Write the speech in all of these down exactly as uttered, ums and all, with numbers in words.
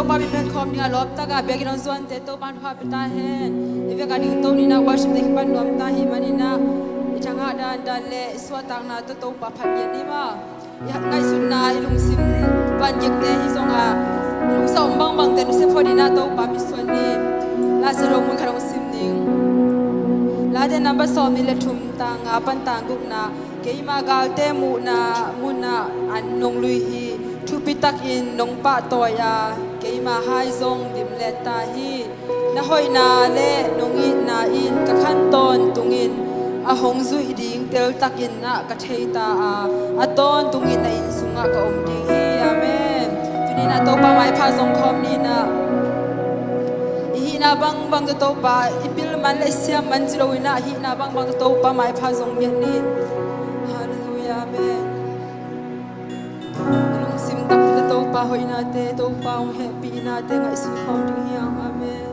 Topa min phat khawm ding a lawp taka biakinn hong zuante Topa thupha pia ta hen. I vek a ding to ni in ah worship te kipan nuam ta hi manin ah i thangah dandan le i suahtakna tawh Topa phat ngiat ni maw. I ngaihsutna, i lungsim van giakte hi zongah i lungsim a om bangbangte nusia phot in ah Topa mitsuan ni. Late dong mun khat hong sim ning. Late number sawmnih le thum, tang nga pan tang gukna. Keima galte muhna munah an nong lui hi. Thupi takin nong pahtawi a, keima hai zong dimlet ta hi. Na hoihna le nong itna in ka khan tawntungin a hong zuih ding teltakin ah ka thei ta a, a tawntungin na inn sungah ka om ding hi. Amen. Tuni in ah Topa maipha zong khawm ni in ah. I hihna bangbang tawh Topa i pil man le i siam man ci lo in ah, i hihna bangbang tawh Topa maipha zong ngiat ni. Halleluiah. Amen. I lungsim takpi tawh Topa hoihnate, Topa hong hehpihnate ngaihsun khawm ding hi hang. Amen.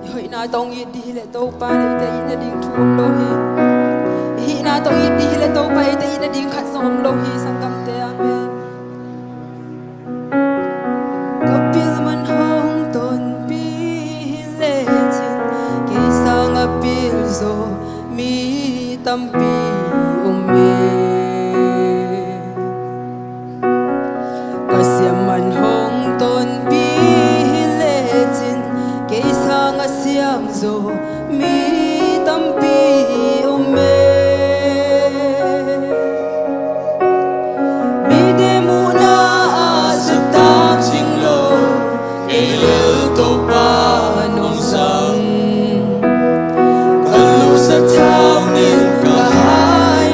I hoihna tawh hong it ding hi leh Topa in eite itna ding thu om lo hi. I hihna tawh hong it ding hi leh Topa in eite itna ding khat zong om lo hi, sanggamte. Amen. Ka pil man hong tonpih hi lecin, kei sanga pil zaw mi tampi om e. Ka siam man hong tonpih hi lecin, kei sanga siam zaw mi tampi om e. Mite muhna ah suakta cing lo, kei lel Topa nong zang. Ka lu sathau nin ka hai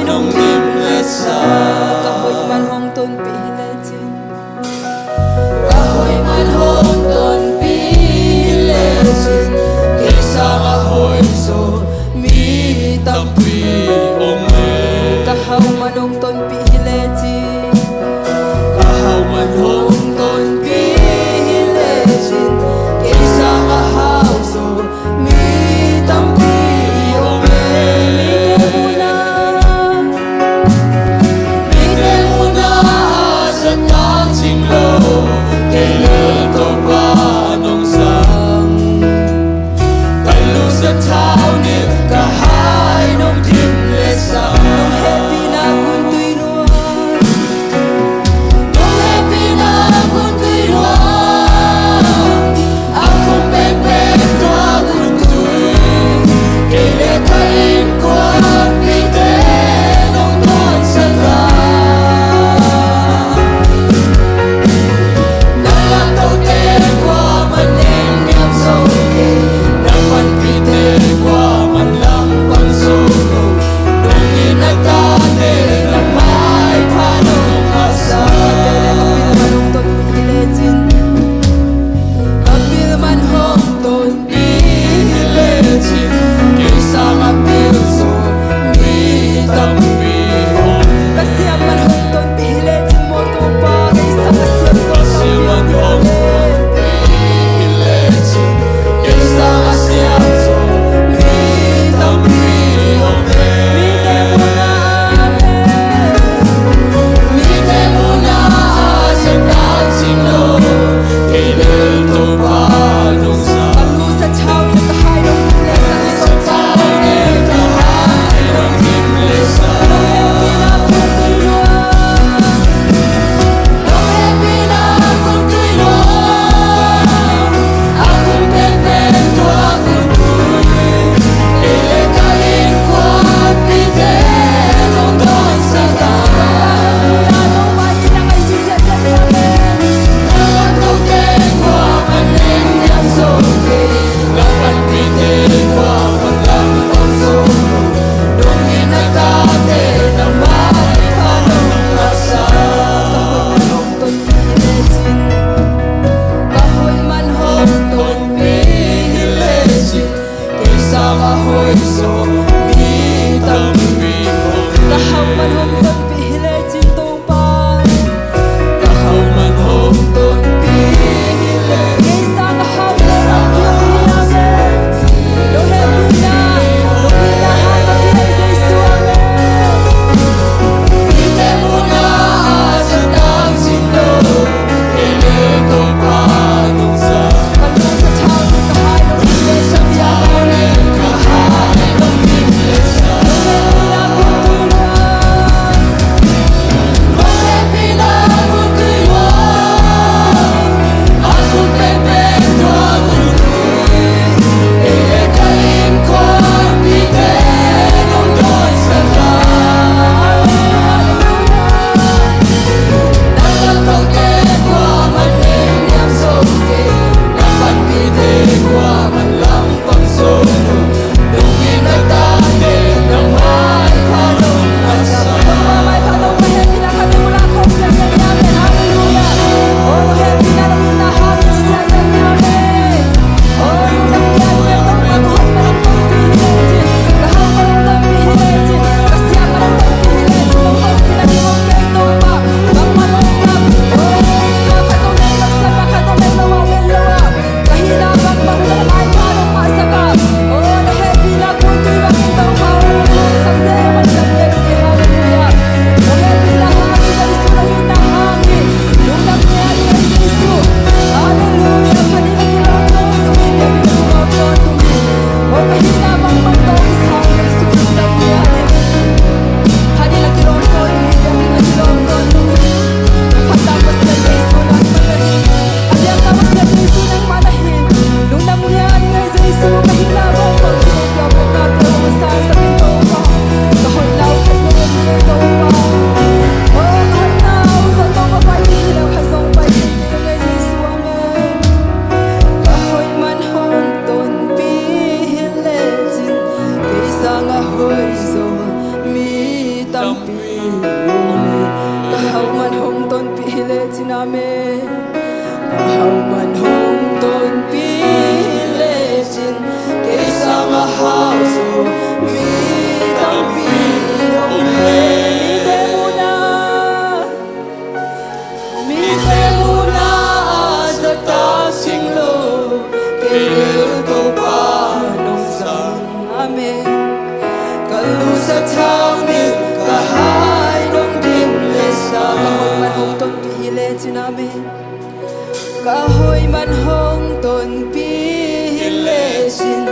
A hoih man hong tonpih hi lecin,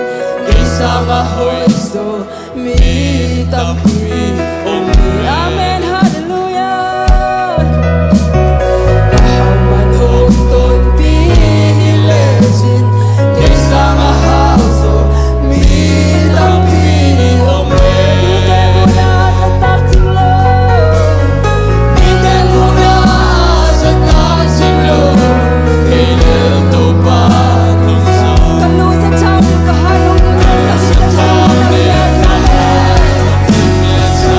kei sang a hoih zaw mi tampi om hi. Amen, halleluiah. A hau man hong tonpih hi lecin, kei sang a hau zaw mi tampi om hi. Mite muhna a zat tak cing lo. Mite muhna a zat tak cing lo. Kei lel Topa nungsa. Ka lungsim tha, ka hat nung nung sa sa sa sa.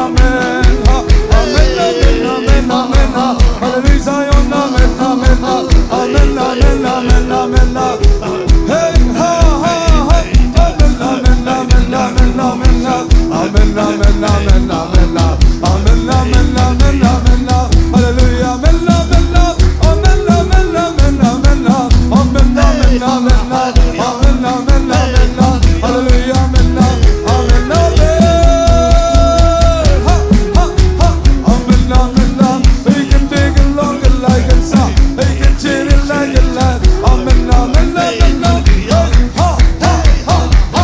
Amen, amen, amen, amen, amen. Hallelujah, Zion, amen, amen, amen, amen, amen, amen. Hey, ha, ha, ha. Amen, amen, amen, amen, amen, amen. Amen, amen, amen, amen, amen. Amen, amen, amen, amen, amen. Hallelujah, amen, amen, amen, amen, amen, amen, amen. Amen, amen, amen, amen. Amen, amen, amen, amen. Hallelujah, amen, amen, amen, amen. Ha, ha, ha. Amen, amen, amen. He can take it long and like it soft. He can treat it like it like. Amen, amen, amen, amen. Ha, ha, ha, ha.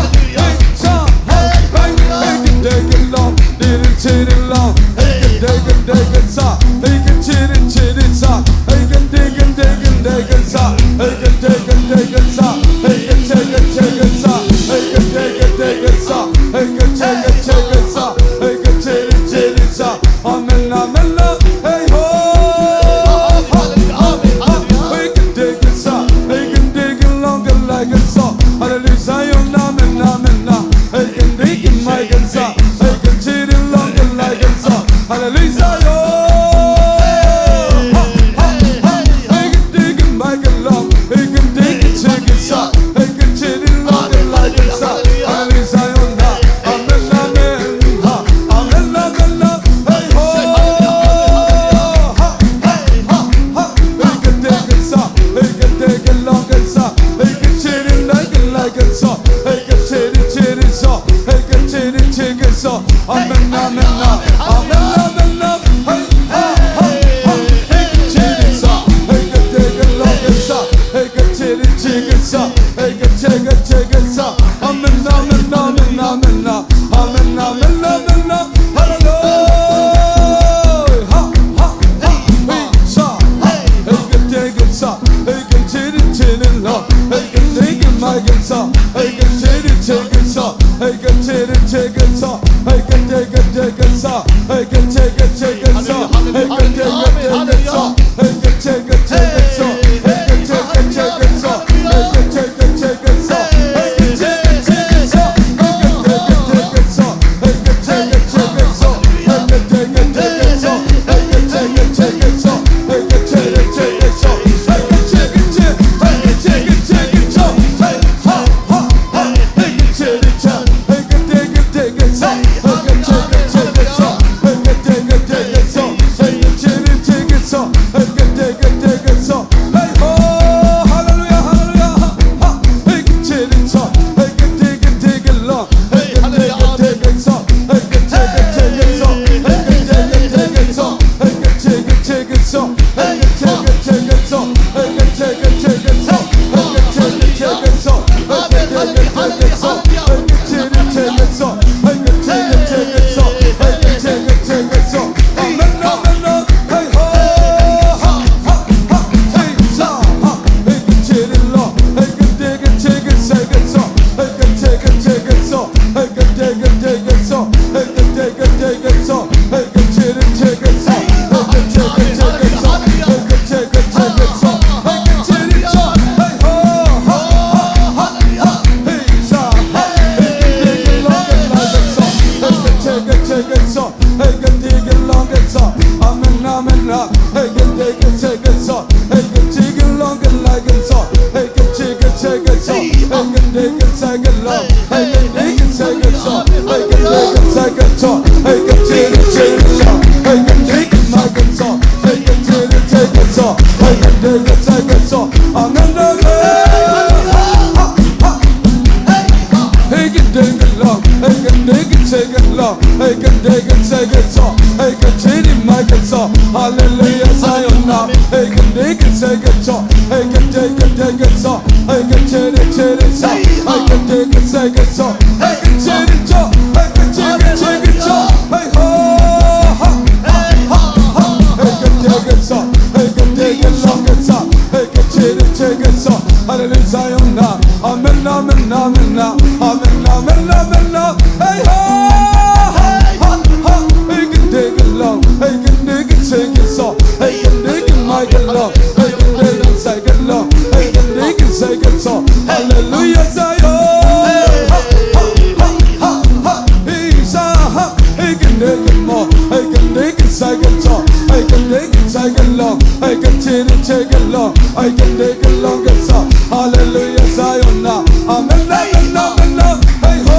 He can take it long. Didn't treat it long. He can take it, take it soft. He can treat it, treat it soft. He can take it, take it, take it soft. He can take it, take it soft. He can take it, take it soft. He can take it, take it soft. He can take it, take it soft. He can treat it, treat it soft. Amen, amen, amen. Hey, ho. He can take it soft. He can take it long and like it soft. Hallelujah, Zion, amen, amen, amen. He can take it, make it soft. He can treat it long and like it soft. Hallelujah, Zion. Ha, ha, ha. He can take it, make it long. He can take it, take it soft. He can treat it long and like it soft. Hallelujah, Zion. Amen, amen. Ha, amen, amen, amen. Hey, ho. Ha, ha, ha, ha. He can take it soft. He can take it long and soft. He can treat it like it, like it soft. He can treat it, treat it soft. He can treat it, treat it soft. Amen, amen, amen. Amen, amen, amen. Hey, ha, ha, ha. He can treat it soft. He can take it long and soft. He can treat it, treat it soft. He can take it, take it soft. Amen, amen, amen, amen, amen. Amen, amen, amen, amen. Hallelujah. Ha, ha, ha. He can take it soft. He can treat it, treat it long. He can take it, make it soft. He can treat it, take it soft. He can treat it, take it soft. He can take it, take it soft. He can take it, take it soft. He can take it, take it soft. He can take it, take it soft. He can take it, take it soft. He can take it, take it soft. He can take it, take it soft. He can take it, take it soft. He can take it, take it soft. He can take it, take it soft. He can take it, take it soft. He can take it, take it soft. He can take it, take it, take it, take it soft. Hey, ha, ha, ha. He can take it, take it, take it soft. He can take it, take it soft. He can take it, take it soft. He can take it, take it soft. He can take it, take it soft. Hey, ho, hallelujah, hallelujah. Ha, ha. He can take it soft. He can take it, take it long. He can take it, take it soft. He can take it, take it soft. He can take it, take it soft. He can take it, take it soft. He can take it, take it soft. He can take it, take it soft. He can take it, take it soft. He can take it, take it soft. He can take it, take it soft. He can take it, take it soft. He can take it, take it soft. Amen, amen, amen. Hey, ho, ha, ha, ha. Hey, sa, ha. He can take it long. He can take it, take it, take it soft. He can take it, take it soft. He can take it, take it soft. He can take it, take it soft. He can take it, take it soft. He can take it, take it soft. He can take it, take it soft. He can take it, take it soft. Hey, ho, ha, ha, ha, ha. Hey, sa, ha. He can take it long and like it soft. He can take it, take it soft. He can take it long and soft. Amen, amen, amen. He can take it, take it soft. He can take it long and like it soft. He can take it, take it soft. He can take it, take it long. He can take it, take it soft. He can take it, take it soft. He can take it, take it soft. He can take it, make it soft. He can take it, take it soft. He can take it, take it soft. Amen, amen. He can take it long. He can take it, take it long. He can take it, take it soft. He can treat it, make it soft. Hallelujah, Zion now. He can take it, take it soft. He can take it, take it soft. He can treat it, treat it soft. He can take it, take it soft. He can treat it soft. He can take it, take it soft. Hey, ho, ha, ha, ha, ha. He can take it soft. He can take it long and soft. He can treat it, take it soft. Hallelujah, Zion now. Amen, amen, amen, amen. Amen, amen, amen, amen. Hey, ho, ha, ha, ha. He can take it long. He can take it, take it soft. He can take it, make it long. He can take it, take it long. He can take it, take it soft. Hallelujah, Zion. Ha, ha, ha, ha, ha. He's a, ha. He can take it more. Hey, continue to take it long. Hey, can take it long, it's up. Hallelujah, Zion now. Amen, amen, amen, amen. Hey, ho,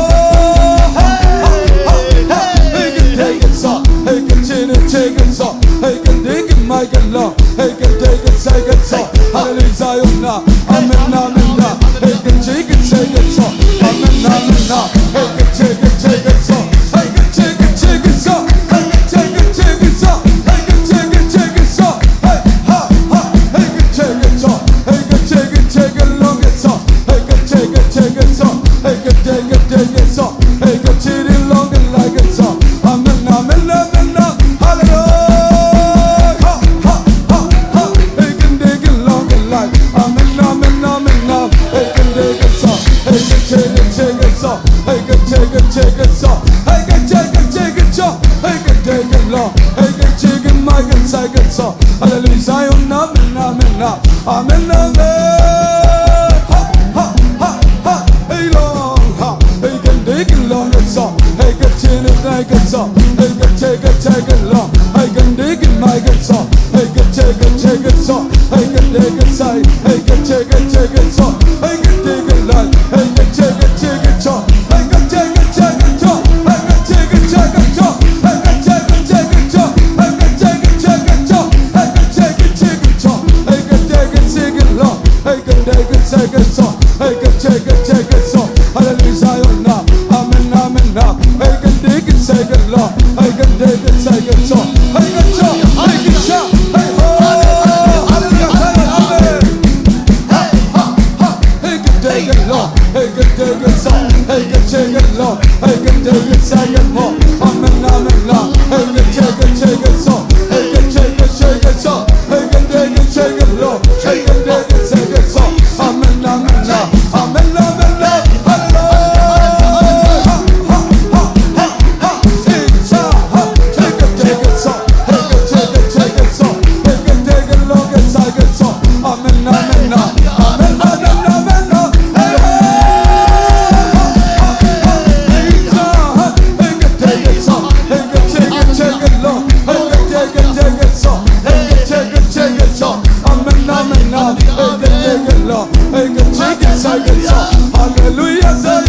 ha, ha, ha, ha. Hey, can take it, sir. Hey, continue to take it, sir. Hey, can take it, my God, Lord. Hey, can take it, take it, sir. Hallelujah, Zion now. Amen, amen, amen. Hey, can take it, take it, sir. Amen, amen, amen. Hey, can take it, take it, sir. Hey, can take it, take it, sir. Hey, can take it, take it, sir. Hey, can take it, take it, sir. Hey, ha, ha. Hey, can take it, sir. Hey, can take it, take it, long it, sir. Hey, can take it, take it, sir. Hey, can take it, take it, sir. Hey, can take it, long it, like it, sir. Amen, amen, amen, amen. Hallelujah. Ha, ha, ha, ha. Hey, can take it, long it, like. Amen, amen, amen, amen. Hey, can take it, sir. Hey, can take it, take it, sir. Hey, can take it, take it, sir. Hey, can take it, take it, sir. Hey, can take it, long. Hey, can take it, my God, take it, sir. Hallelujah, Zion, amen, amen, amen. Amen, amen. Ha, ha, ha, ha. Hey, long, ha. Hey, can take it, long, it's up. Hey, can take it, like it's up. Hey, can take it, take it, long. Hey, can take it, my God, it's up. Hey, can take it, take it, sir. Hey, can take it, say. Hey, can take it, take it, sir. Hey, can take it, like. Hey, can take it, take it, sir. Hey, can take it, take it, sir. Hey, can take it, take it, sir. Hey, can take it, take it, sir. Hey, can take it, take it, sir. Hey, can take it, take it, sir. Hey, can take it, take it, long. Hey, can take it, take it, sir. Hey, can take it, take it, sir. Hallelujah, Zion now. Amen, amen, now. Hey, can take it, take it, long. Hey, can take it, take it, sir. Hey, can take, hey, can take, hey, ho. Hallelujah, Zion, amen. Hey, can take it, long. Hey, can take it, sir. Hey, can take it, long. Hey, can take it, take it, more. Amen, amen, now. Hey, can take it, take it, sir. Hey, can take it, take it, sir. Hey, can take it, take it, long. Hey, can take it, take it, sir. Amen, amen, now. Amen, amen, now. Hallelujah. Ha, ha, ha, ha. Hey, sir. Hey, can take it, sir. Hey, can take it, take it, sir. Hey, can take it, long, can take it, sir. Amen, amen, amen. Amen, amen, amen, amen. Hey, hey, hey, hey, hey, hey, can take it, sir. Hey, can take it, take it, long. Hey, can take it, take it, sir. Hey, can take it, take it, sir. Amen, amen, amen. Hey, can take it, long. Hey, can take it, take it, sir. Hallelujah, Zion.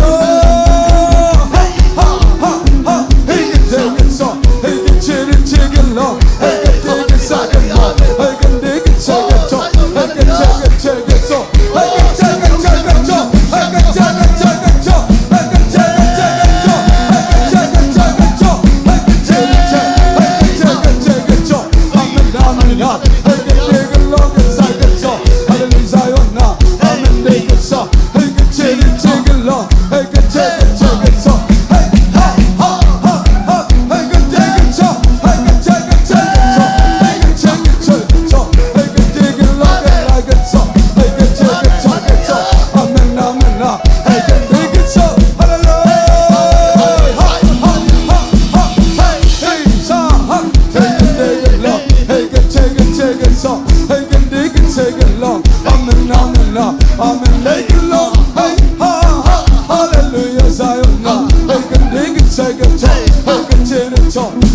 Hey, ha, ha, ha. Hey, can take it, sir. Hey, can take it, take it, long. Hey, can take it, take it, long. Hey, can take it, take it, sir. Hey, can take it, take it, sir. Amen, amen, amen. Hey, ha, ha, hallelujah, Zion. Hey, can take it, take it, take.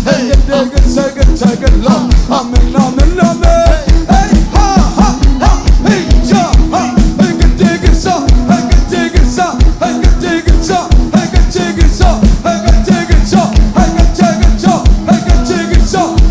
Hey, can take it, take it, take it, long. Amen, amen, amen. Hey, ha, ha, ha. Hey, ja, ha. Hey, can take it, so. Hey, can take it, so. Hey, can take it, so. Hey, can take it, so. Hey, can take it, so. Hey, can take it, so.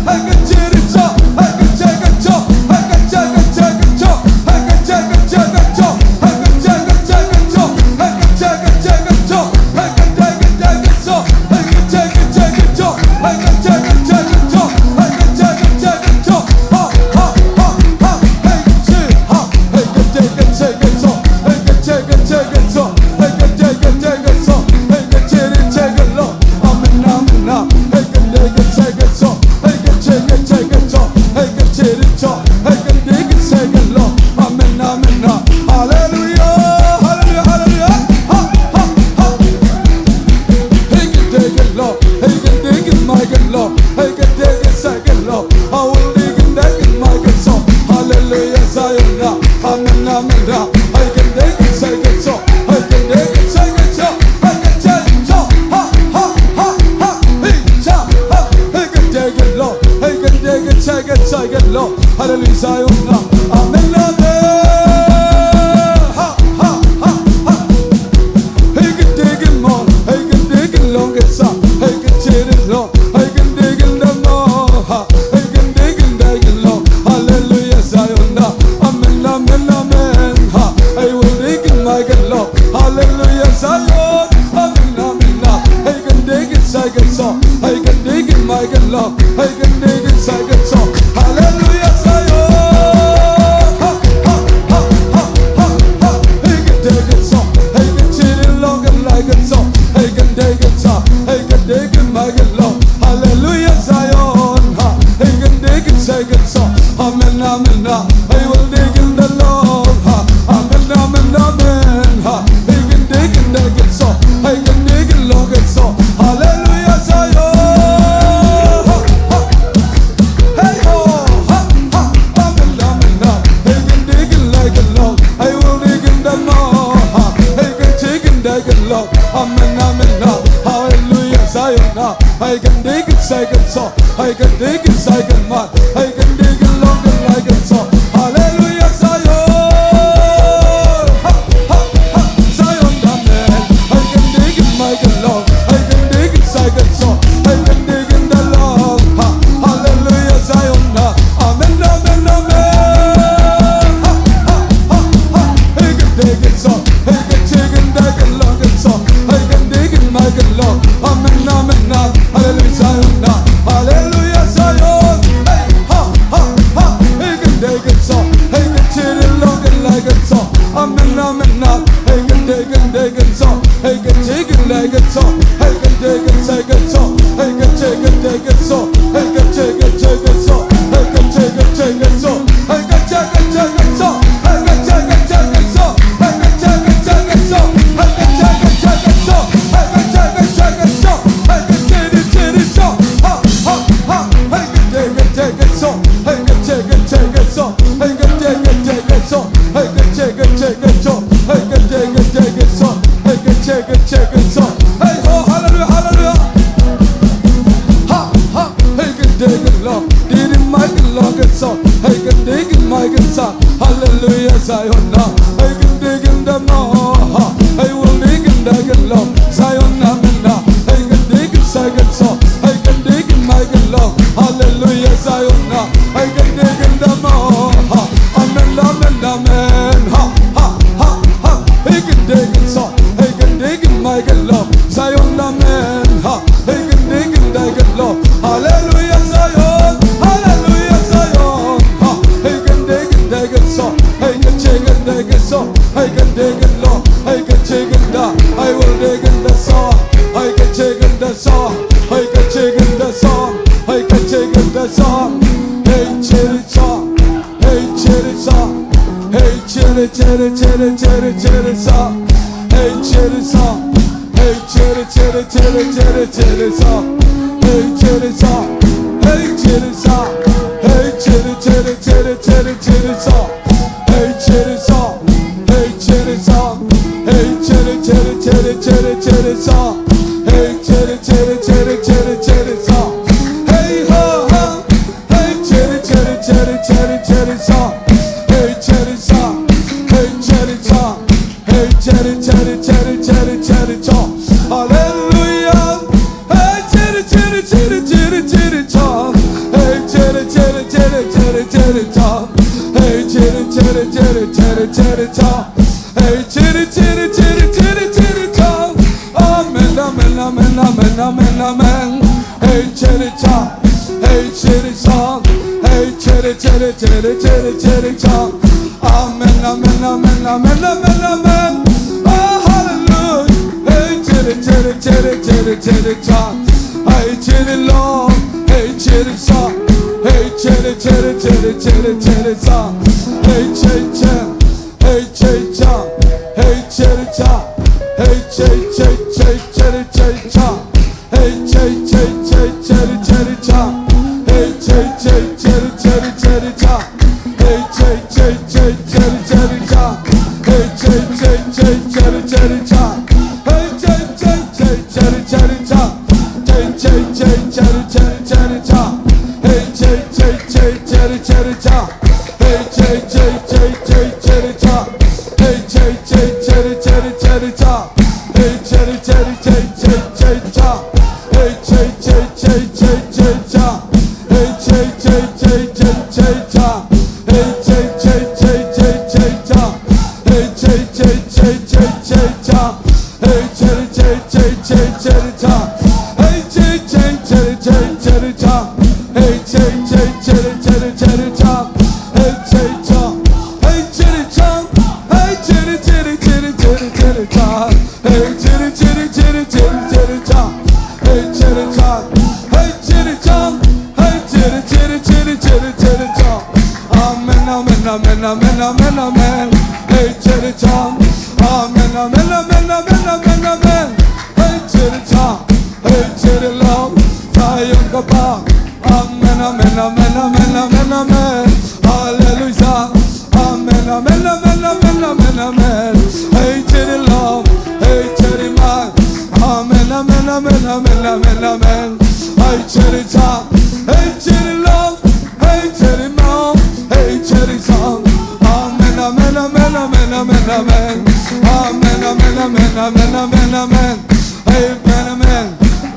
Hallelujah, Zion na. Amen, amen. Ha, ha, ha, ha. Hey, can take it more. Hey, can take it long. It's up. Hey, can take it long. Hey, can take it more. Ha. Hey, can take it, take it long. Hallelujah, Zion na. Amen, amen, amen. Ha. Hey, will take it, my God, long. Hallelujah, Zion. Amen, amen. Hey, can take it, second song. Hey, can take it, my God, long. Hey, can take it, second song. Hallelujah, Zion. Ha, ha, ha, ha, ha, ha. Hey, can take it, song. Hey, can take it, long and like it, song. Hey, can take it, song. Hey, can take it, my God, long. Hallelujah, Zion. Ha. Hey, can take it, second song. Amen, amen, amen. Hey, will take it, the Lord. Ha. Amen, amen, amen. Ha. Hey, can take it, take it, song. Hey, can take it, long and song. Hallelujah, Zion. Ha, ha. Hey ho, ha, ha, amen, amen, ha. Hey, can take it like a log. Hey, will take it the more, ha. Hey, can take it like a log. Amen, amen, ha. Hallelujah, Zion, ha. Hey, can take it, second song. Hey, can take it, second man. Hey, can take it long and like a song. Hallelujah, Zion. Ha, ha, ha, Zion, amen. Hey, can take it, my God, long. Hey, can take it, second song. Hey, can take it, the Lord. Ha, hallelujah, Zion. Ha, amen, amen, amen. Ha, ha, ha, ha. Hey, can take it, song. Hey, can take it, take it long, it's song. Hey, can take it, my God, long. Amen, amen, amen. Hallelujah, Zion. Hallelujah, Zion. Hey, ha, ha, ha. Hey, can take it, song. Hey, can take it long and like it, song. Amen, amen, amen. Hey, can take it, take it, song. Hey, can take it, like it, song. Hey, can take it, take it, song. Hey, can take it, take it, song. Hey, can take it, take it, song. Hey, can take it, take it, song. Hey, can take it, take it, song. Hey, can take it, take it, song. Hey, can take it, take it, song. Hey, can take it, take it, song. Hey, can take it, take it, song. Hey, can take it, take it, song. Ha, ha, ha. Hey, can take it, take it, song. Hey, can take it, take it, song. Hey, can take it, take it, song. Hey, can take it, take it, song. Hey, can take it, take it, song. Hey, can take it, take it, song. Hey ho, hallelujah, hallelujah. Ha, ha. Hey, can take it long. Did it, my God, long and song. Hey, can take it, my God, song. Hallelujah, Zion na. Hey, can take it the more. Hey, will take it, take it long. Zion na, amen na. Hey, can take it, second song. Hey, can take it, my God, long. Hallelujah, Zion na. Hey, can take it the more. Amen, amen, amen. Ha, ha, ha, ha. Hey, can take it, song. Hey, can take it, my God, long. Zion, amen. Ha. Hey, can take it, take it long. Hallelujah, Zion. Hallelujah, Zion. Ha. Hey, can take it, take it, song. Hey, can take it, take it, song. Hey, can take it long. Hey, can take it down. I will take it the song. Hey, can take it the song. Hey, can take it the song. Hey, can take it the song. Hey, take it song. Hey, chitty song. Hey, chitty, chitty, chitty, chitty, chitty song. Hey, chitty song. Hey, chitty, chitty, chitty, chitty, chitty song. Hey, chitty song. Hey, chitty song. Hey, chitty, chitty, chitty, chitty, chitty song. Hey, chitty song. Hey, chitty song. Hey, chitty, chitty, chitty, chitty, chitty song. Hey, chitty, chitty, chitty, chitty, chitty song. Hey ho ho. Hey, chitty, chitty, chitty, chitty, chitty song. Hey, chitty song. Hey, chitty song. Hey, chitty, chitty, chitty, chitty, chitty song. Hallelujah. Hey, chitty, chitty, chitty, chitty, chitty song. Hey, chitty, chitty, chitty, chitty, chitty song. Hey, chitty, chitty, chitty, chitty, chitty song. Hey, chitty, chitty, chitty, chitty, chitty song. Amen, amen, amen, amen, amen, amen. Hey, chitty song. Hey, chitty song. Hey, chitty, chitty, chitty, chitty, chitty song. Amen, amen, amen, amen, amen, amen. Oh, hallelujah. Hey, chitty, chitty, chitty, chitty, chitty song. Hey, chitty long. Hey, chitty song. Hey, chitty, chitty, chitty, chitty, chitty song. Hey, chitty, chitty. Hey, chitty cha. Hey, chitty cha. Hey, chitty, chitty, chitty cha. Hey, chitty, chitty, chitty, chitty, chitty cha. Hey, chitty, chitty, chitty, chitty, chitty cha. Hey, chitty, chitty, chitty, chitty, chitty cha. Hey, chitty, chitty, chitty, chitty, chitty cha. Hey, chitty, chitty, chitty, chitty, chitty cha. Hey, chitty, chitty, chitty, chitty, chitty cha. Hey, chitty, chitty, chitty, chitty, chitty cha. Amen, amen, amen, amen, amen, amen. Hey, chiri cham. Amen, amen, amen, amen, amen, amen. Hey, chiri cham. Hey, chiri lam. Zion ka pa. Amen, amen, amen, amen, amen, amen. Hallelujah. Amen, amen, amen, amen, amen, amen. Hey, chiri lam. Hey, chiri man. Amen, amen, amen, amen, amen, amen. Hey, chiri cham. Hey, chiri lam. Hey, chiri mau, hey, chiri song. Amen, amen, amen, amen, amen, amen. Amen, amen, amen, amen, amen, amen. Amen, amen.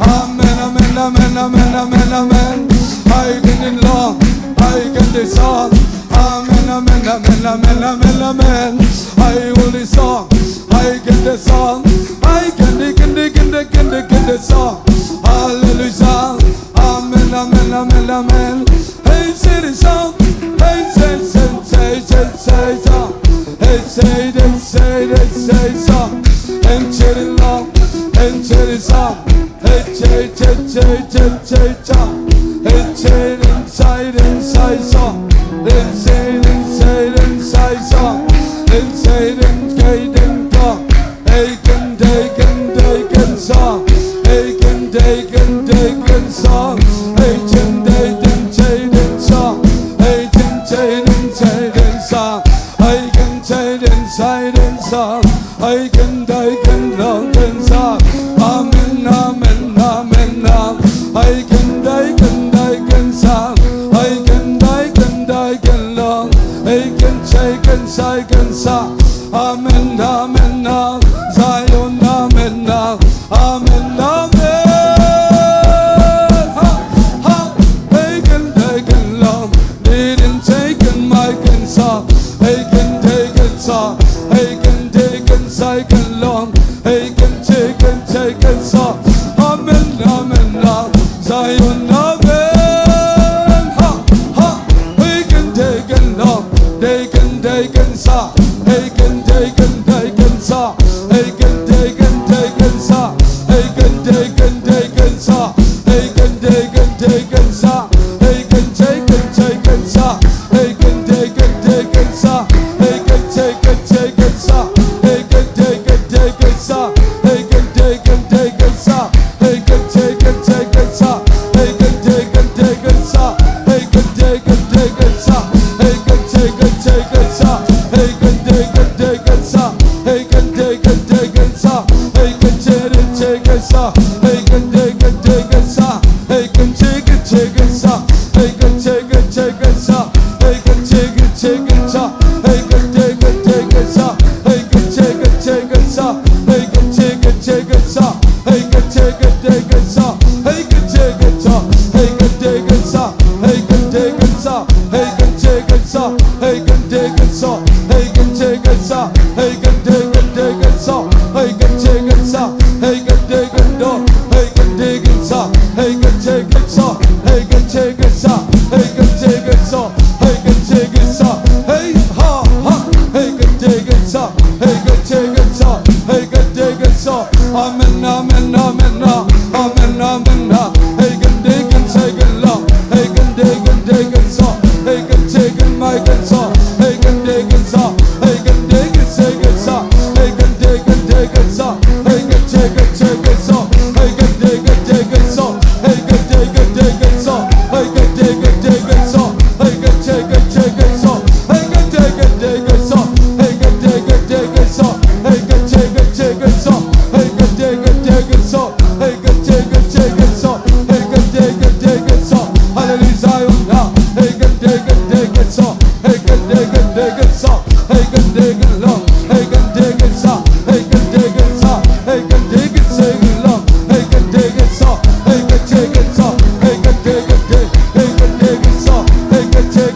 Amen, amen, amen, amen, amen, amen. Hey, can in long, hey, can this song. Amen, amen, amen, amen, amen, amen. Hey, holy song, hey, can this song. Hey, can the, can the, can the, can the, can the song. Hallelujah. Amen, amen, amen, amen. Hey, say the song. Hey, say, say, say, say, say, song. Hey, say, then say, then say, song. And say it long. And say the song. Hey, say, say, say, say, say, song. Hey, say, then say, then say, song. Then say, then say, then say, song. Then say, then say, then go. Hey, can, day, can, day, can, song. Hey, can, day, can, day, can, song. Hey, can, day, can, say, then, song. Hey, can, say, then, say, then, song. Hey, can, say, then, say, then, song. Hey, can, day, can, long, can, song. Amen, amen, amen, amen. Hey, can, day, can, day, can, song. Hey, can, day, can, day, can, long. Hey, can, say, can, say, can, song. Amen, amen, amen. Zion, amen, amen. Amen, amen. Ha, ha. Hey, can, day, can, long. Didn't take in my can, song. Hey, can, day, can, song. Hey, can, day, can, say, can, long. Hey, can, say, can, say, can, song. Amen, amen, amen. Zion, amen. Ha, ha. Hey, can, day, can, long. Day, can, day, can, song. Hey, can, day, can, day, can, song. Hey, can, day, can, day, can, song. Hey, can, day, can, day, can, song. Hey, can, day, can, day, can, song. Hey, can, say, can, say, can, song. Hey, can, day, can, day, can, song. Hey, can, say, can, say, can, song. Hey, can, day, can, day, can, song. Hey, can, day, can, day, can, song. Hey, can, say, can, say, can, song. Hey, can, day, can, day, can, song. Hey, can, day, can, day, can, song. Hey, can, say, can, say, can, song. Hey, can, day, can, day, can, song. Hey, can, day, can, day, can, song. Hey, can, say, can, say, can, song. Hey, can, day, can, day, can, song. Hey, can, say, can, say, can, song. Hey, can, say, can, say, can, song. Hey, can, say, can, say, can, song. Hey, can, day, can, day, can, song. Hey, can, say, can, say, can, song. Hey, can, say, can, say, can, song. Hey, can, say, can, day, can, song. Hey, can, say, can, song. Hey, can, day, can, song. Hey, can, day, can, song. Hey, can, say, can, song. Hey, can, day, can, song. Hey, can, say, can, song. Hey, can, day, can, day, can, song. Hey, can, say, can, song. Hey, can, day, can, do. Hey, can, day, can, song. Hey, can, say, can, song. Hey, can, say, can, song. Hey, can, say, can, song. Hey, can, say, can, song. Hey, ha, ha. Hey, can, day, can, song. Hey, can, say, can, song. Hey, can, day, can, song. Amen, amen, amen, amen, amen. Hey, can, day, can, say, can, long. Hey, can, day, can, day, can, song. Hey, can, say, can, my, can, song. Hey, can, day, can, song. Hey, can, day, can, say, can, song. Hey, can, day, can, day, can, song. Hey, can, say, can, say, can, song. Hey, can, day, can, day, can, song. Hey, can, day, can, day, can, song. Hey, can, day, can, day, can, song. Hey, can, say, can, say, can, song. Hey, can, day, can, day, can, song. Hey, can, day, can, day, can, song. Hey, can, say, can, say, can, song. Hey, can, day, can, day, can, song. Hey, can, say, can, say, can, song. Hey, can, day, can, day, can, song. Hallelujah, Zion, yeah. Hey, can, day, can, day, can, song. Hey, can, day, can, day, can, song. Hey, can, day, can, long. Hey, can, day, can, song. Hey, can, day, can, song. Hey, can, day, can, say, can, long. Hey, can, day, can, song. Hey, can, say, can, song. Hey, can, day, can, day. Hey, can, day, can, song. Hey, can, say,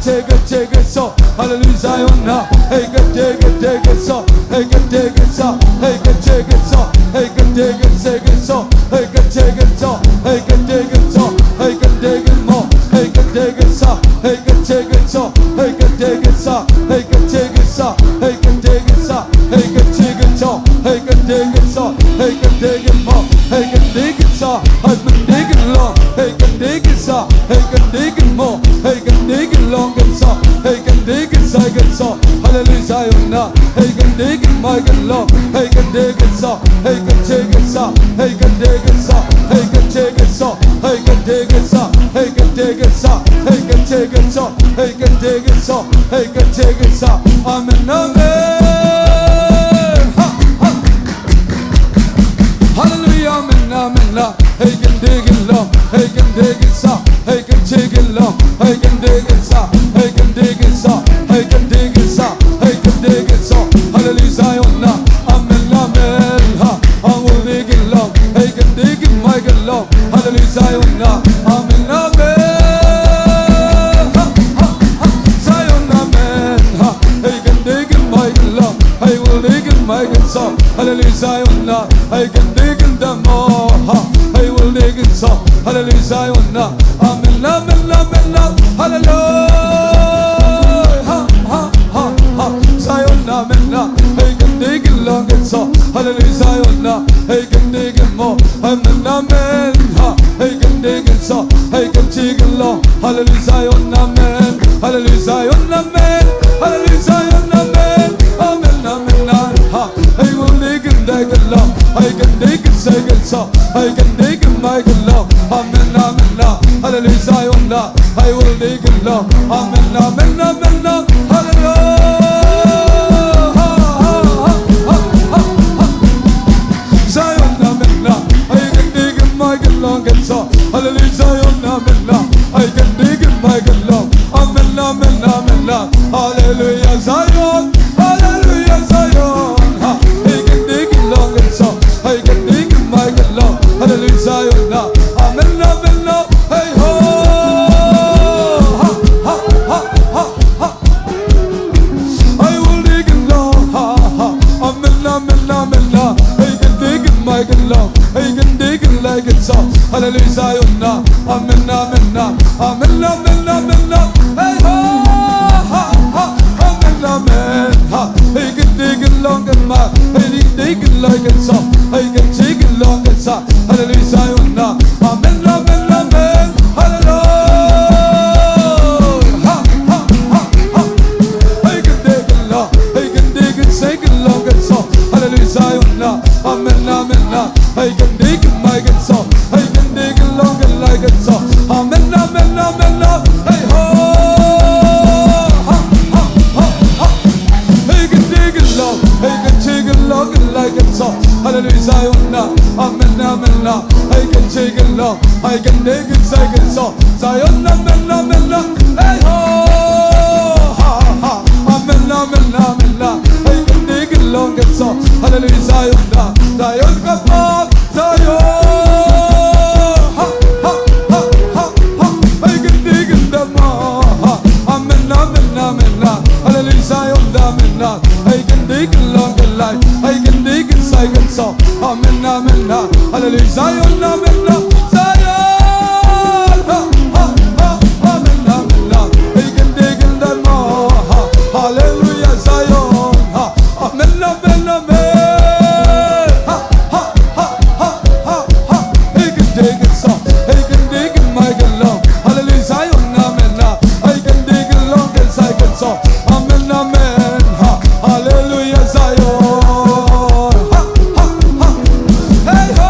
Take it, take it, so. Hallelujah, Zion, na. Hey, can take it, take it, so. Hey, can take it, so. Hey, can take it, so. Hey, can take it, take it, so. Hey, can take it, so. Hey, can take it, so. Hey, can take it more. Hey, can take it, so. Hey, can take it, so. Hey, can take it, so. Hey, can take it, so. Hey, can take it, so. Hey, can take it, so. Hey, can take it more. Hey, can take it, so. Hey, can take it long. Hey, can take it, so. Hey, can take it more. Hey, can take it long, can, so. Hey, can take it, so, can, so. Hallelujah, Zion, na. Hey, can take it, my, can long. Hey, can take it, so. Hey, can take it, so. Hey, can take it, so. Hey, can take it, so. Hey, can take it, so. Hey, can take it, so. Hey, can take it, so. Hey, can take it, so. Hey, can take it, so. Amen, amen. Ha, ha. Hallelujah, amen, amen, la. Hey, can take it long. Hey, can take it, so. Hey, can take it long. Hey, can take it, so. Hey, can take it, so. Hey, can take it, so. Hey, can take it, so. Hallelujah, Zion, na. Amen, amen, ha. I will take it long. Hey, can take it, my, can long. Hallelujah, Zion, na. Amen, amen. Ha, ha, ha. Zion, amen, ha. Hey, can take it, my, can long. Hey, will take it, my, can, so. Hallelujah, Zion, na. Hey, can take it, the more, ha. Hey, will take it, so. Hallelujah, Zion, na. Amen, amen, amen, na. Hallelujah. Ha, ha, ha, ha. Zion, amen, na. Hey, can take it long, can, so. Hallelujah, Zion, na. Hey, can take it more. Amen, amen. Ha. Hey, can take it, so. Hey, can take it long. Hallelujah, Zion, amen. Hallelujah, Zion, amen. Hallelujah, Zion, amen. Amen, amen, amen. Ha. Hey, will take it, take it long. Hey, can take it, take it, so. Hey, can take it, make it long. Amen, amen, la. Hallelujah, Zion, la. Hey, will take it long. Amen, amen, amen, la. Hallelujah. Ha, ha, ha, ha, ha, ha. Zion, amen, la. Hey, can take it, make it long, can, so. Hallelujah, Zion, amen, la. Hey, can take it, make it long. Amen, amen, amen, la. Hallelujah, Zion. Hallelujah, Zion. Ha. Hey, can take it long, can, so. Hey, can take it, make it long. Hallelujah, Zion, la. Amen, amen, la. Hey, ho. Ha, ha, ha, ha, ha. Hey, will take it long, ha, ha. Amen, amen, amen, la. Hey, can take it, make it long. Hey, can take it like it, so. Hallelujah, Zion, na. Amen, amen, na. Amen, amen, amen, na. Hey, ha, ha, ha. Amen, amen, ha. Hey, can take it long, can, ma. Hey, can take it like it, so. Hey, can take it long, can, so. Hallelujah, Zion, na. Amen, amen, amen. Hallelujah. Ha, ha, ha, ha. Hey, can take it long. Hey, can take it, take it long, can, so. Hallelujah, Zion, na. Amen, amen, na. Hey, can take it, make it, so. Hey, can take it long, can, like it, so. Amen, amen, amen, na. Hey, ho. Ha, ha, ha, ha. Hey, can take it long. Hey, can take it long, can, like it, so. Hallelujah, Zion, na. Amen, amen, na. Hey, can take it long. Hey, can take it, take it, so. Zion, amen, amen, na. Hey, ho. Ha, ha, ha. Amen, amen, amen, na. Hey, can take it long, can, so. Hallelujah, Zion, na. Zion, come on. Zion. Ha, ha, ha, ha, ha. Hey, can take it, the more. Ha. Amen, amen, amen, na. Hallelujah, Zion, amen, na. Hey, can take it long, can, like. Hey, can take it, take it, so. Amen, amen, na. Hallelujah, Zion, amen, na. Zion. Ha, ha, ha, amen, amen, na. Hey, can take it, the more. Ha. Hallelujah, Zion. Ha. Amen, amen, amen. Ha, ha, ha, ha, ha, ha. Hey, can take it, so. Hey, can take it, make it long. Hallelujah, Zion, amen, na. Hey, can take it long, can, take it, so. Amen, amen, ha. Hallelujah, Zion. Ha, ha, ha. Hey, ho.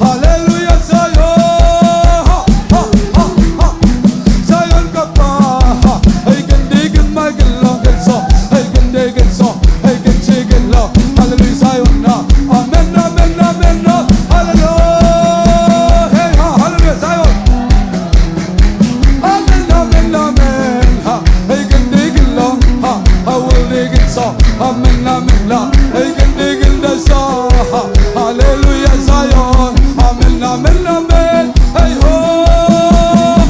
Halleluya Zion. Ha, ha, ha, ha. Zion ka pa. Ha. Hei, ken dei ken mai ken lawng ken sawm. Hei, ken dei ken sawm. Hei, ken ci ken lawng. Halleluya Zion na. Amen, amen, amen na. Halleluya. Hei, ha, halleluya Zion. Amen, amen, amen. Ha, hei, ken dei ken lawng. Ha, ha, will dei ken sawm. Amen, amen la. Hei, ken dei ken da sa. Ha, halleluya Zion. Amen, amen, amen. Hei ho.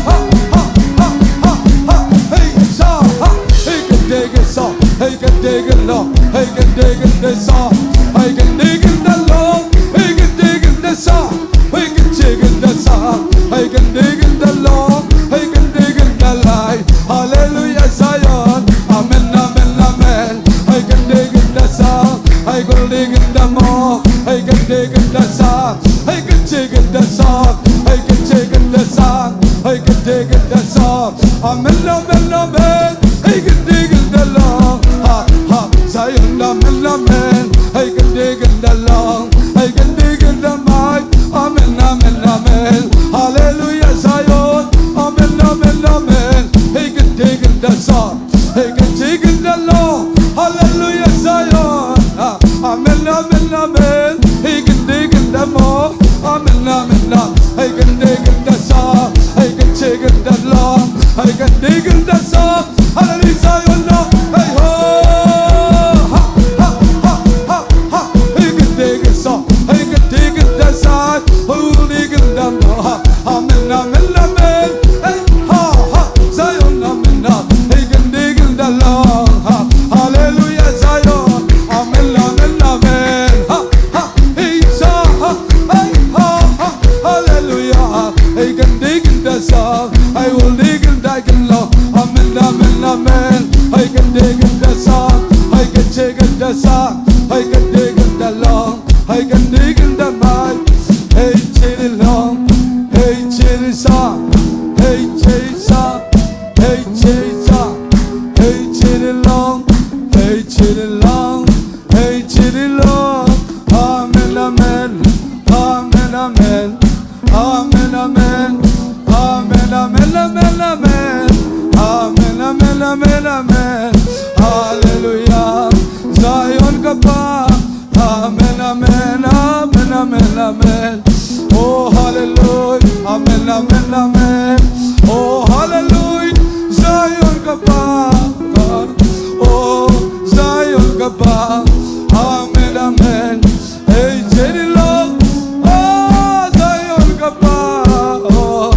Ha, ha, ha, ha, ha. Hei, sa, ha. Hei, ken dei ken sawm. Hei, ken dei ken lawng. Hei, ken dei ken da sa. Hei, ken dei ken da lawng. Hei, ken dei ken da sa. Hei, ken ci ken da sa. Hei, ken dei ken da lawng. Hei, ken dei ken da lai. Halleluya Zion. Amen, amen, amen. Hei, ken dei ken da sa. Hei, ken dei ken da maw. Hei, ken dei ken da sa. Hei, ken ci ken da sa. Hei, ken ci ken da sa. Hei, ken dei ken da sa. Amen, amen, amen. Hei, ken dei ken da lawng. Ha, ha, Zion, amen, amen. Hei, ken dei ken da lawng. Hei, ken dei ken da mai. Amen, amen, amen. Halleluya Zion. Amen, amen, amen. Hei, ken dei ken da sa. Hei, ken ci ken da lawng. Halleluya Zion. Ha, amen, amen, amen. Hei, ken dei ken da maw. Amen, amen, amen. Hei, ken dei ken da sa. Hei, ken ci ken da lawng. Hei, ken dei ken da sa. Hallelujah. Hei kan di kan da sa, hei wul di kan dai kan lo. Amen, amen, amen. Hei kan di kan da sa, hei kan che kan da sa, hei kan di kan da lo, hei kan di kan da mai. Hei che di lo, hei che di sa, hei che di sa, hei che di sa, hei che di lo, hei che di lo. Hei che di lo. Amen, amen. Amen, amen. Amen, amen. Amen, amen, amen, amen. Amen, amen, amen, amen. Hallelujah. Zion ka pa. Amen, amen, amen, amen, amen. Oh, hallelujah. Amen, amen, amen. Oh, hallelujah. Zion ka pa. Oh, Zion ka pa. Amen, amen. Hei che di lo. Oh, Zion ka pa. Oh,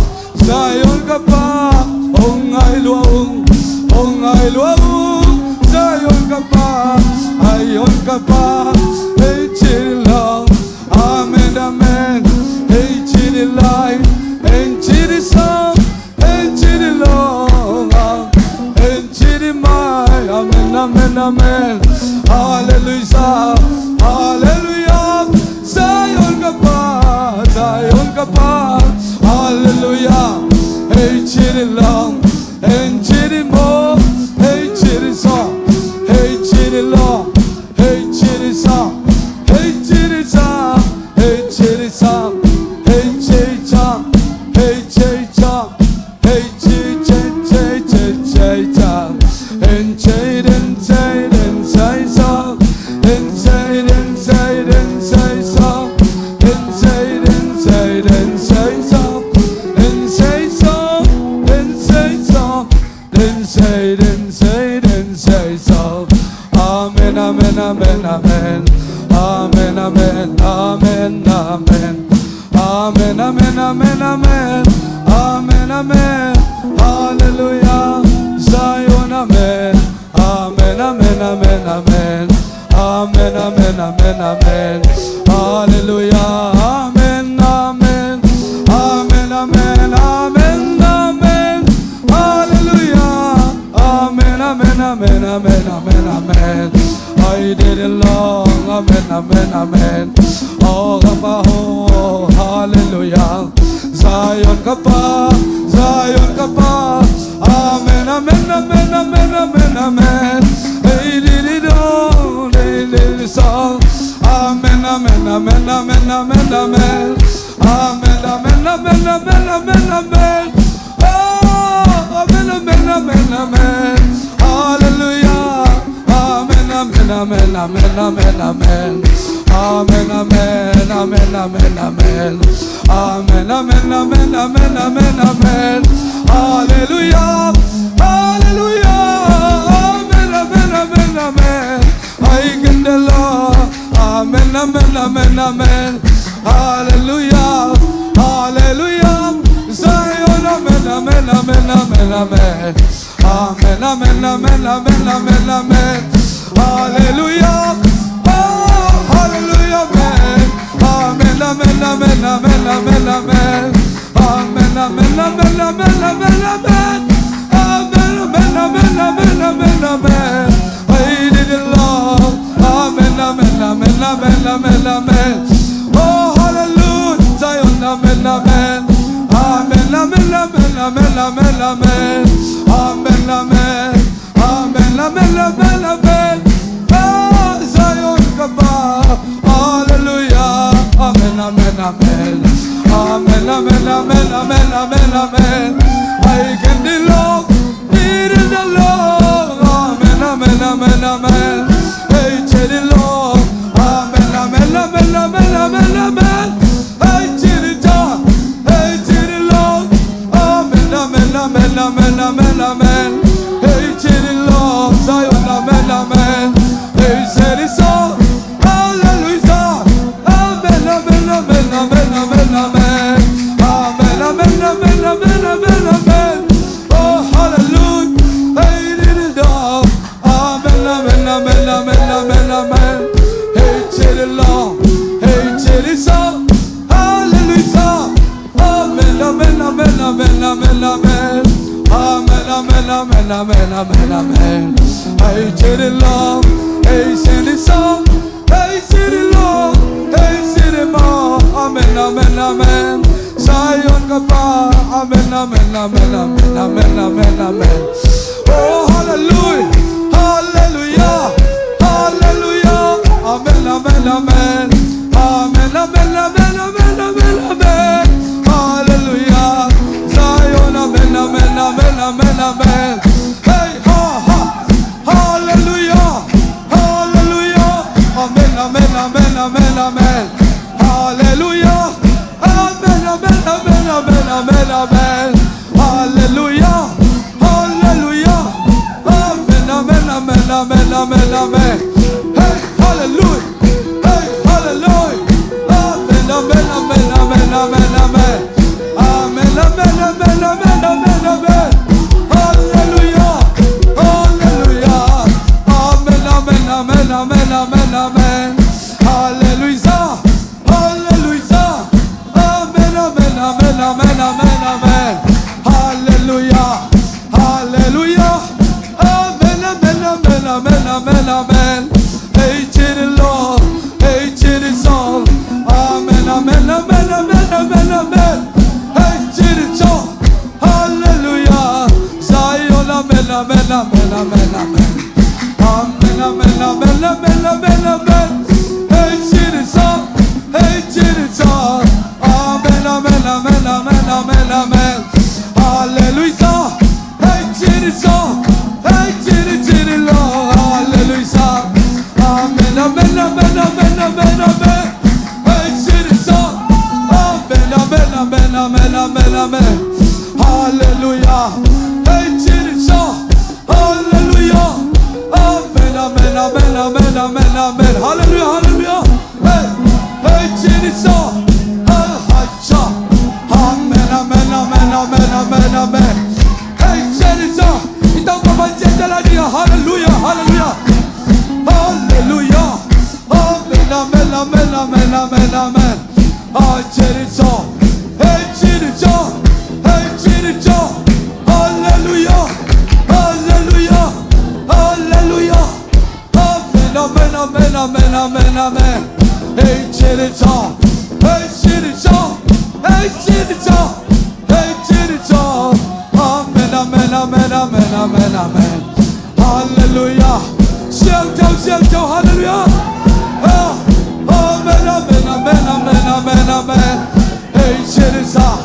Zion ka pa. Hong ngai lua ung. Hong ngai lua ung. Zion ka pa. Zion ka pa. Hei che di lo. Amen, amen. Hei che di lai. Hei che di sa. Hei che di lo. Hei che di mai. Amen, amen, amen. Hallelujah. Hallelujah. Zion ka pa. Zion ka pa. Hallelujah. Hei che di lo. Hei che di mo. Hei che di sa. Hei che di lo. Hei che di sa. Hei che di sa. Hei che di sa. Hei che di sa. Hei che di sa. Hei che, che, che, che, che, che. Hei che, hei che, hei che sa. Hei che, hei che, hei che sa. Hei che, hei che, hei che sa. Hei che sa, hei che sa. Then say, then say, then say so. Amen, amen, amen, amen. Amen, amen, amen, amen. Amen, amen, amen, amen. Amen, amen. Hallelujah. Zion, amen. Amen, amen, amen, amen. Amen, amen, amen, amen. Hallelujah. Amen, amen. Amen, amen, amen, amen. Hallelujah. Amen, amen, amen, amen, amen, amen. Ai, did it long. Amen, amen, amen. Oh, kapa ho. Hallelujah. Zion kapa. Zion kapa. Amen, amen, amen, amen, amen, amen. Hey, did it all, hey, did it all. Amen, amen, amen, amen, amen, amen. Amen, amen, amen, amen, amen, amen. Oh, amen, amen, amen, amen. Hallelujah. Amen, amen, amen, amen, amen, amen. Amen, amen, amen, amen, amen. Amen, amen, amen, amen, amen, amen. Hallelujah. Hallelujah. Amen, amen, amen, amen. Ai, kendelo. Amen, amen, amen, amen. Hallelujah. Hallelujah. Zion, amen, amen, amen, amen, amen. Amen, amen, amen, amen, amen, amen. Hallelujah. Oh, hallelujah, amen. Amen, amen, amen, amen, amen, amen. Amen, amen, amen, amen, amen, amen. Amen, amen, amen, amen, amen, amen. Praise the Lord. Amen, amen, amen, amen, amen, amen. Oh, hallelujah. Zion, amen, amen. Amen, amen, amen, amen, amen, amen. Amen, amen. Amen, amen, amen, amen. Ah, Zion kapa. Hallelujah. Amen, amen, amen. Amen, amen, amen, amen, amen, amen. Ai, kendilo. Amen, amen, amen, amen, amen. Hey, Chedilo. Amen, amen, amen, amen, amen, amen. Hey, Chedita. Hey, Chedilo. Amen, amen, amen, amen, amen, amen. Hey, Chedilo. Zion, amen, amen. Hey, Chedisa. Hallelujah. Amen, amen, amen, amen, amen, amen. Amen, amen, amen, amen, amen, amen. Oh, hallelujah. Hey, did it all. Amen, amen, amen, amen, amen, amen. Hey, Chedilo. Hey, Chedisa. Hallelujah. Amen, amen. Amen, amen, amen, amen, amen, amen. Hey, city love. Hey, city song. Hey, city love. Hey, city ma. Amen, amen, amen. Zion ka pa. Amen, amen, amen, amen, amen, amen, amen. Oh, hallelujah. Hallelujah. Hallelujah. Amen, amen, amen. Amen, amen, amen, amen, amen, amen. Hallelujah. Zion, amen, amen, amen, amen, amen. Hey, ha, ha. Hallelujah. Hallelujah. Amen, amen, amen, amen, amen. Hallelujah. Amen, amen, amen, amen, amen, amen. Hallelujah. Hallelujah. Amen, amen, amen, amen, amen, amen. Hey, hallelujah. Hey, hallelujah. Amen, amen, amen, amen, amen, amen. Amen, amen, amen, amen, amen, amen. Hallelujah. Hallelujah. Amen, amen, amen, amen, amen, amen. Hallelujah. Hallelujah. Amen, amen, amen, amen, amen, amen. Hallelujah. Hallelujah. Amen, amen, amen, amen, amen, amen. Hey, city Lord. Hey, city song. Amen, amen, amen, amen, amen, amen. Hey, city song. Hallelujah. Zion, amen, amen, amen, amen, amen. Amen, amen, amen, amen, amen, amen. Hey, city song. Hey, city song. Amen, amen, amen, amen, amen, amen. Hallelujah. Hey, city song. Hey, city, city Lord. Hallelujah. Amen, amen, amen, amen, amen, amen. Hey, city song. Amen, amen, amen, amen, amen, amen. Hallelujah. Hey, city song. Hallelujah. Amen, amen, amen, amen, amen, amen. Hallelujah, hallelujah. Hey, hey, city song. Hallelujah. Amen, amen, amen, amen, amen, amen. Hey, city song. Ita ko ba cita la dia. Hallelujah, hallelujah. Hallelujah. Amen, amen, amen, amen, amen, amen. Hey, city song. Hey, city song. Hey, city song. Hallelujah. Hallelujah. Hallelujah. Amen, amen, amen, amen, amen, amen. Hey, city song. Hey, city song. Hey, city song. Hey, city song. Amen, amen, amen, amen, amen, amen. Hallelujah. Siangtho, siangtho, hallelujah. Ah, amen, amen, amen, amen, amen, amen. Hey, city song.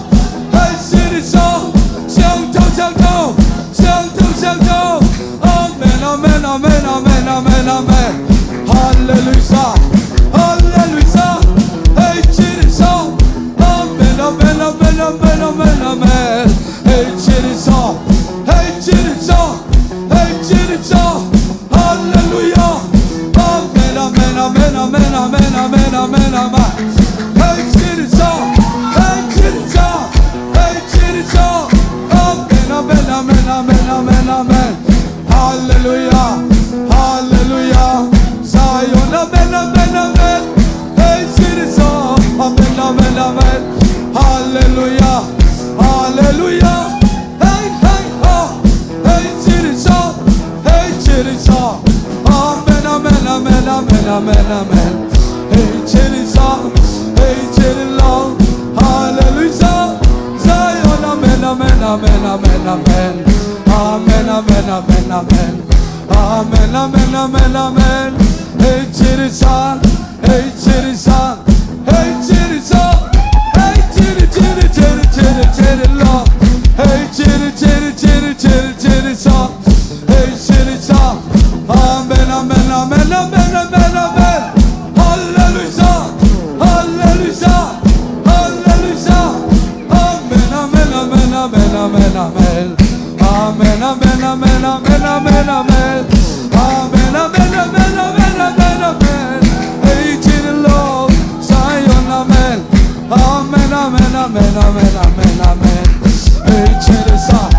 Hey, city song. Siangtho, siangtho. Siangtho, siangtho. Amen, amen, amen, amen, amen, amen. Hallelujah. Hallelujah. Hey, city song. Amen, amen, amen, amen, amen, amen. Hey, city song. Hey, city song. Hey, city song. Hallelujah. Amen, amen, amen, amen, amen, amen, amen. Hey, city song. Hey, city song. Hey, city song. Amen, amen, amen, amen, amen, amen. Hallelujah. Hallelujah. Zion, amen, amen, amen. Hey, city song. Amen, amen, amen. Hallelujah. Hallelujah. Hey, hey, oh. Hey, city song. Hey, city song. Amen, amen, amen, amen, amen, amen. Hey, city song. Hey, city long. Hallelujah. Zion, amen, amen, amen, amen, amen. Amen, amen, amen, amen. Amen, amen, amen, amen. Hey, city song. Hey, city song. Hey, city song. Hey, city, city, city, city, city long. Hey, city, city, city, city, city song. Hey, city song. Amen, amen, amen, amen, amen, amen. Hallelujah. Hallelujah. Hallelujah. Amen, amen, amen, amen, amen, amen. Amen, amen, amen, amen, amen, amen. Amen, amen, amen, amen, amen, amen. Hey, city long, Zion, amen. Amen, amen, amen, amen, amen, amen. Hey, city song.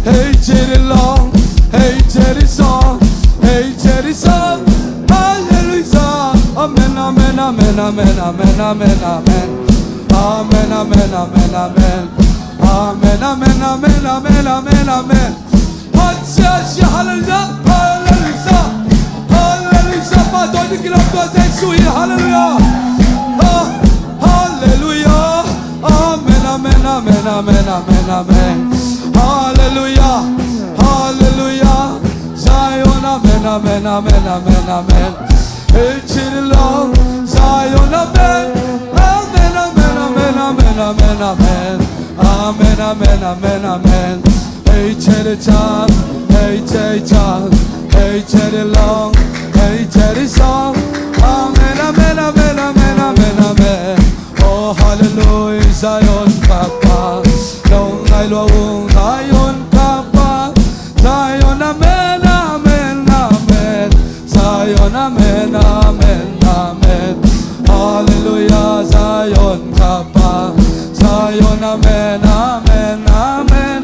Hey, city long. Hey, city song. Hey, city song. Hallelujah. Amen, amen, amen, amen, amen, amen, amen. Amen, amen, amen, amen. Amen, amen, amen, amen, amen, amen. Hallelujah, hallelujah, hallelujah. Hallelujah, pa to ni kilom to se sui, hallelujah. Ah, hallelujah. Amen, amen, amen, amen, amen, amen. Hallelujah, hallelujah. Zion, amen, amen, amen, amen, amen. Hey, Chiri Long, Zion, amen. Amen, amen, amen, amen, amen, amen. Amen, amen, amen, amen. Hey, Chiri Chang, hey, Chiri Chang, hey, Chiri Long, hey, Chiri Song. Amen, amen, amen, amen, amen, amen. Oh, hallelujah, Zion Kapa. Nong ngai lua ung Zion Kapa. Zion, amen, amen, amen. Zion, amen, amen, amen. Hallelujah, Zion Kapa. Zion, amen, amen, amen.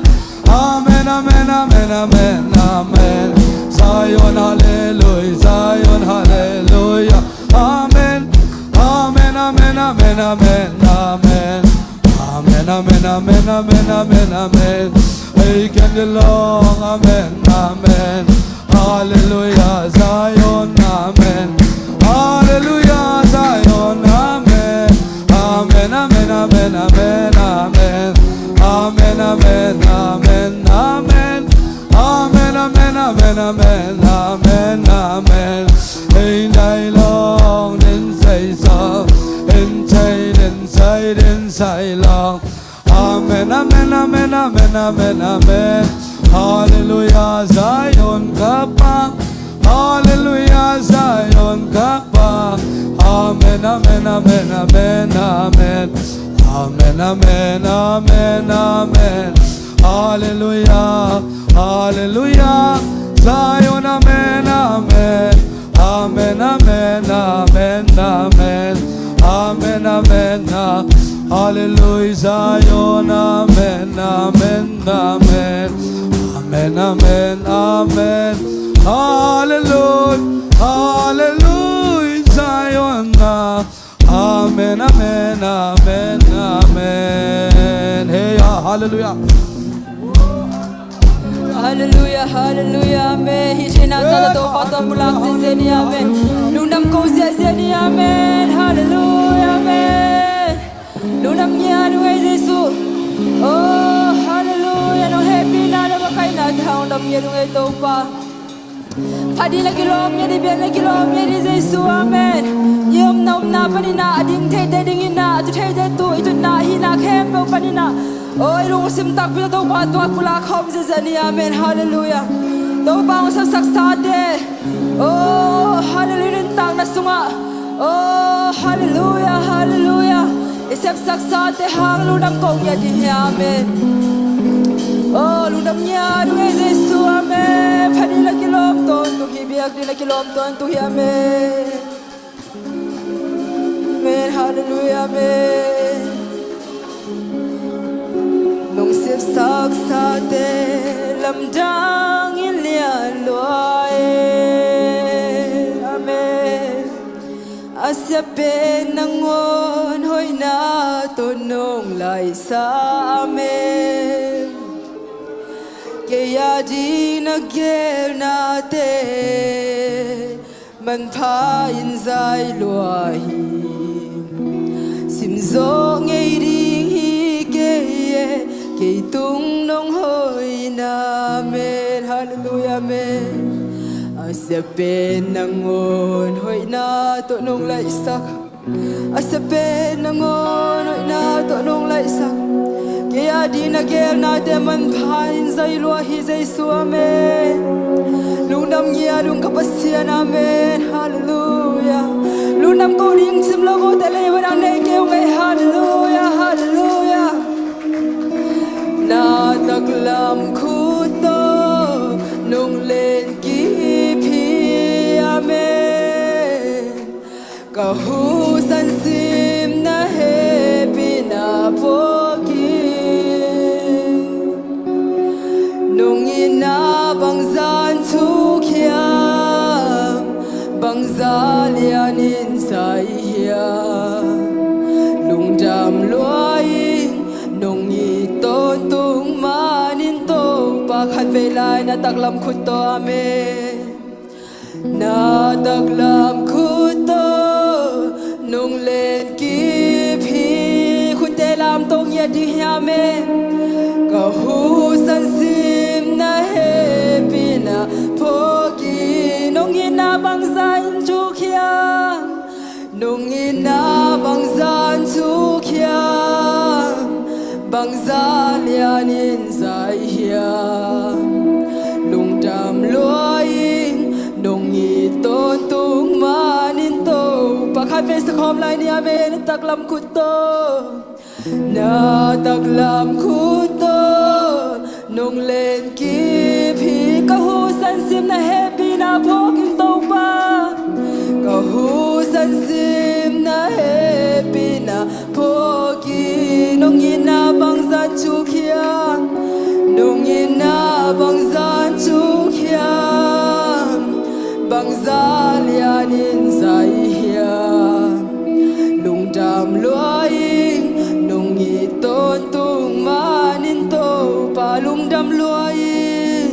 Amen, amen, amen, amen, amen. Zion, hallelujah, Zion, hallelujah. Amen. Amen, amen, amen, amen, amen. Amen, amen, amen, amen, amen, amen. Hey, can you long? Amen, amen. Hallelujah, Zion, amen. Hallelujah, Zion, amen. Amen, amen, amen, amen, amen. Amen, amen, amen, amen. Amen, amen, amen, amen, amen, amen. Hey, dai long, din sai sa, din sai, din sai, din sai long. Amen, amen, amen, amen, amen, amen. Hallelujah, Zion Kapa. Hallelujah, Zion Kapa. Amen, amen, amen, amen, amen. Amen, amen, amen, amen. Hallelujah, hallelujah. Zion, amen, amen. Amen, amen, amen, amen. Amen, amen, ah. Hallelujah, Zion, amen, amen, amen. Amen, amen, amen. Hallelujah, hallelujah, Zion, ah. Amen, amen, amen, amen. Hey, ah, hallelujah. Hallelujah, hallelujah, amen. Hi thei na za la to pa to pulak zia zia ni, amen. Lungdam ko zia zia ni, amen. Hallelujah, amen. Lungdam ngia nung ei Jesu. Oh, hallelujah. Nong hehpihna, nong makaihna tawh lungdam ngia nung ei Topa. Phat ding na kilawm ngiat, i biak na kilawm ngiat hi Jesu, amen. I omna omna panin ah, a ding theite dingin ah, a tu theite tu, i tutna hihna khempeuh panin ah, aw, i lungsim takpi tawh Topa tungah pulak khawm ziazia ni, amen. Hallelujah. Topa hong sepsak sate, oh, hallelujah, nuntakna sungah, oh, hallelujah, hallelujah. I sepsak sate hang lungdam ko ngiat ding hi, amen. Oh, lungdam ngiat ding hi Jesu, amen. Phat ding na kilawm tawntung hi, biak ding na kilawm tawntung hi, amen. Amen, hallelujah, amen. Nong sepsak sate lamdang in lian lua e, amen. A sia pen nangawn hoihna tawh nong laihsa, amen. Kei a ding na gelnate manpha in zai lua hi. Sim zawh ngei ding hi kei e, kei tung nong hoihna, amen. Hallelujah, amen. A sia pen nangawn hoihna tawh nong laihsak, a sia pen nangawn hoihna tawh nong laihsak, kei a ding na gelnate manpha in zai lua hi Jesu, amen. Lungdam ngia ding ka Pasian, amen. Hallelujah. Lungdam ko ding cim lo kote lei vanah nei kei ung ei, hallelujah, hallelujah. Na taklam khut tawh nong len kip hi, amen. Ka husan sim na hehpihna pawlkhat, nong itna bangzah in thuk hiam, bangzah lian in zai hiam, lungdam lua ing, nong it tawn Khatvei lai na taklam khut tawh, amen. Na taklam khut tawh nong len kip hi. Khunte lam tawh ngiat dih hi, amen. Ka husan sim na hehpihna phawk hi. Nong itna bangzah in thuk hiam? Nong itna bangzah in thuk hiam? Bangzah lianin zai hiam? Lungdam lua ing, nong it tawntung manin Topa. Khatvei sa khawm lai ni, amen. Taklam khut tawh. Na taklam khut tawh nong len kip hi. Ka husan sim na hehpihna phawk ing Topa. Ka husan sim na hehpihna phawk hi. Nong itna bangzah in thuk hiam? Nong itna bangzah in thuk hiam? Bangzah lianin zai hiam? Lungdam lua ing, nong it tawntung manin Topa. Lungdam lua ing,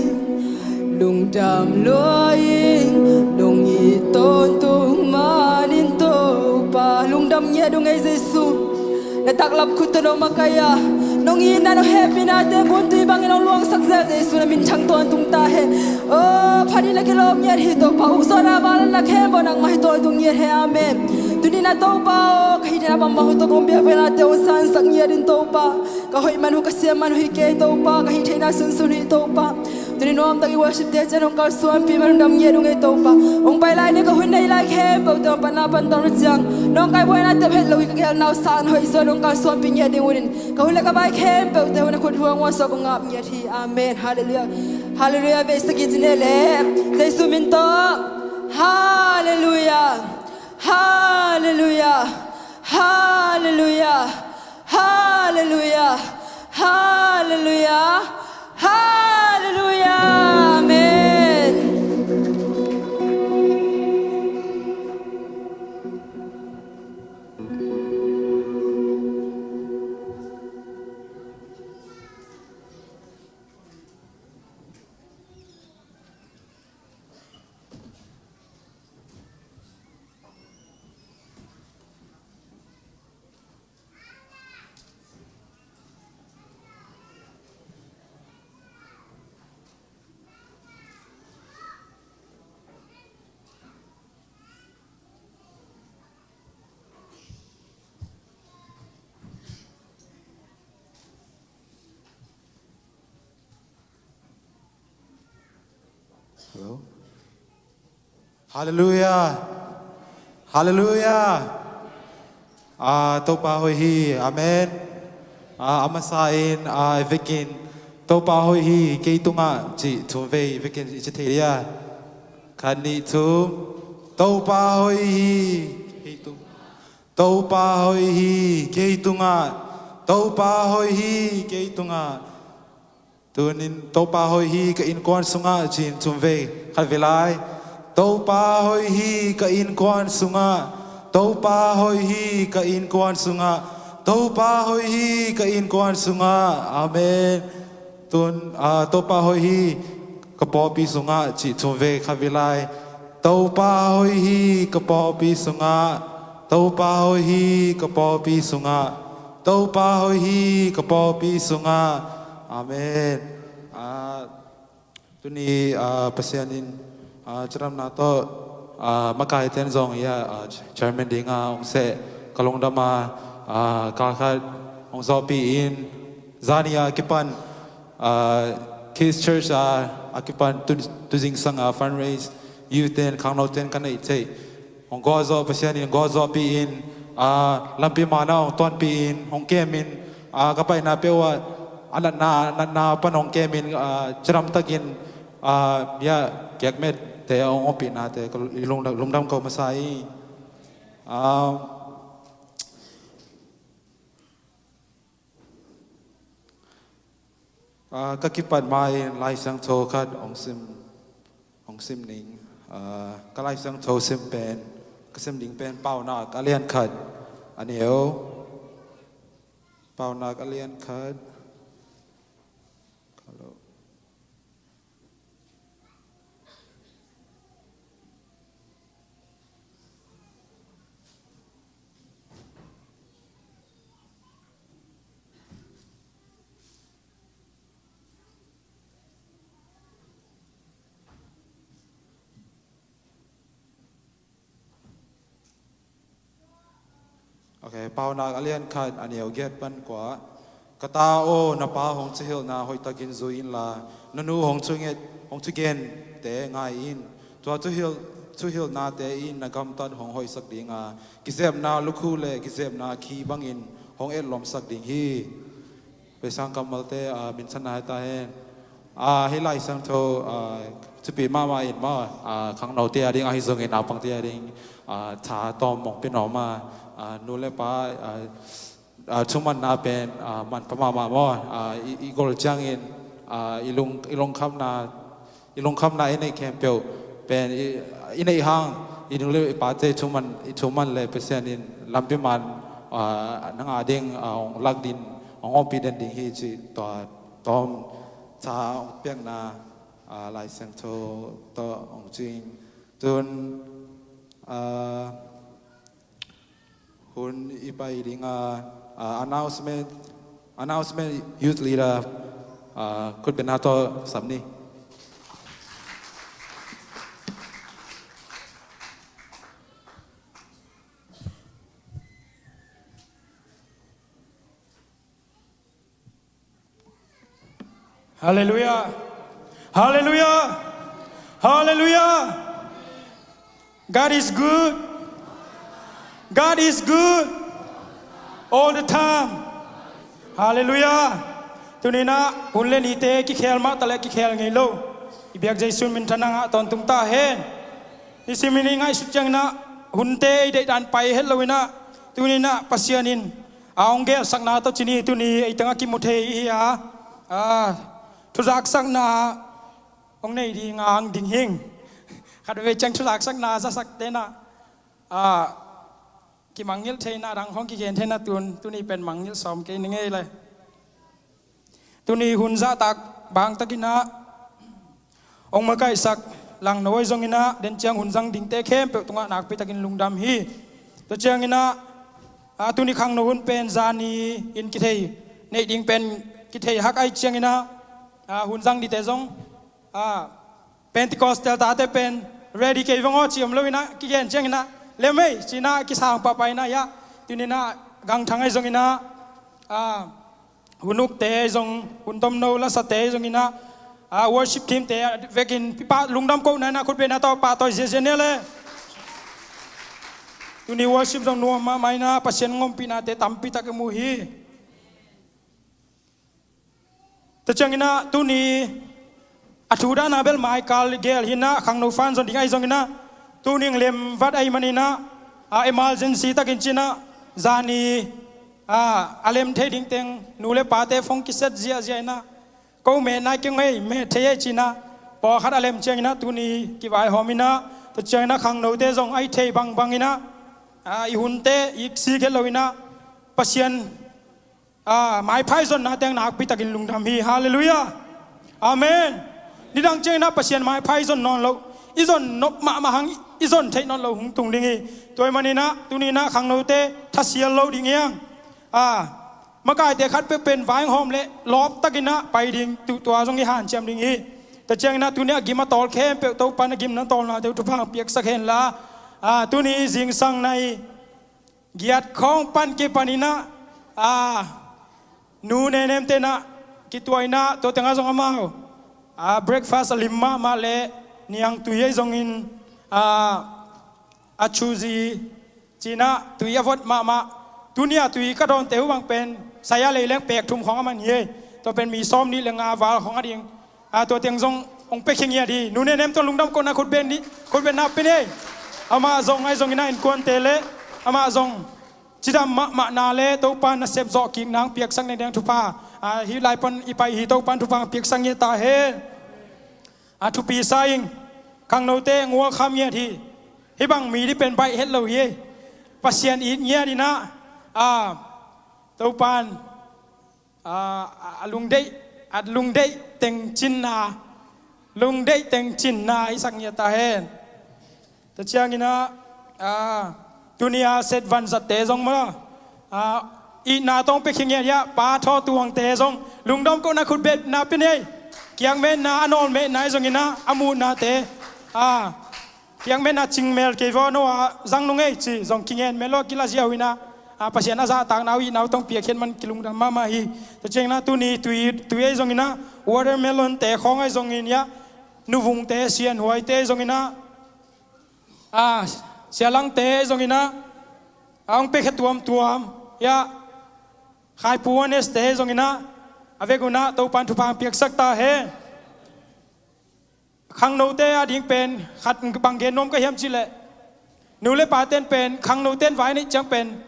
lungdam lua ing, nong it tawntung manin Topa. Lungdam ngiat ung ei Jesu. Na taklam khut tawh nong makaih a, nong itna nong hehpihnate guntui bangin hong luangsak zel Jesu, na minthang tawntung ta hen. O, phat in na kilawm ngiat hi Topa. Ukzawhna vangliatna khempeuh nangmah hi tawntung ngiat hen, amen. Tuni-in ah Topa aw, ka hih theihna bangmah uh tawh kong biakpiaknate hong sansak ngiat in Topa. Ka hoih man uh, ka siam man uh hi kei Topa. Ka hih theihna sunsun hi Topa. Tuni nuamtak i worship-te ciang hong kalsuanpih man, lungdam ngiat ung ei Topa. Hong pai lai ni ka hun nei lai khempeuhte hong patna pan tawn uh ciang, nong kaibuainate uh het lo hi ka geelna uh sang hoih zaw in hong kalsuanpih ngiat ding un in, ka hun le ka vai khempeuhte uh na khut uh hong huansuak, kong ap ngiat hi. Amen. Halleluiah. Halleluiah. Vei sagih ci ni leh, Jesu min tawh. Halleluiah. Halleluiah. Halleluiah. Halleluiah. Halleluiah. Halleluiah. Amen. Hello. Halleluiah. Halleluiah. Ah, Topa hoih hi. Amen. Ah, a masa in, ah, i vekin, Topa hoih hi kei tungah, cih thum vei i vekin i ci thei dia. Khat, nih, thum. Topa hoih hi kei tungah. Topa hoih hi kei tungah. Topa hoih hi kei tungah. Tuni-in Topa hoih hi ka innkuan sungah, ci-in thum vei. Khat vei lai. Topa hoih hi ka innkuan sungah. Topa hoih hi ka innkuan sungah. Topa hoih hi ka innkuan sungah. Amen. Tun, ah, Topa hoih hi ka pawlpi sungah, cih thum vei. Khat vei lai. Topa hoih hi ka pawlpi sungah. Topa hoih hi ka pawlpi sungah. Topa hoih hi ka pawlpi sungah. Amen. Ah, tuni, ah, Pasian in, ah, cidamna tawh, ah, makaite in zong ia, ah, chairman dinga hong seh ka lungdam a, ah, kal khat hong zawhpih in, zani a kipan, ah, Kids Church a, a kipan tu, tuzingsang a fundraise, youth ten, khangno ten ka neih theih. Hong gualzawh, Pasian in hong gualzawhpih in, ah, lampi mana hong tuanpih in, hong kemin, ah, ka paina peuh ah, a natna, natna pan hong kemin, ah, cidamtakin, ah, ia, kekmet te hong ompihna te, ka lung, lungdam ko masa hi. Ah, Ah, ka kipat ma-in Lai Siangtho khat hong sim, hong sim ning. Ah, ka Lai Siangtho sim pen, ka sim ding pen Paunak a lian khat. A neu. Paunak a lian khat. Hello. Okay, Paunak a lian khat a neu giat pan kua. Ka ta aw, na pa hong thuhilhna hoihtakin zui inla, na nu hong thunget, hong thugente ngai in. Tua thuhilh, thuhilhnate in na gamtat hong hoihsak dinga, kizepna lukhu le kizepna khi bangin hong etlomsak ding hi. Beisang kammalte, ah, minthanna hi ta hen. Ah, hih Lai Siangtho, ah, thupi mahmah in maw, ah, khangnote a ding ahi zongin naupangte a ding, ah, tha tawm mong pia nuam a, ah, nu le pa, ah, ah, thumanna pen, ah, manpha mahmah maw, ah, i, i gol ciangin, ah, i lung, i lungkhamna, i lungkhamna i neih khempeuh pen i, i neih hang, i nu le i pate thuman, i thuman le Pasian in lampi man, ah, nang a ding, ah, hong lak din, hong ompih den ding hi cih tua tawm tha hong piakna, ah, Lai Siangtho tawh hong cing. Tun, ah, hun i pai dinga, ah, announcement, announcement, youth leader, ah, khutbetna tawh sam ni. Halleluiah. Halleluiah. Halleluiah. God is good. God is good. All the time. Halleluiah. Tuni-in ah hun le nite kikhel mah ta le kikhel ngei lo. I biak Jesu minthanna ngah tawntung ta hen. Nisim in i ngaihsut ciangin ah hunte i deihdan pai het lo-in ah, tuni-in ah Pasian in a hong gelsakna tawh ci ni, tuni ei teng a kimu thei i hi a, a, thuzaksakna hong nei ding a hang ding hing. Khat veve ciang thuzaksakna zasakte in ah, a, kimangngilh theihna dang hong kigen theihna tun, tuni pen mangngilh sawm kei ni ngei le. Tuni hun zahtak bangtakin ah hong makaihsak langno ahi zongin ah, den ciang hun zang dingte khempeuh tungah nakpitakin lungdam hi. Tua ciangin ah, a, tuni khangno hun pen zani in kithei, neih ding pen kithei hak ahih ciangin ah, a, hun zang dingte zong, a, Pentecostal tate pen ready kei vang aw ci om lo-in ah, kigen ciangin ah lem ei ci-in ah kisang pahpah in ah, hiah tuni-in ah gangthang ahi zongin ah, a, hun ukte zong, hun tomno lasate zongin ah, a, worship teamte vekin pi pah lungdam kohna in ah khutbetna tawh pahtawi ziazia ni le. Tuni worship zong nuam mahmah in ah Pasian hong ompihnate tampi tak i mu hi. Tua ciangin ah tuni a thu dahna bel maikal gel hi-in ah, khangno fan zon ding ahi zongin ah, tuni hong lem vat ahih manin ah, a, emergency takin ci-in ah zani, a, a lem thei ding teng nu le pate phone kiset ziahziah in ah, ko meh nai kei ngei, meh thei ei ci-in ah, pawlkhat a lem ciangin ah tuni kivaihawm in ah, tua ciangin ah khangnote zong ahi thei bangbang in ah, a, i hunte i sik het lo-in ah Pasian, a, maipha i zonna teng nakpitakin lungdam hi. Halleluiah. Amen. Nidang ciangin ah Pasian maipha i zon nawn loh, i zon nop mahmah hang i zon theih nawn loh hong tung ding hi. Tua ahih manin ah tuni-in ah khangnote thasial lo ding hi hang. A, makaite khat peuh pen vaihawm le lawptakin ah pai ding, tu, tua zong i hanciam ding hi. Tua ciangin ah tuni a gim a tawl khempeuh Topa'n a gimna tawlnate uh thupha hong piaksak hen la. A, tuni zingsang nai giat khawng pan kipanin ah, a, nu Nenem te in ah kituah in ah, tua tengah zong amau, a, breakfast a lim mahmah le niangtui ahi zongin, a, a chuzi ci-in ah tui a vot mahmah. Tuni a tui ka dawnte uh bang pen sai a lei leng pek thum khawng a man hi. Tua pen mi sawm nih le nga val khawng a ding. A, tua teng zong hong pia khin ngiat hi. Nu Nenem tawh lungdam kohna khutbet ni, khutbetna pia ni. Amah zong ahi zongin ah innkuante le amah zong cidam mahmahna le Topa'n nasep zawhkikna hong piaksak nading thupha, a, hih lai pan i pai hi, Topa'n thupha hong piaksak ngiat ta hen. A, thupi sa ing. Khangnote hong welcome ngiat hi. Hih bang mi ding pen baih het lo hi. Pasian it ngiat in ah, a, Topa'n, a, a lungdeih, a lungdeih teng cinna, lungdeih teng cinna hisak ngiat ta hen. Tua ciangin ah, a, tuni a set vanzatte zong maw, a, itna tawh hong pia khin ngiat hi a, Pa Thaw Tuangte zong lungdam kohna khutbetna pia ni. Kiangmehna, a nawlmehna ahi zongin ah, a muhnate, a, kiangmehna cingmel kei vaw, no a zang nung ei ci zong kingen mel lo, kila ziau in ah, a, Pasian a zahtakna uh, itna uh tawh piakkhiat man kilungdam mahmah hi. Tua ciangin ah tuni tui, tui ahi zongin ah, watermelon te khawng ahi zongin ah, nuvungte, sianhuaite ahi zongin ah, a, sialangte ahi zongin ah, a hong piakhia tuamtuam, ya, khaipu aneste ahi zongin ah, a vekun ah Topan thupha piaksak ta hen. Khangnote ading pen khat bang gen nuam ka hiam cih leh, nu le pate'n pen khangnote'n vai neih ciang pen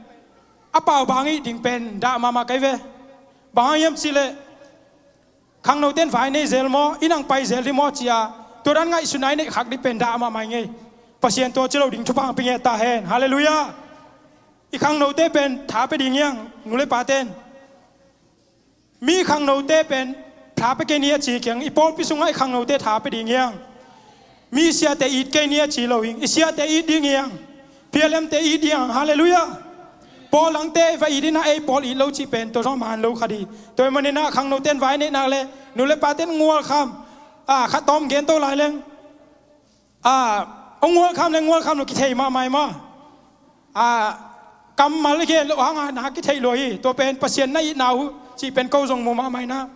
a pau bang ih ding pen dah mahmah kei ve. Bang hang hiam cih leh, khangnote'n vai nei zel maw, inn ah pai zel ding maw ci-a, tua dan ngaihsutna i neih khak ding pen dah mahmah ing ei. Pasian tua ci lo ding thupha hong pia ngiat ta hen. Halleluiah. I khangnote pen tha pia ding hi hang, nu le pate'n. Mi khangnote pen tha pia kei ni a ci keng, i pawlpi sungah i khangnote tha pia ding hi hang. Mi siate it kei ni a ci lo hi ing, i siate it ding hi hang. Phialemte it ding hi hang. Halleluiah. Pawl dangte va it in ah ei pawl it lo cih pen tua zong man lo kha ding. Tua ahih manin ah khangnote'n vai neih nak leh, nu le pate'n ngualkham, a, khat tawm gen to lai leng, a, hong ngualkham le ngualkham lo kithei mahmah hi maw. A, kammal i gen loh hangah na kithei lua hi. Tua pen Pasian na itna uh cih pen ko zong mu mahmah in ah,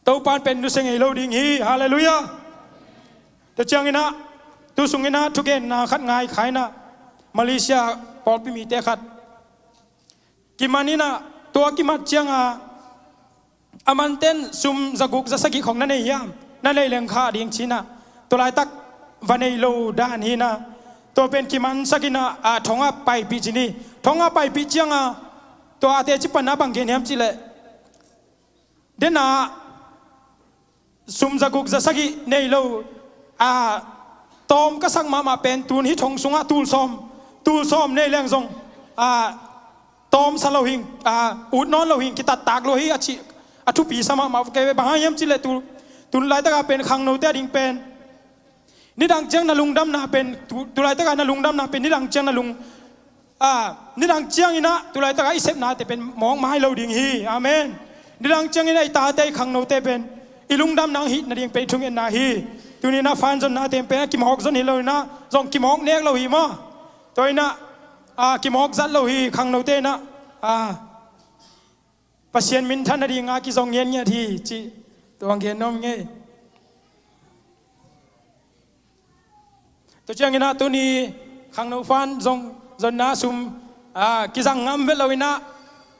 Topan pen nusia ngei lo ding hi. Halleluiah. Tua ciangin ah, tu sungin ah thugenna khat ngai kha in ah, Malaysia pawlpi mite khat kiman in ah, tua kimat ciangah, a mante'n sum zaguk zasagih khawng na nei hiam, na neih leng kha ding ci-in ah, tua laitak va nei lo dan hi in ah, tua pen kimansak in ah, a, thong ah paipih ci ni. Thong ah paipih ciangah, tua a teci panna bang gen hiam cih leh, dena sum zaguk zasagih nei lo, a, tawm ka sak mahmah pen tun hih thong sungah tul sawm, tul sawm nei leng zong, a, tawm sa lo hi ing, a, ut nawn lo hi ing, kitattak lo hi a cih, a thupi sa mahmah kei ve. Bang hang hiam cih leh tu, tu laitak a pen khangnote ading pen nidang ciang na lungdamna pen, tu, tu laitak a na lungdamna pen nidang ciang na lung, a, nidang ciangin ah tu laitak a i sepnate pen mawk mai lo ding hi. Amen. Nidang ciangin ah i tate, i khangnote pen i lungdamna hong hih nading pen i thungetna hi. Tuni in ah fan zonnate pen a kimawk zon hi lo in ah, zong kimawk nek lo hi maw. Tua in ah, a, kimawk zat lo hi, khangnote in ah, a, Pasian minthan nading a kizong ngiatngiat hi cih tua hong gen nuam ing ei. Tua ciangin ah tuni khangno fan zong zonna sum, a, kizang ngam vet lo in ah,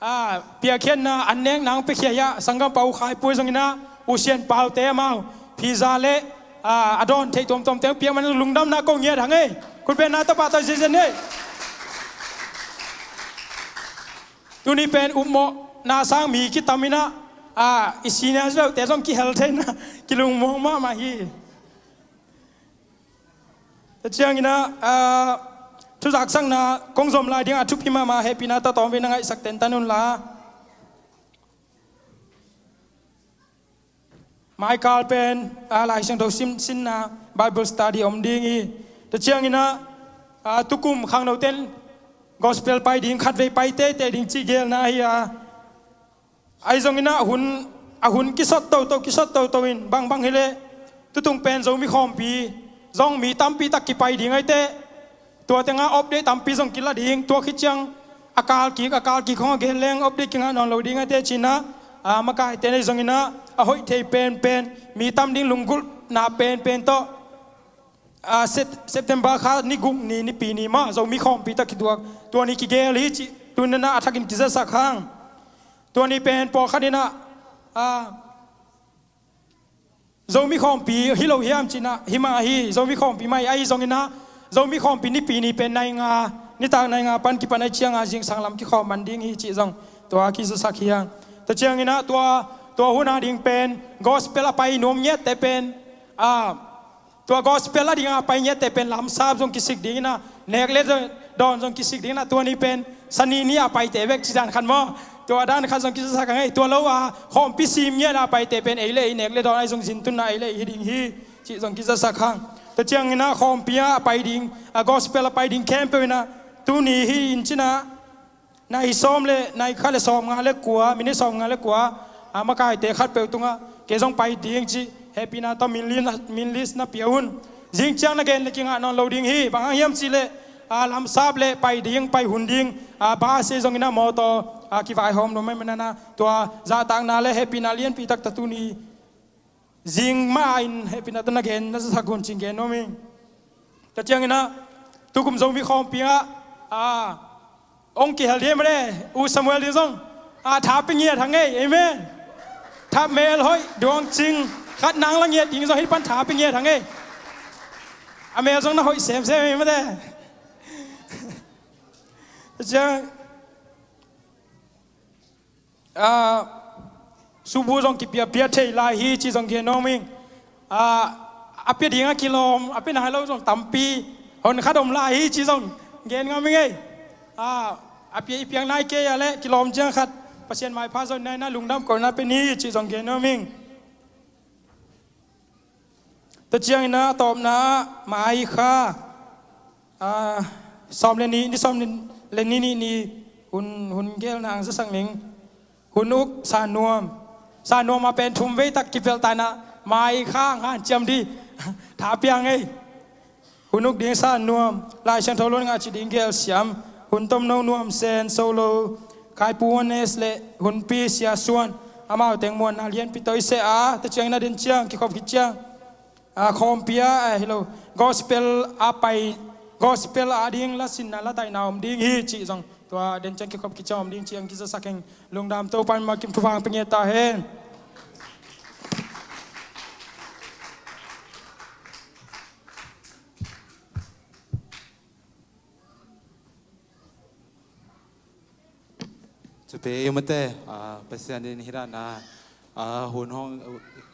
a, piakkhiatna an nekna hong piakhia hi a, sanggampa U Khai Pu ahi zongin ah, U Sian Pau te amau pizza le, a, a dawn theih tuamtuamte hong piak man lungdamna ko ngiat hang ei. Khut bengna tawh pahtawi zenzen ni ei. Tuni pen upmawhna sang mi kitam in ah, a, i senior ziote zong kihel thei in ah, kilungmuang mahmah hi. Tua ciangin ah, a, thuzaksakna kong zom lai ding a thupi mahmah, hehpihna tawh tawmvei na ngaihsak tentan un la. Maikal pen, a, Lai Siangtho sim, sinna Bible study om ding hi. Tua ciangin ah, a, tukum khangnote'n gospel pai ding, khatvei pai teitei ding cih geelna hi a. Ahi zongin ah hun, a hun kisot toto, kisot toto in bangbang hi leh, tutung pen Zomi Khawmpi zong mi tampi tak kipai ding ahi teh, tua tengah update tampi zong kila ding, tua khit ciang a kal kik, a kal kik khawng a gen leng update kingah nawn lo ding ahi teh ci-in ah, a, makaite nei zongin ah, a hoih thei penpen, mi tam ding lunggulhna penpen tawh, a, Sep-, September kha ni guk ni, Nipi ni mah Zomi Khawmpi tawh kituak, tua ni kigel hi cih tuni-in ah a thakin kizasak hang. Tua ni pen pawlkhat in ah, a, Zomi Khawmpi hi lo hiam ci-in ah, hi mah hi, Zomi Khawmpi mah hi. Ahi zongin ah, Zomi Khawmpi Nipi ni pen nai nga, nitak nai nga pan kipan ahih ciangin zingsang lam kikhawm man ding hi cih zong tua kizasak hi hang. Tua ciangin ah tua, tua hun ading pen gospel a pai nuam ngiatte pen, a, tua gospel ading a pai ngiatte pen lamsap zong kisik ding in ah, nek le dawn zong kisik ding in ah, tua ni pen Sani ni a paite bek ci dan khat maw. Tua dan khat zong kizasak hang ei, tua lo a khawmpi sim ngiat a paite pen ei le ei nek le dawn ahi zong zin tunna ei le ei hi ding hi cih zong kizasak hang. Tua ciangin ah khawmpi a pai ding, a, gospel a pai ding khempeuh in ah, tuni hi in ci-in ah, nai sawm le, nai khat le sawmnga le kua, minute sawmnga le kua, a, makaite khatpeuh tungah kei zong pai ding cih hehpihna tawh min list na, min list na pia un. Zing ciang na gen le kingah nawn lo ding hi. Bang hang hiam cih leh, a, lamsap le pai ding, pai hun ding, a, bus ei zongin a mawtaw, a, kivaihawm lo mah ahih manin a, tua zahtakna le hehpihna lianpi tak tatu ni zing mah in hehpihna tawh na gen na zasak un ci-in gen nuam ing. Tua ciangin a, tukum Zomi khawmpi ah, a, hong kihel ding mah le, U Samuel ding zong, a, tha pia ngiat hang ei, amen. Tha mel hoih, duang cing, khat nang la ngiat ding zong hih pan tha pia ngiat hang ei. A mel zong na hoih semsem ei mate. Tua ciang, a, subu zong kipiapia thei lai hi ci zong gen nuam ing. A, a pia ding a kilawm, a pia nai lo zong tampi, hon khat om lai hi ci zong gen ngam ing ei. A, a pia i piak nai kei a leh kilawm ciang khat Pasian maipha zong nai na lungdam kawmna pia ni ci zong gen nuam ing. Tua ciangin a tawpna ah mai kha, a, sawm le nih, ni sawm le nih ni, ni hun, hun gelna ang zasak ning. Hun uk sa nuam. Sa nuam a pen thum vei tak kipelh ta in a mai kha ang hanciam dih. Tha pia ing ei. Hun uk ding sa nuam, Lai Siangtho luan ngah cih ding gelsiam, hun tomno nuam sen so lo, Kaipu Ones le hunpi Sia Suan, amau teng muanna lianpi tawh i seh a, tua ciangin a den ciang, kikhop khit ciang, a, khawmpi ah, a, hi lo, gospel a pai, gospel a ding la sinna la taihna om ding hi cih zong, tua den ciang kikhop khit ciang om ding cih ang kizasak ing. Lungdam, Topa in mah kim thupha pia ngiat ta hen. Thupi ei mate, a, Pasian in hih dan a, a, hun hong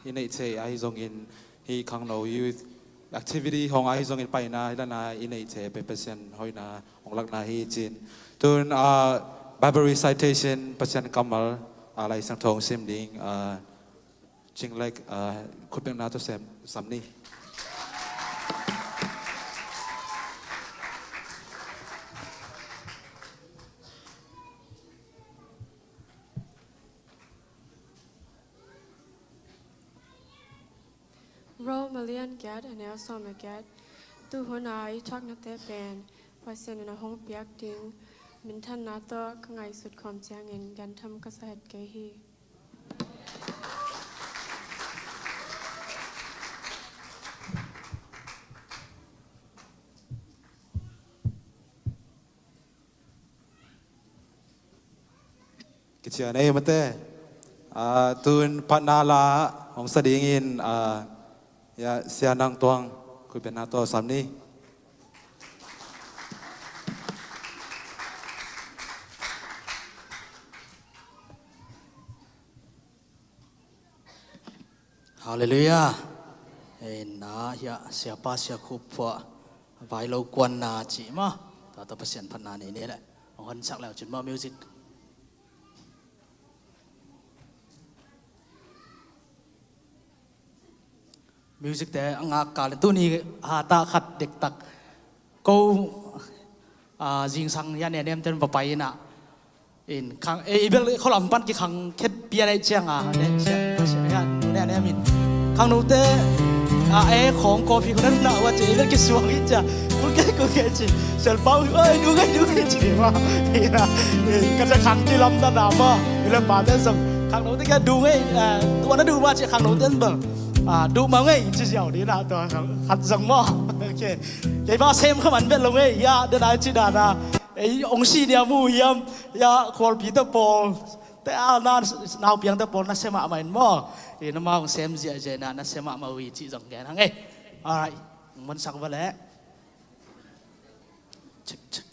i neih thei ahi zongin, hih khangno youth activity hong ahi zongin paina hih dan a i neih thei pen Pasian hoihna hong lakna hi ci-in. Tun, a, Bible recitation, Pasian kammal, a, Lai Siangtho hong sim ding, a, Cing Lek, a, khutbetna tawh sem, sam ni. Rom a lian giat a neu sawm le giat. Tuhun a i thuaknate pen Pasian in a hong piak ding minthanna tawh ka ngaihsut khawm ciangin gentham ka sa het kei hi. Kician ei mate. A, tun phatna la hong sa dingin, a, ya, Sia Nang Tuang khutbetna tawh sam ni. Halleluiah. Hei na, hiah siapa sia khup phuah vai lo kuanna cih mah. Tua tawh Pasian phatna nei ni leh. Hong honsak leu cin mah music. Music te a ngak ka le tuni hatah khat dektak. Ko, a, zingsang ya ne nem ten va pai ina. In khang, e, i bel khualam pan kikhang khet pian ei ciang a, ne ciang, ya, nu ne nem in. Khangnote, a, e, khong coffee khong na wa ci, i bel kisuang i cia. Kul ke, kul ke ci. Sel pau, oi, du ngai, du ngai ci ma. Ina, e, ka cia khang kilam na na ma. I le pa te zong. Khangnote ka du ngai, e, tua na du ma ci khangnote bel. A, du ma ngai ci ziau di na tua khat zong ma. Okay. Kei ba sem kha man bel lo ngai, ya, den ai ci da na. Ei, ong si nia mu hiam, ya, khualpi te pawl, te a na, nau piang te pawl na sem a ma in maw. Ei, na ma ong sem zia zia na, na sem a ma ui ci zong gen hang ei. Alright, mon sak va le. Check, check.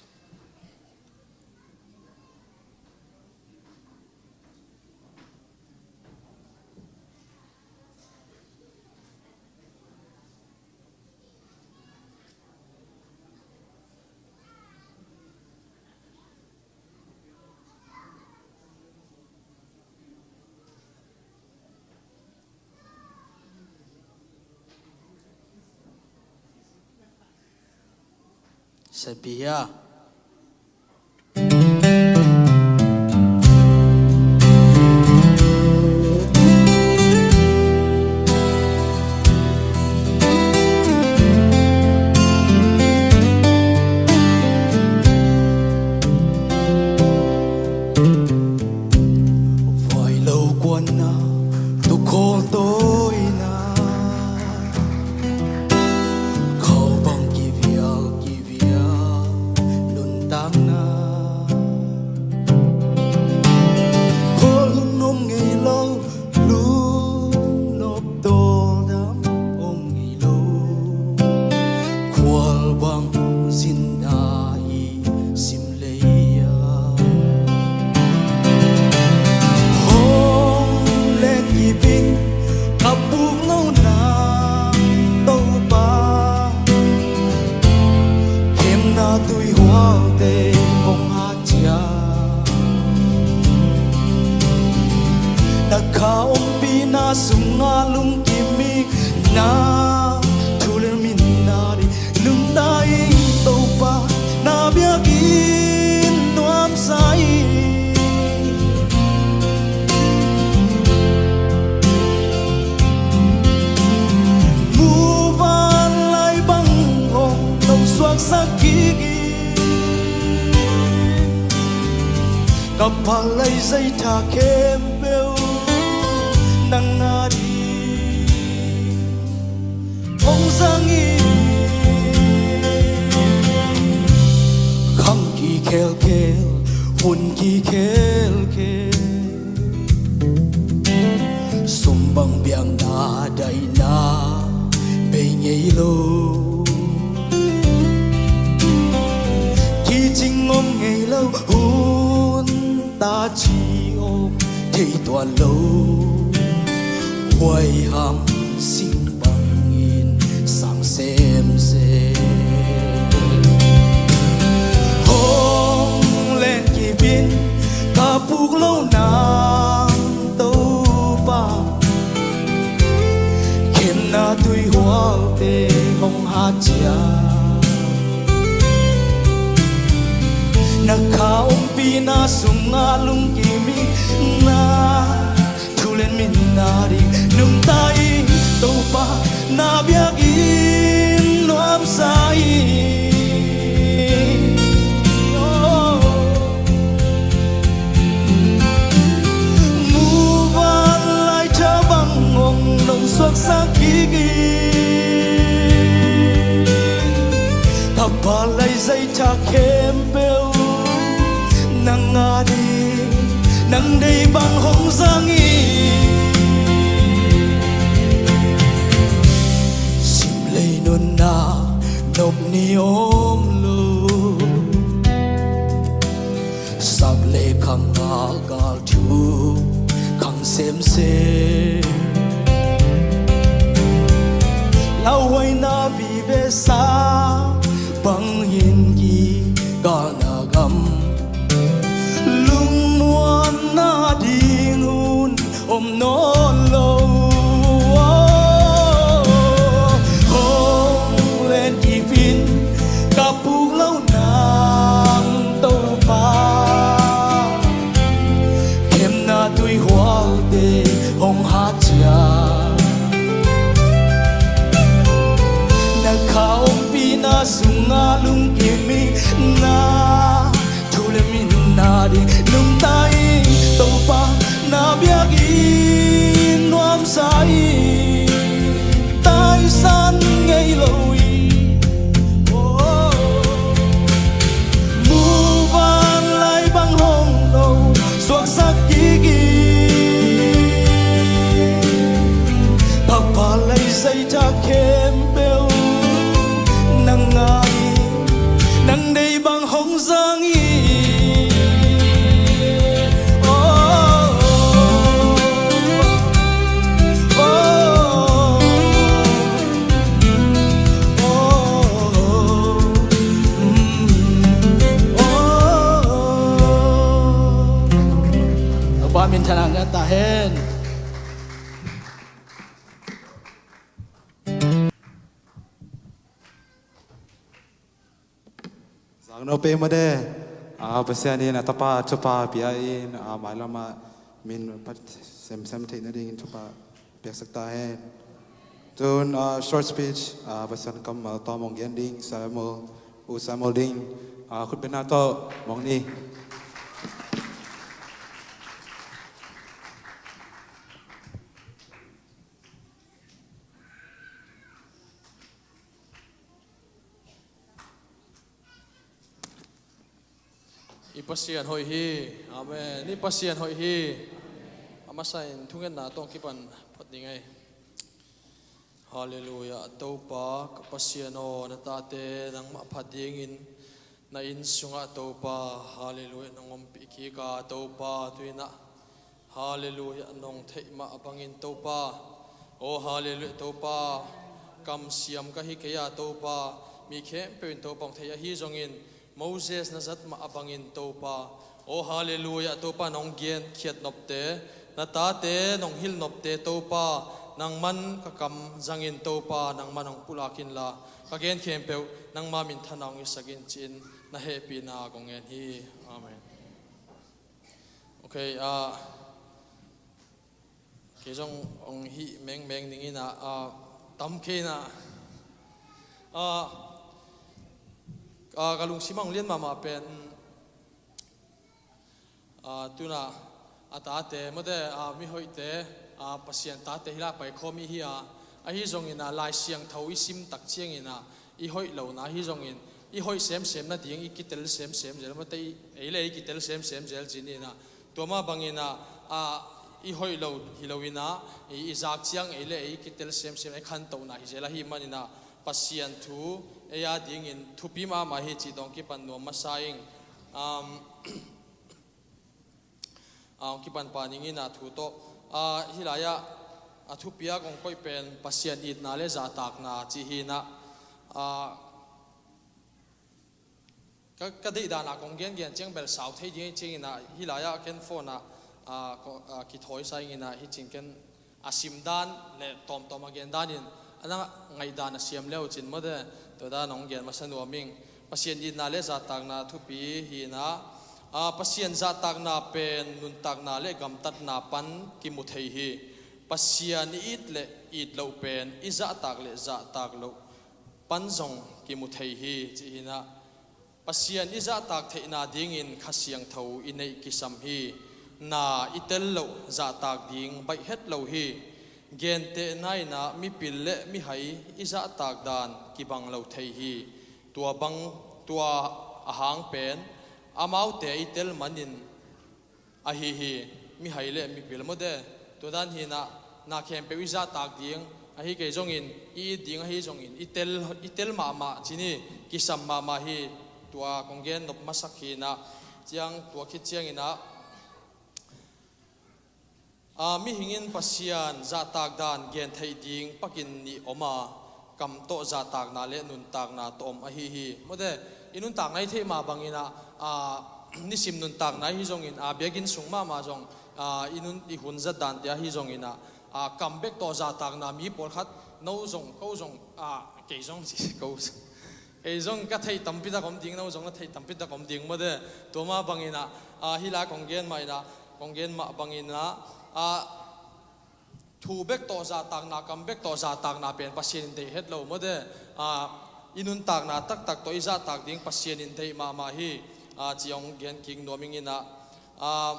Sabi ya. sungah lungkim ing. Na thu le min na ding nungta ing, Topa na biakinn nuamsa ing. Muvanlai bang hong no suaksak kik ing. Ka palai zaitha khempeuh nang a ding hong zang ing. Khang kikhelkhel, hun kikhelkhel, sum bang biakna daihna bei ngei lo. Kicing om ngei lo, hun ta ci om thei tuan lo. Huaiham sing bangin sang semsem. Hong len kip in ka puk lo nang, Topa. Khemna tuihualte hong hat ciat, na kha ompihna sungah lungkim ing. Na thu le min na ding nungta ing, Topa na biakinn nuamsa ing. Oh. Muvanlai tha bang hong no suaksak kik ing. Ka palai zaitha khempeuh nang a ding, nang deih bang hong zang ing. Simlei nunna nop ni om lo, sak le khang a gal thu khang semsem. Lauhuaina vive sa bangin kigalna gam, lungmuanna ding hun om nawn lo. Hong len kip in ka puk lo nang, Topa. Khemna tuihualte hong hat ciat, na kha ompihna sungah lungkim ing. Na thu le min na ding nungta ing, Topa na biakinn nuamsa ing. Taisan ngei lo ing. Oh. Muvanlai bang hong no suaksak kik ing. Ka palai zaitha khempeuh nang a ding, nang deih bang hong zang ing. Oh, oh, oh, oh, mm, oh, oh. Topa minthanna ngah ta hen. Zang no pe made. A, Pasian in a Tapa thupha pia in, a, mailam ah min phat semsem theih nadingin thupha piaksak ta hen. Tun, a, short speech, a, Pasian kammal tawm hong gen ding Samuel, U Samuel ding, a, khutbetna tawh mong ni. I Pasian hoih hi. Amen. I Pasian hoih hi. A masa in thungetna tawh kipan phot ding ei. Halleluiah. Topa ka Pasian aw, na tate nangmah phat dingin na inn sungah Topa, halleluiah, nong ompih kik a Topa, tuinah Halleluiah, nong theih mah a bangin Topa. Oh, halleluiah, Topa. Kamsiam ka hi kei a Topa. Mi khempeuh in Topa hong thei ahi zongin Moses na zat mah a bangin Topa. Oh, halleluiah, Topa, nong gen khiat nopte Na tate nong hilh nopte Topa, nangman ka kam zangin Topa, nangman hong pulak inla, ka gen khempeuh nangma minthanna hong hisak in, ci-in na hehpihna kong ngen hi. Amen. Ok, ah, kei zong hong hih mengmeng ning in ah, ah, tam kei in ah, ah, ah, ka lungsim ah hong lian mahmah pen, ah, tu-in ah a tate, mawte, ah, mihoihte, ah, Pasian tate hi lai paikhawm i hi a, ahi zongin ah Lai Siangtho i sim tak ciangin ah i hoih lohna ahi zongin, i hoih semsem nading, i kitel semsem zel, mawte, i, ei le ei kitel semsem zel ci-in ah, tua mah bangin ah, ah, i hoih lo hi lo-in ah, i, i zak ciang ei le ei kitel semsem, ei khantohna hi zel ahih manin ah, Pasian thu ei a dingin thupi mahmah hi cih tawh hong kipan nuam masa ing. Um, ah, hong kipan pah ning in ah thu tawh, ah, hih lai-ah a thupi a kong koih pen Pasian itna le zahtakna cih hi in ah, ah, ka, ka deih dan ah kong gengen ciang bel sau thei ding ahih ciangin ah, hih lai-ah ken phone ah, ah, ko-, ah, kithawi sa ing in ah, hih ciang ken a sim dan le tawmtawm a gen dan in a na ngaih dan a siam le uh cin, mawte, tua dan hong gen masa nuam ing. Pasian itna le zahtakna thupi hi in ah, ah, Pasian zahtakna pen nuntakna le gamtatna pan kimu thei hi. Pasian i it le it loh pen i zahtak le zahtak loh pan zong kimu thei hi, cih hi in ah, Pasian i zahtak theihna dingin Kha Siangtho i neih kisam hi. Na i tel loh zahtak ding baih het lo hi. Gentehna in ah mipil le mihai i zahtak dan kibang lo thei hi. Tua bang, tua ahang pen amaute i tel manin ahi hi, mihai le mipil, mawte. Tua dan hi in ah na khempeuh i zahtak ding ahi kei zongin, i it ding ahi zongin, i tel, i tel mahmah ci-in kisam mahmah hi. Tua kong gen nop masak hi in ah, ciang tua khit ciangin ah, ah, mihing in Pasian zahtak dan gen theih ding pakin nih om a, kam tawh zahtakna le nuntakna tawh om ahi hi. Mawte, i nuntakna i theih mah bangin ah, ah, nisim nuntakna ahi zongin, ah, biakinn sung mahmah zong, ah, i nun, i hun zat dante ahi zongin ah, ah, kam bek tawh zahtakna mi pawlkhat, no zong, ko zong, ah, kei zong ci, ko, kei zong ka theih tampi tak om ding, no zong na theih tampi tak om ding, mawte. Tua mah bangin ah, ah, hih lai kong gen mah in ah, kong gen mah bangin ah, ah, thu bek tawh zahtakna, kam bek tawh zahtakna pen Pasian in deih het lo, mawte. Ah, i nuntakna taktak tawh i zahtak ding Pasian in deih mahmah hi, ah, ci hong gen kik nuam ing in ah, ah,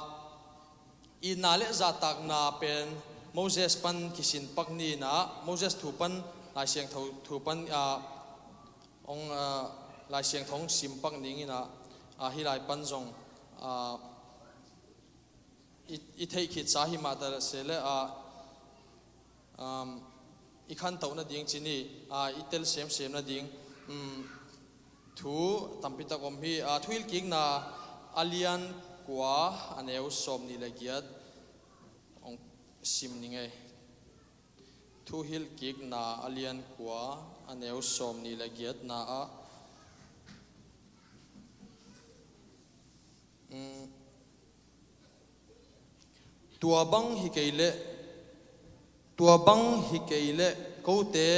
itna le zahtakna pen Moses pan kisin pak ni in ah, Moses thu pan, Lai Siangtho thu pan, ah, hong, ah, Lai Siangtho hong sim pak ning in ah, ah, hih lai pan zong, ah, i, i theih khitsa hi mah ta se le, ah, um, i khantoh nading cih ni, ah, i tel semsem nading, um, thu tampi tak om hi. Ah, Thuhilhkikna a lian kua, a neu sawmnih le giat hong sim ning ei. Thuhilhkikna a lian kua, a neu sawmnih le giatna ah, um, tua bang hi kei leh, tua bang hi kei leh kote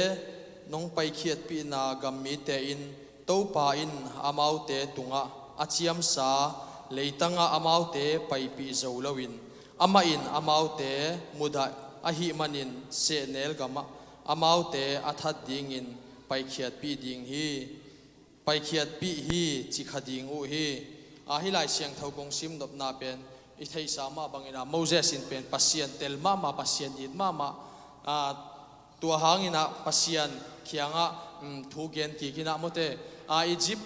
nong paikhiatpihna gam mite in Topa in amaute tungah a ciamsa leitangah amaute paipih zo loin, amah in amaute mudah ahih manin sehnel gamah amaute a that dingin paikhiatpih ding hi. Paikhiatpih hi, ci kha ding uh hi. Ah, hih Lai Siangtho kong sim nopna pen i theihsa mah bangin ah Moses in pen Pasian tel mahmah, Pasian it mahmah. Ah, tua hangin ah Pasian kiangah, um, thu gen kik in ah, mawte, ah, Egypt,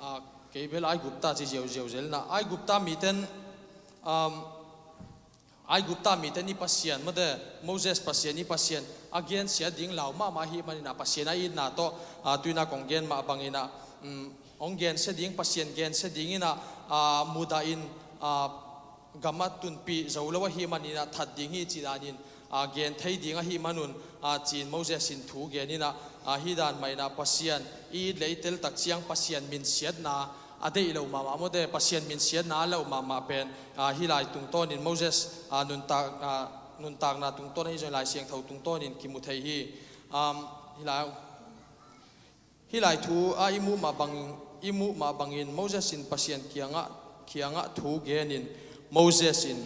ah, kei bel Aigupta ci ziauziau zel in ah, Aigupta miten, um, Aigupta mite in i Pasian, mawte, Moses Pasian, i Pasian a gensia ding lau mahmah ahih manin ah Pasian a itna tawh, ah, tu-in ah kong gen mah bangin ah, um, hong gensia ding, Pasian gensia dingin ah, ah, mudah in, ah, gamah tunpih zo lo ahih manin ah that ding hi cih danin, ah, gen thei ding ahih manun, ah, ci-in Moses in thu gen in ah, ah, hih dan mah in ah Pasian i it le i tel tak ciang Pasian minsiatna, a deih lo mahmah mawte, Pasian minsiatna a loh mahmah pen, ah, hih lai tungtawnin Moses, ah, nuntak, ah, nuntakna tungtawn ahi zongin Lai Siangtho tungtawnin kimu thei hi. Um, hih lai, hih lai thu a i muh mah bangin, i muh mah bangin Moses in Pasian kiangah, kiangah thu genin Moses in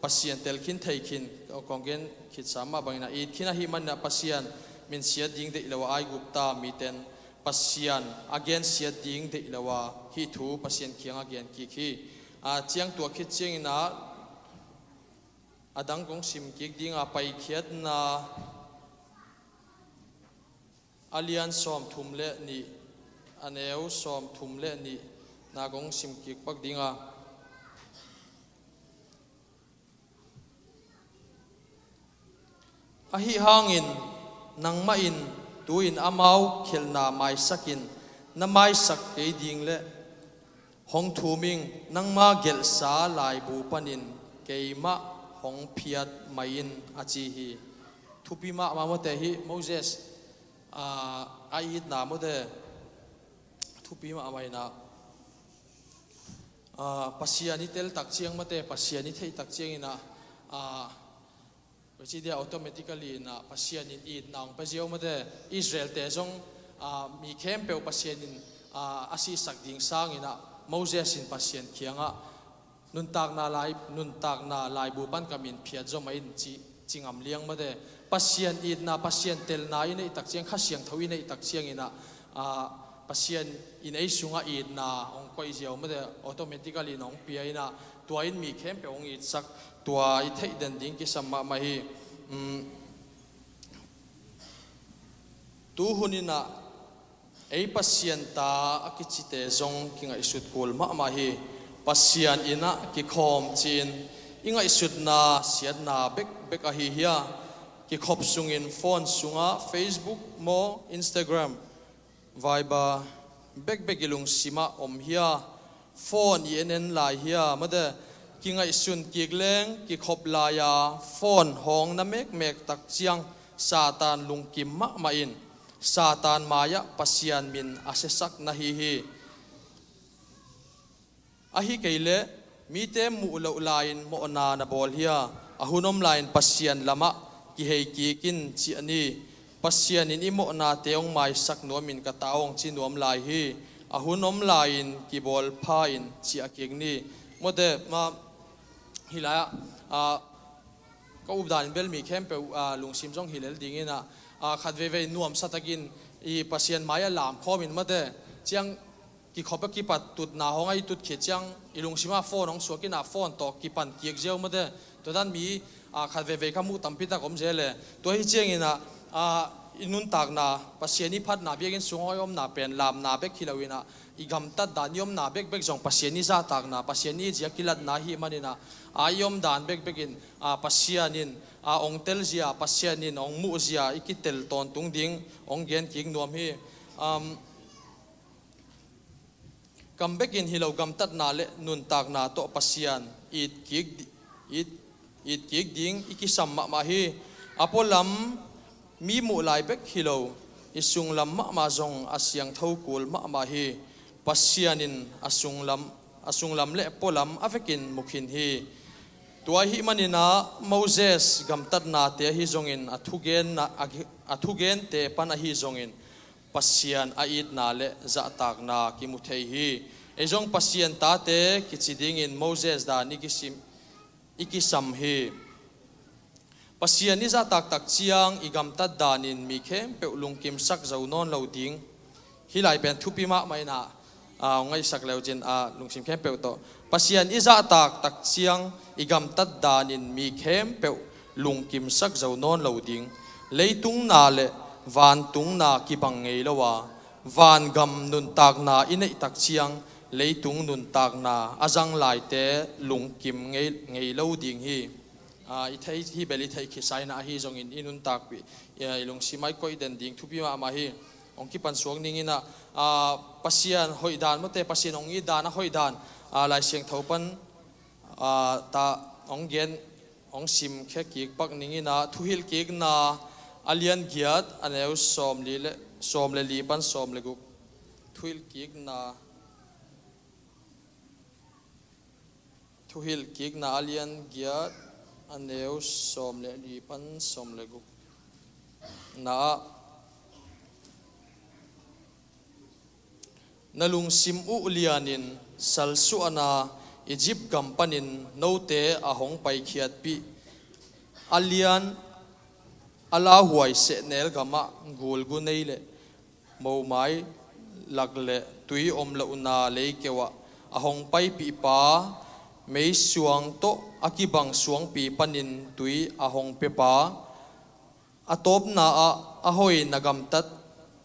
Pasian telkhin theikhin, kong gen khitsa mah bangin a itkhin ahih manin ah Pasian minsiat ding deih lo a Aigupta miten Pasian a gensiat ding deih lo a hih thu Pasian kiangah gen kik hi. A ciang tua khit ciangin ah a dang kong sim kik ding a, Paikhiatna a lian sawmthum le nih, a neu sawmthum le nih na kong sim kik pak ding a. Ahi hangin nangmah in tu-in amau khialhna maisakin na maisak kei ding le hong thum ing, nangma gelhsa laibu panin keimah hong phiat mai in, a ci hi. Thupi mahmah mawte hih Moses, ah, a itna mawte. Thupi mahmah in ah, ah, Pasian i tel tak ciang mawte, Pasian i theih tak ciangin ah, ah, Automatically in ah Pasian in itna hong pia ziau mawte, Israel-te zong, ah, mi khempeuh Pasian in, ah, a sihsak ding sangin ah Moses in Pasian kiangah nuntakna lai, nuntakna laibu pan ka min phiat zaw mah in ci, ci ngam liang mawte. Pasian itna, Pasian telna i neih tak ciang, Kha Siangtho i neih tak ciangin ah, ah, Pasian in ei sungah itna hong koih ziau mawte, automatically in hong pia in ah, tua in mi khempeuh hong itsak, tua i theih den ding kisam mahmah hi. Um, tu hun in ah ei Pasian ta a kicite zong kingaihsut kul mahmah hi. Pasian in ah kikhawm ci-in i ngaihsutna siatna bekbek ahi hia? Kikhop sungin phone sungah Facebook maw, Instagram, Viber bekbek i lungsimah om hia? Phone i en en lai hia? Mawte, kingaihsun kik leng kikhop lai-a phone hawng na mekmek tak ciang Satan lungkim mahmah in Satan mai-ah Pasian min a siasak na hi hi. Ahi kei leh mite muh loh lai-in mawhna na bawl hia? A hun om lai-in Pasian lamah kihei kik in ci a ni. Pasian in i mawhnate hong maisak nuamin ka ta aw hong ci nuam lai hi. A hun om lai-in kibawl pha in ci a kik ni. Mawte, ma, hih lai-ah, ah, ka updan in bel mi khempeuh, ah, lungsim zong hi lel dingin ah, ah, khat veivei nuamsa takin i Pasian mai-ah lamkhawm in mawte, ciang kikhop a kipat tutna hong a i tut khit ciang i lungsim ah phone hong suak in ah phone tawh kipan kik ziau mawte. Tua dan mi, ah, khat veivei ka muh tampi tak om zel e. Tua hi ciangin ah, ah, i nuntakna, Pasian i phatna, biakinn sung hong i omna pen lamna bek hi lo in ah, i gamtat dan i omna bekbek zong Pasian i zahtakna, Pasian i zia kilatna hi manin ah, ah, i om dan bekbek in, ah, Pasian in, ah, hong tel zia, Pasian in hong muh zia i kitel tawntung ding hong gen kik nuam hi. Um, Kam bekin hi lo, gamtatna le nuntakna tawh Pasian it kik di-, it, it kik ding i kisam mahmah hi. A pualam mi muh lai bek hi lo, i sunglam mahmah zong a siangtho kul mahmah hi. Pasian in a sunglam, a sunglam le pualam a vekin mu khin hi. Tua ahih manin ah Moses gamtatnate ahi zongin a thugenna, a, a thugente pan ahi zongin Pasian a itna le zahtakna kimu thei hi. Ei zong Pasian tate kici dingin Moses dan i kisim, i kisam hi. Pasian i zahtak tak ciang i gamtat danin mi khempeuh lungkimsak zo nawn lo ding. Hih lai pen thupi mahmah in ah, ah, hong ngaihsak leucin, ah, lungsim khempeuh tawh. Pasian i zahtak tak ciang i gamtat danin mi khempeuh lungkimsak zo nawn lo ding. Leitung na le vantung na kibang ngei lo a, vangam nuntakna i neih tak ciang leitung nuntakna a zang laite lungkim ngei, ngei lo ding hi. Ah, i theih hi bel i theih khitsa in ah ahi zongin i nuntakpih, i, i lungsim ah i koih den ding thupi mahmah hi. Hong kipan suak ning in ah, ah, Pasian hoih dan mawte, Pasian hong it dan a hoih dan, ah, Lai Siangtho pan, ah, ta hong gen, hong simkhia kik pak ning in ah, Thuhilhkikna a lian giat, a neu sawm li le, sawm le li pan sawm le guk. Thuhilhkikna Thuhilhkikna a lian giat, a neu sawm le li pan sawm le guk na ah, na lungsim uh lianin salsuahna Egypt gam panin note a hong paikhiatpih a lian a lauhuai sehnel gamah gulgu nei le momai lak le tui om lohna leikeu ah a hong paipihpa, meisuang tawh a kibang suangpi panin tui a hong piapa, a tawpna ah a hoi na gamtat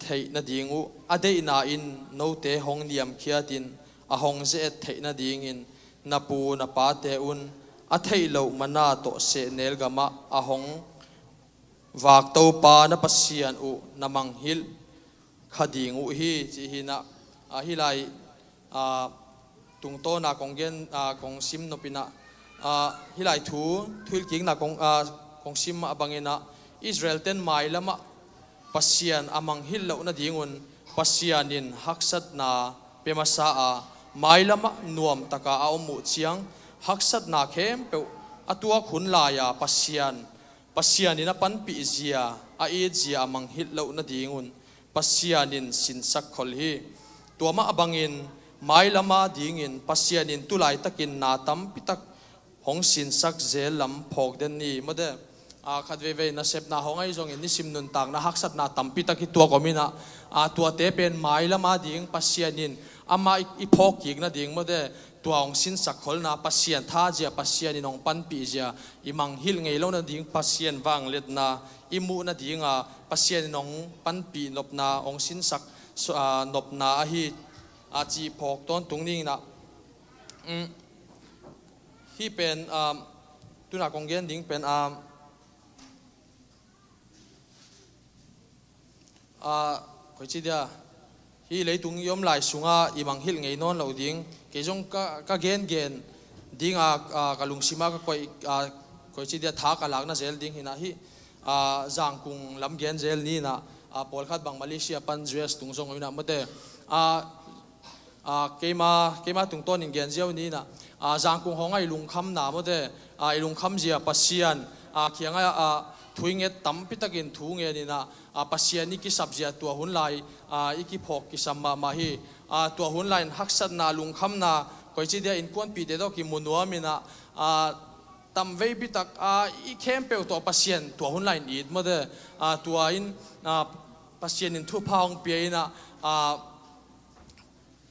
theih nading uh a deihna in note hong niamkhiatin a hong ze-et theih nadingin na pu na pate un a theih loh mana tawh sehnel gamah a hong vak Topa na Pasian uh na mangngilh kha ding uh hi, ci hi na. Ah, hih lai, ah, tungtawna kong gen, ah, kong sim nop in ah, ah, hih lai thu, thuhilhkikna kong, ah, kong sim mah bangin ah, Israel ten mailam ah Pasian a mangngilh loh nadingun Pasian in haksatna pia masa a, mailam ah nuamtaka a om uh ciang haksatna khempeuh a tuak hun lai-a Pasian, Pasian in a panpih zia, a it zia a mangngilh loh nadingun Pasian in sinsak khol hi. Tua mah bangin mailam a dingin Pasian in tu laitakin na tampi tak hong sinsak zel lam phawk den ni, mawte. Ah, khat veivei nasepna hong ahi zongin nisim nuntakna haksatna tampi tak hi tuak om in ah, ah, tuate pen mailam a ding Pasian in amah i, i phawk kik nading, mawte, tua hong sinsak kholna, Pasian tha zia, Pasian in hong panpih zia, i mangngilh ngei loh nading Pasian vangliatna i muh nadinga Pasian in hong panpih nopna, hong sinsak, so, ah, nopna ahi, ah, cih phawk tawntung ni in ah. Mm. Hih pen, um, tuna kong gen ding pen, um, ah, koi ci dia, hih leitung i om lai sunga i mangngilh ngei nawn lo ding, kei zong ka, ka gengen dinga, ah, ka lungsima ka koih, ah, koi ci dia, tha ka lakna zel ding hi na, hih, ah, Zangkung lam gen zel ni na, ah, pawlkhat bang Malaysia pan U S tung zong om in ah, mawte. Ah, ah, keima, keima tungtawnin gen ziau ni na, ah, Zangkung hong a i lungkhamna, mawte, ah, i lungkham zia Pasian, ah, kiangah, ah, thu i nget tampi takin thu ngen in ah, ah, Pasian i kisap zia tua hun lai, ah, i kiphawk kisam mahmah hi. Ah, tua hun lai in haksatna, lungkhamna, koi ci dia, innkuanpihte tawh kimu nuam in ah, ah, tamveipi tak, ah, i khempeuh tawh Pasian tua hun lai in it, mawte, ah, tua in, ah, Pasian in thupha hong pia in ah, ah,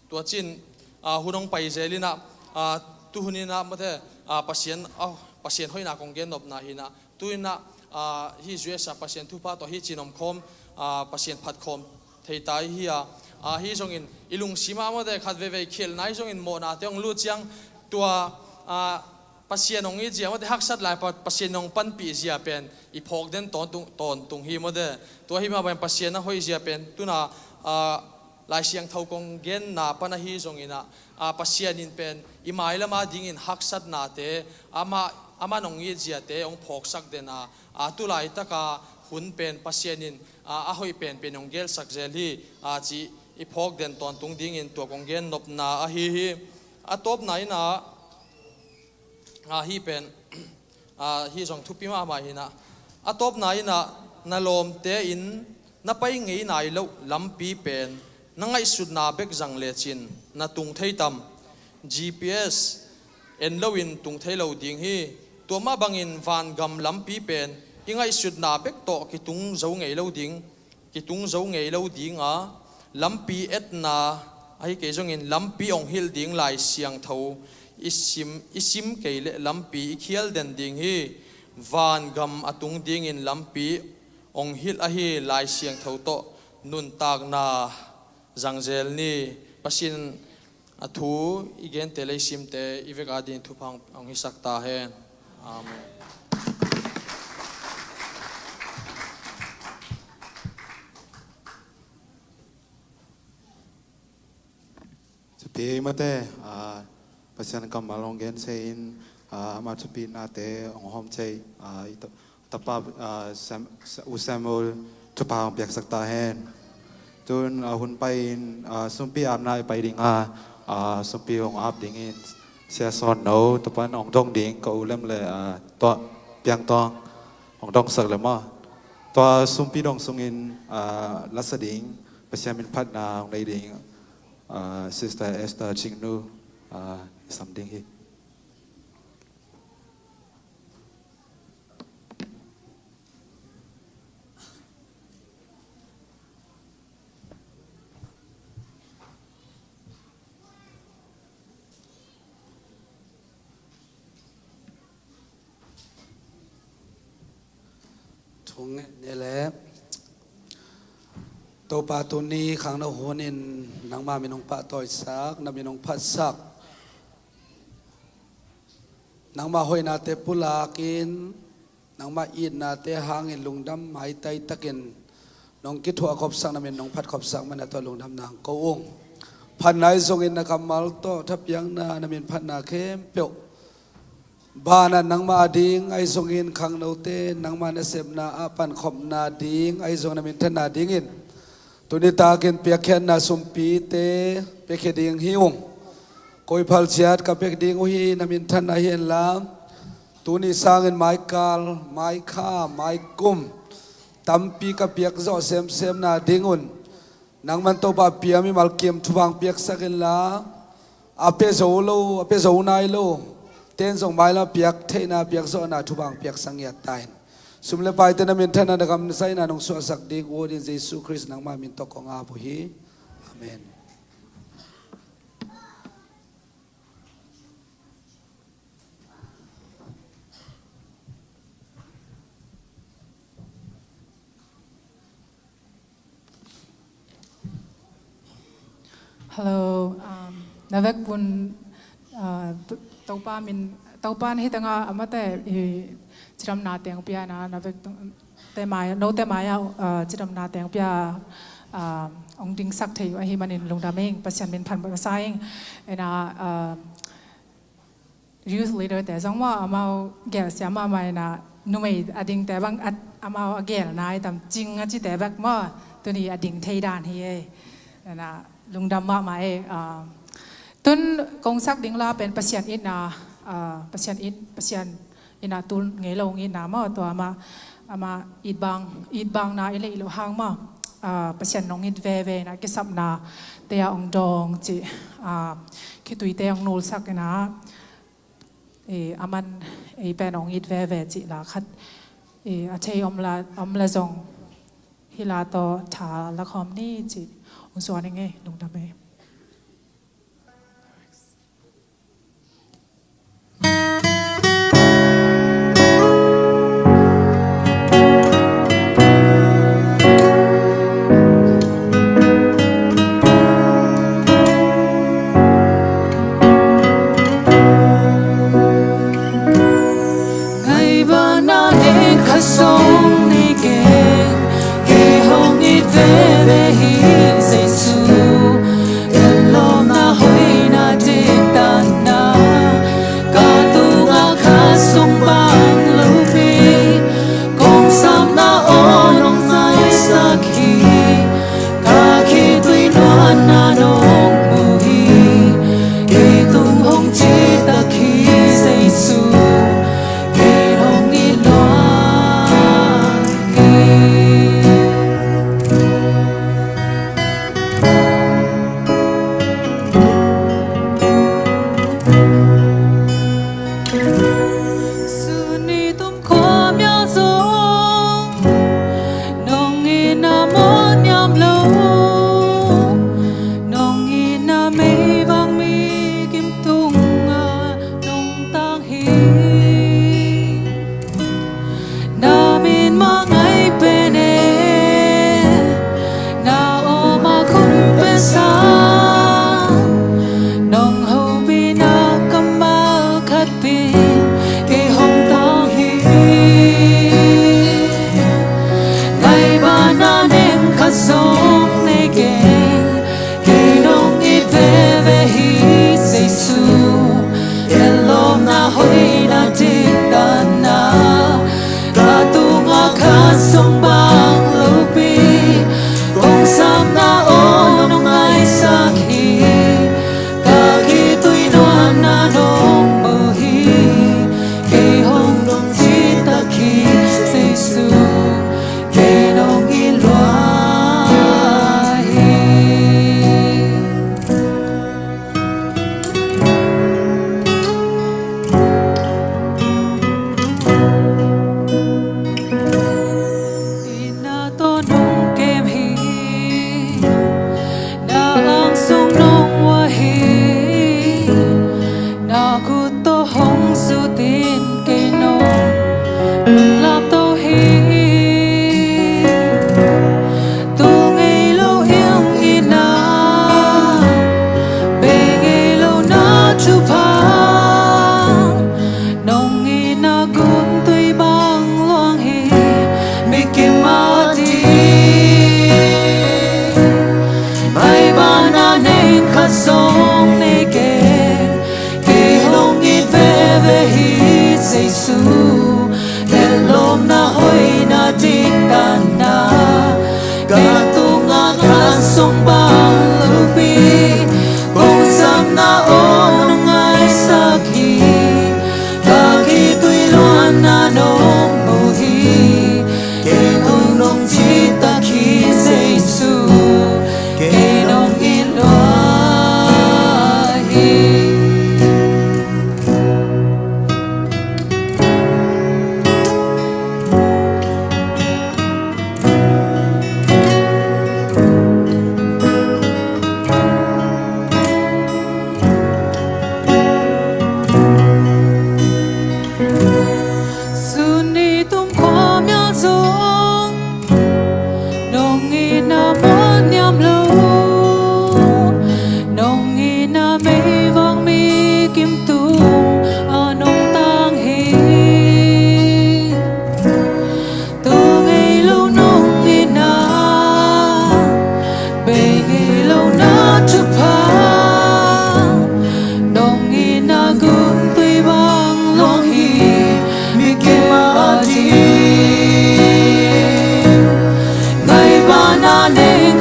tua cin, ah, hun hong pai zel in ah, ah, tuhun in ah, mawte, ah, Pasian, ah, Pasian hoihna kong gen nopna hi na, tu in ah, ah, hih U S a Pasian thupha tawh hih cin omkhawm, ah, Pasian phatkhawm thei ta i hi a, ah, hih zongin i lungsima, mawte, khat veivei khialhna hi zongin mawhnate hong lut ciang tua, ah, Pasian hong it zia, mawte, haksat lai Pa-, Pasian hong panpih zia pen i phawk den tawntung, tawntung hi, mawte. Tua hi mah bangin Pasian a hoih zia pen tuna, ah, Lai Siangtho kong genna pan ahi zongin ah, ah, Pasian in pen i mailam a dingin haksatnate, amah, amah hong it ziate hong phawksak den a, ah, tu laitaka hun pen Pasian in, ah, a hoih penpen hong gelsak zel hi, ah, cih i phawk den tawntung dingin tua kong gen nopna ahi hi. A tawpna in ah, ah, hih pen, ah, hih zong thupi mahmah hi na. A tawpna in ah, na lawmte in na pai ngei nai loh lampi pen na ngaihsutna bek zang lecin na tung thei tam? G P S en loin tung thei lo ding hi. Tua mah bangin vangam lampi pen i ngaihsutna bek tawh kitung zo ngei lo ding, kitung zo ngei lo ding a, lampi etna ahi kei zongin lampi hong hilh ding Lai Siangtho i sim, i sim kei leh lampi i khial den ding hi. Vangam a tung dingin lampi hong hilh ahi Lai Siangtho tawh nuntakna zang zel ni. Pasian a thu i gente le i simte i vek adingin thupha hong hisak ta hen. Amen. Thupi ei mate, ah, Pasian kammal hong gen sei in, ah, ama thupi nate hong hawm thei, ah, i ta-, tapa, ah, Sam-, Sa-, U Samuel thupha hong piaksak ta hen. Tun, ah, hun pai in, ah, sumpi apna i pai ding a, ah, sumpi hong ap ding in, Sia Sawn No, tua pan hong dong ding ka u lem le, ah, tua Piang Tawng hong dongsak le maw. Tua sumpi dong sungin, ah, lasa ding Pasian min phatna hong nei ding, ah, Sister Esther Cing Nu, ah, i sam ding hi. Thungen ni le. Topa, tuni khangno hunin nangma min hong pahtawisak, na min hong phatsak, nangma hoihnate pulakin, nangma itnate hangin lungdam maitai takin nong kithuah khopsak, na min nong phat khopsak manin tua lungdamna hong ko ung. Phatna ahi zongin na kammal tawh thapiakna, na min phatna khempeuh, banah nangma ading ahi zongin khangnote nangma nasepna ah pankhopna ding ahi zong, na minthanna dingin tuni takin piakkhiatna sumpite piakhia ding hi ung. Koi phal ciat ka piak ding uh hi, na minthanna hi henla, tuni sangin maikal, maikha, maikum tampi ka piak zawh semsemna dingun nangman Topa pia mimal kim thupha hong piaksak inla, a pia zo lo, a pia zo nai lo ten zong mailam piak theihna, piak zawhna thupha hong piaksak ngiat ta in. Sum le paite na minthanna, na kamsakna nong suahsak ding uh ding Jesu Khrist nangma min tawh kong ap uh hi. Amen. Hello, um, na vekun, uh, To-, Topa min, Topa na hi tanga amate i cidamna teng pia na, na vek tung, te mai, note mai a, uh, cidamna teng pia, uh, hong dingsak thei uh ahi manin lungdam ing, Pasian min phat masa ing. Ena, uh, youth leader te zong maw, amau gelsia mahmah ina, numei a dingte bang, a, amau a gel nai tam cing a cite bek maw, tuni a ding thei dan hi e. Ena, lungdam mahmah e. Ah, tun kong sak ding la pen Pasian itna, ah, Pasian it, Pasian itna tul ngei lo itna maw, tua amah, amah itbang, itbangna i leih loh hang maw, ah, Pasian nong it veve ina, kisapna te a ong dong ci, ah, khituite ong nulsak ina, eh, aman ei pen ong it veve cih la khat, eh, a thei om la, om la zong hih la tawh tha la khawm ni cih ong suan ing e, lungdam e. Ngaihbana eng kha song ni keng, kei hong it veve hi Jesu.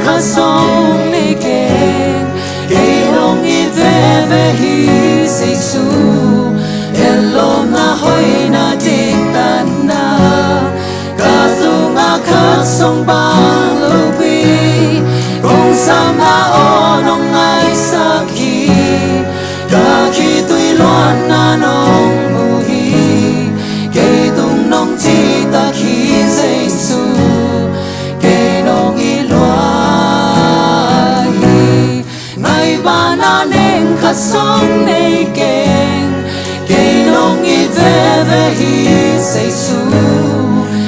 Khat zong nei keng, kei nong it veve hi Jesu. Ellawmna, hoihna, diktatna, ka tungah khat zong bang lopi. Kong samna aw nong ngaisak hi. Ka khitui luanna nong mu hi. Kei tung nong citak hi Jesu. Kei nong it lua hi. Ngaihbana neng khat zong nei keng. Kei nong it veve hi Jesu.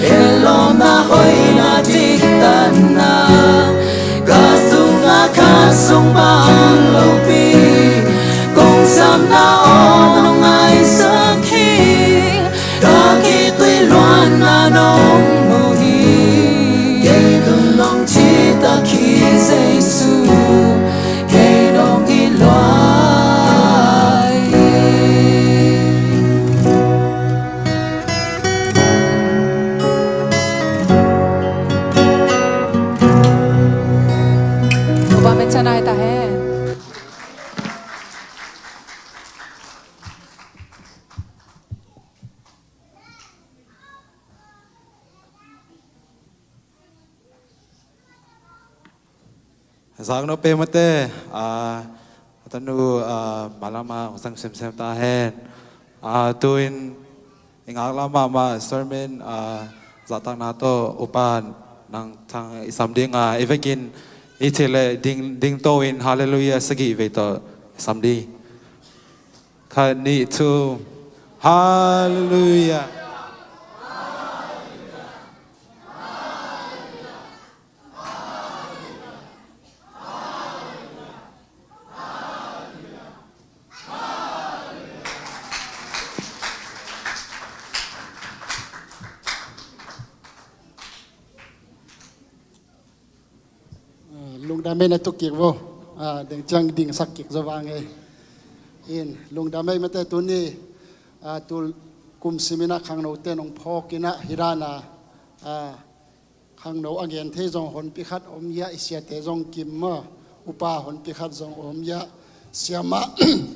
Ellawmna, hoihna, diktatna, ka tungah khat zong bang lopi. Kong samna aw nong ngaisak hi. Ka khitui luanna nong mu hi. Kei tung nong citak hi Jesu. Kei nong it lua hi. Topa min thang ta hen. Zak no pe mate, a, a tanu, a, malama hong sang semsem ta hen. A, tuin i ngaklah mahmah sermon, a, zahtakna tawh upa Nang Thang i sam ding a, i vekin i thei leh ding, ding to in Hallelujah sagih vei tawh i sam ding. Khat, nih, thu. Hallelujah. Ah, lungdam ei, na tu kik vo. Ah, deng ciang dingsak kik zo vang ei. In, lungdam ei mate, tuni, ah, tu kum sim in ah khangnote nong phawk in ah hi dan a, ah, khangno a gen thei zong honpi khat om hi a, i siate zong kim maw, upa honpi khat zong om hi a, siamah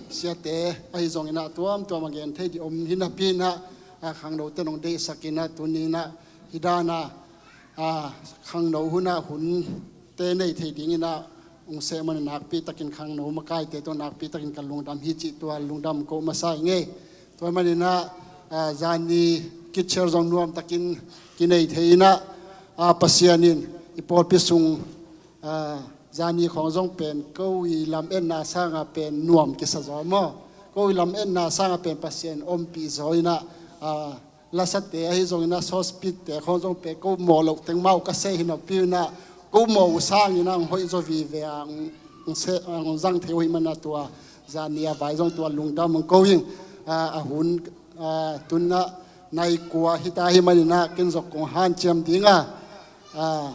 siate ahi zong in ah tuamtuam a gen thei ding om hi napi in ah, ah, khangnote nong deihsak in ah tuni in ah hi dan a, ah, khangno hun ah hunte nei thei ding in ah hong seh man a nakpi takin khangno makaite tawh nakpi takin ka lungdam hi cih tua lungdam ko masa ing ei. Tua man in ah, ah, zani kitcher zong nuam takin kinei thei in ah, ah, Pasian in i pawlpi sung, ah, zani khawng zong pen ko i lam etna sang a pen nuam kisa zaw maw. Ko i lam etna sang a pen Pasian ompih zaw in ah, ah, lasate ahi zong in ah sauce pit te khawng zong pen ko mawh loh teng mah uh ka seh hi napi in ah ko mawh uh sang in ah hong hoih zaw vive a, hong, hong seh, hong zang thei uh hi man a tua zani a vai zong tua lungdam hong ko ing. Ah, a hun, ah, tun ah nai kua hi ta hi man in ah ken zong kong hanciam ding a, ah,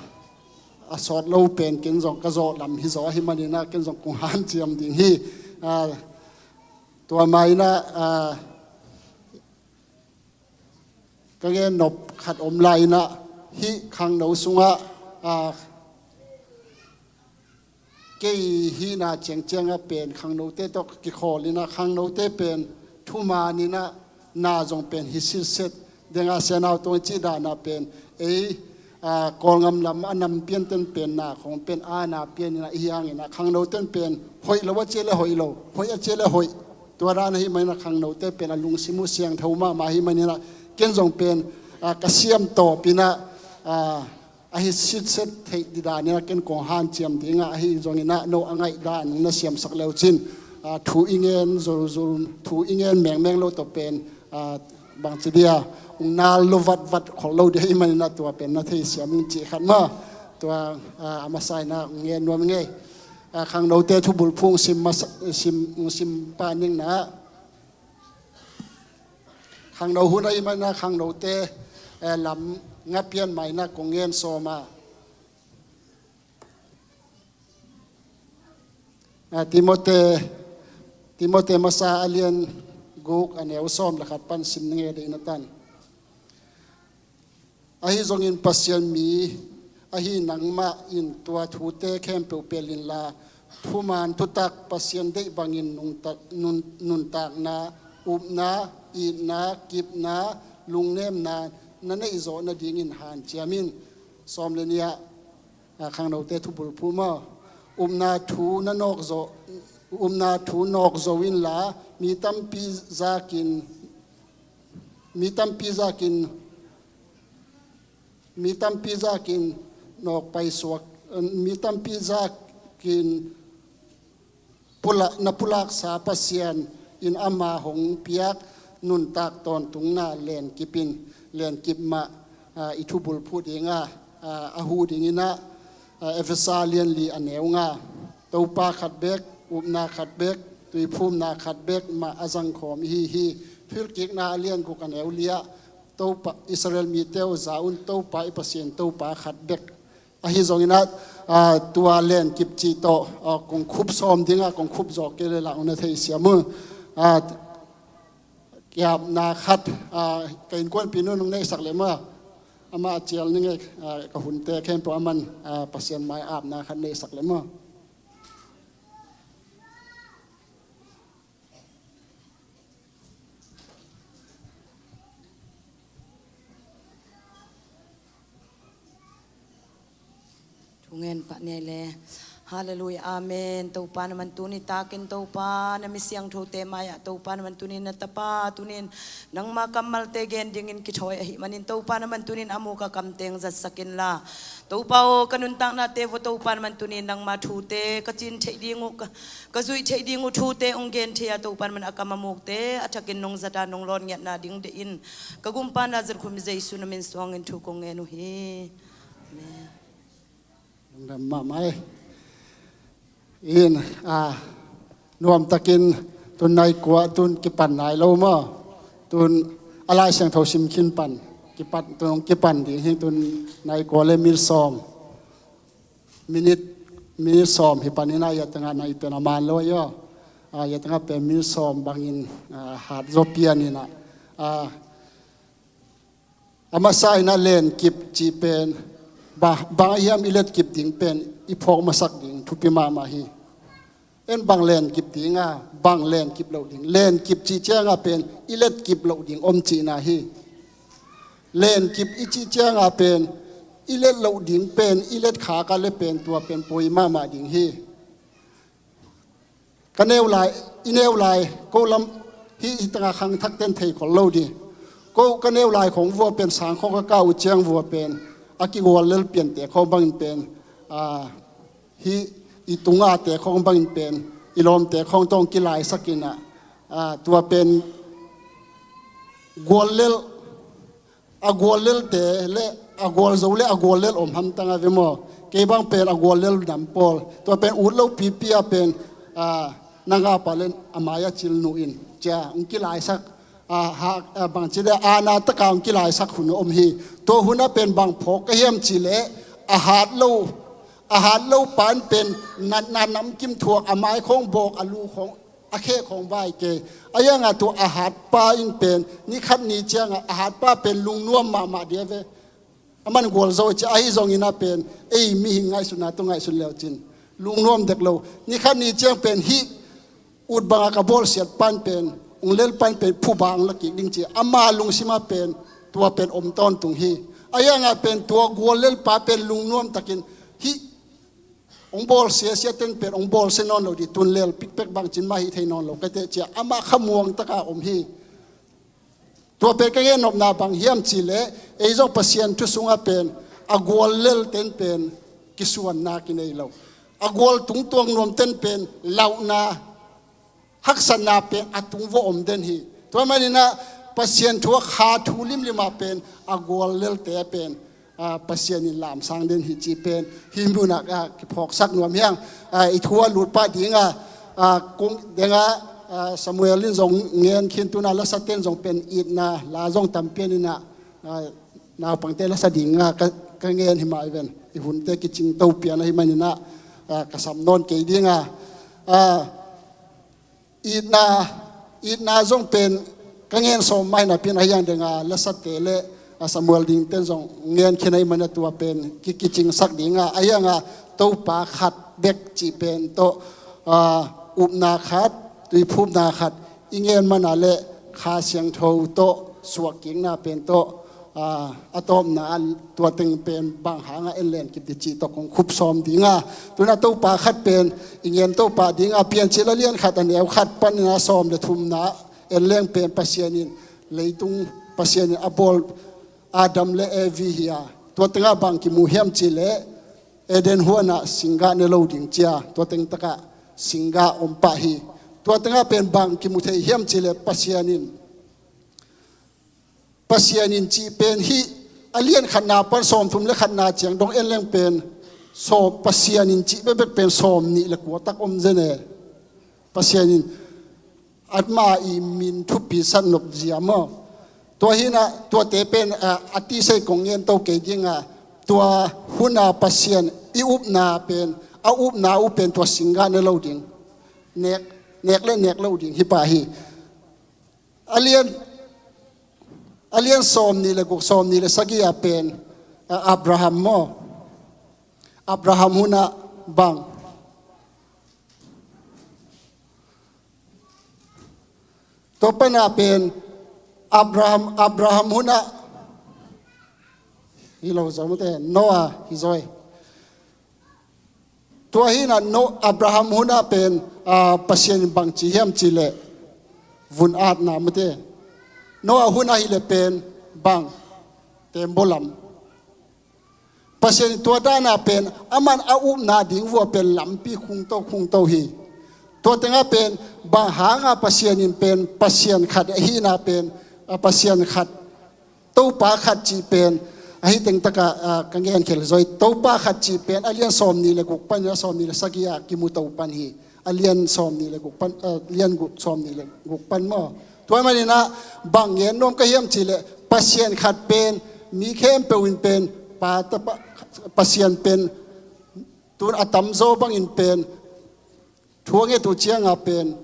a sawt lo pen ken zong ka zawh lam hi zaw hi man in ah ken zong kong hanciam ding hi. Ah, tua mah in ah, ah, ka gen nop khat om lai in ah, hih khangno sungah, ah, kei hihna ciangciang ah pen khangnote tawh kikhawl in ah khangnote pen thuman in ah na zong pen hi sitset. Deng a Sia Nau Tuang i cih dan a pen ei, ah, Kawlgam lam a nam pianten pen na khawng pen a na pian in ah i hi hang in ah khangnoten pen hoih lo a ci leh hoih lo, hoih a ci leh hoih. Tua dan ahi man in ah khangnote pen a lungsim uh siangtho mahmah ahi man in ah ken zong pen, ah, ka siam tawp in ah, ah, a hi sitset theih ding dan in ah ken kong hanciam ding a, ahi zong in ah no a ngaih dan na siamsak leu cin, ah, thu i ngen zulzul, thu i ngen mengmeng lo tawh pen, ah, bangci dia hong nal lo vatvat khol lo ding ahi man in ah tua pen na theisiam ing cih khat maw. Tua, ah, a masa in ah hong ngen nuam ing ei. Ah, khangnote thubulphu hong sim masa, sim, hong sim pah ning in ah. Khangno hun ahi man in ah khangnote, eh, lam nga pian mah in ah kong ngen sawm a. Ah, Timote, Timote masa a lian guk a neu sawm le khat pan sim na nge dei na tan. Ahi zongin Pasian mi Ahi nangmah in tua thute khempeuh pelh inla, thuman thutak Pasian deih bangin nungta-, nun-, nuntakna, upna, itna, kipna, lungnemna na neih zawh nadingin hanciam in. Sawm le nih ah, a, khangnote thubulphuh maw. Upna thu na nawk zawh, upna thu nawk zo inla, mi tampi zakin, mi tampi zakin, mi tampi zakin nawk paisuak, mi tampi zakin pula-, na pulaksa Pasian in ama hong piak nuntak tawntungna lenkip in, lenkip mah, a, i thubulphuh ding a, a, a huh ding in ah, a, Efesa lian li a neu nga. Topa khat bek, upna khat bek, tuiphumna khat bek mah a zangkhawm ihi hi. Thuhilhkikna a lian guk a neu li ah, Topa, Israel mite aw, za un, Topa i Pasian Topa khat bek. Ahi zongin ah, a, tua lenkip cih tawh, a, kong khup sawm ding a, kong khup zawh kei leh lah hong na theisiam uh. A, kiapna khat, a, ka innkuanpihnu in hong neihsak leh maw. Amah a cial ning e, a, ka hunte khempeuh a man, a, Pasian mai-apna khat neihsak leh maw. Thungen pah ni ei le. Halleluiah, amen. Topa, na man tuni takin, Topa, na mi siangthote mai-ah, Topa, na man tuni na tapa tunin nangma kammalte gen dingin kithawi ahih manin, Topa, na man tunin a muk a kamte hong zatsak inla, Topa aw, ka nuntaknate vua, Topa, na man tunin nangma thute ka cin theih ding uh, ka, ka zuih theih ding uh thute hong gen thei a, Topa, na man a kam a mukte a thakin nong zat a, nong lawn ngiatna ding deih in, ka Gumpa Nazareth khut mi Jesu na min suangin thu kong ngen uh hi. Amen. Lungdam mahmah ei. In, a, nuamtakin tun nai kua tun kipan nai lo maw. Tun a Lai Siangtho sim khin pan, kipan, tun hong kipan ding hi. Tun nai kua le minit sawm. Minit, minit sawm hi panin a, ya tengah nai pen a man lo aw. A, ya tengah pen minit sawm bangin, a, hat zaw pian in ah. A, a masa in ah lenkip cih pen, ba-, bang ahiam i letkip ding pen i phawk masak ding thupi mahmah hi. En bang lenkip ding a, bang lenkip loh ding. Lenkip cih ciang a pen i letkip loh ding om cihna hi. Lenkip i cih ciang a pen i let loh ding pen, i let khak a le pen tua pen poi mahmah ding hi. Ka neu lai, i neu lai, ko lam, hih, hih tengah khangthakte'n thei khol lo ding. Ko ka neu lai khawng vua pen sang khawng ka kah uh ciang vua pen a kigual lel piante khawng bangin pen, a, hih i tungate khawng bangin pen i lawmte khawng tawh hong kilaisak in ah, a, tua pen gual lel, a gual lelte le a gual zo le a gual lel om hamtang a ve maw. Kei bang pen a gual lel nam pawl. Tua pen ut lo pipi a pen, a, nang a pa le a mai a cil nu in cia hong kilaisak, a, ha, a, bangci le a na taka hong kilaisak hun om hi. Tua hun a pen bang phawk ka hiam cih leh a hat lo, a hat lo pa in pen natna namkim thuak, a mai khawng bawk, a lu khawng, a khe khawng vai kei. A hiang a tua a hat pa in pen ni khat ni ciang a, a hat pa pen lungnuam mahmah dia ve. A man gual zo ci, ahi zongin a pen ei mihing ngaihsutna tawh ngaihsun leu cin lungnuam dek lo. Ni khat ni ciang pen hih ut bang a ka bawlsiat pa in pen, hong lel pa in pen phuba hong la kik ding ci, ama lungsim a pen tua pen om tawntung hi. A hiang a pen tua gual lel pa pen lungnuam takin hih hong bawlsia sia ten pen hong bawlsia nawn lo ding, tun lel pikpek bangcin mah hi thei nawn lo ka teh cia, amah khamuang taka om hi. Tua pen ka gen nopna bang hiam cih leh ei zong Pasian thu sungah pen a gual lel ten pen kisuanna kinei lo. A gual tungtuang nuam ten pen lauhna, haksatna pen a tung vua om den hi. Tua manin ah Pasian thu a kha thu limlim ah pen a gual lelte pen, a, Pasian in lamsang den hi cih pen hih mun ah, a, kiphawksak nuam hi hang. A, i thu a lut pah ding a, a, kong deng a, a, Samuel in zong ngen khin, tun a lasate'n zong pen itna la zong tam pian in ah, a, naupangte lasa ding a ka, ka ngen hi mah i ven. I hunte kicing to pian ahih manin ah, a, ka sam nawn kei ding a. A, itna, itna zong pen ka ngen sawm mah hi napi in, a hiang deng a lasate le a Samuel dingten zong ngen khin ahih manin a tua pen ki, kicingsak ding a, ahi hang a Topa khat bek cih pen tawh, a, upna khat, tuiphumna khat i ngen man a leh Kha Siangtho tawh suahkikna pen tawh, a, a tawpna a tua teng pen bang hang a en len kip ding cih tawh kong khup sawm ding a. Tu-in a Topa khat pen i ngen to pah ding a, Piancil a lian khat a neu khat panin a sawm le thumna en leng pen Pasian in, leitung Pasian in a bawl Adam le Evi hi a, tua teng ah bang kimu hiam cih leh Eden huan ah singgah ne lo ding ci a, tua teng tak ah singgah om pah hi. Tua teng ah pen bang kimu thei hiam cih leh Pasian in, Pasian in cih pen hih a lian khatna pan sawmthum le khatna ciang dong en leng pen, sawm, Pasian in cih bekbek pen sawmnih le kua tak om zen e. Pasian in ama i min thupi sat nop zia maw. Tua hi-in a, tuate pen, a, a tisa-in kong ngen to kei ding a, tua hun a Pasian i upna pen, a upna uh pen tua singgah ne lo ding, nek, nek le nek lo ding hi pah hi. A lian, a lian sawmnih le guk, sawmnih le sagih ah pen, a, Abraham maw. Abraham hun ah bang, tua pan a pen Abraham, Abraham hun ah, hi lo zaw mate, Noah hi zaw e. Tua hi-in a No, Abraham hun ah pen, a, Pasian in bang ci hiam cih leh vun atna mate. Noah hun ah hi leh pen bang, tembaw lam. Pasian in tua dan a pen aman a upna ding vua pen lampi khungto khungto hi. Tua teng ah pen bang hang a Pasian in pen Pasian khat ahihna pen, a, Pasian khat, Topa khat cih pen, ahi teng tak ah, a, ka ngen khel zaw hi. Topa khat cih pen a lian sawmnih le guk pan a sawmnih le sagih ah kimu to pan hi. A lian sawmnih le guk pan, a, lian guk, sawmnih le guk pan maw. Tua ahih manin a bang ngen nuam ka hiam cih leh Pasian khat pen, mi khempeuh in pen, Pa, Tapa, Pasian pen, tu-in a tamzaw bangin pen, thu a nget uh ciang a pen,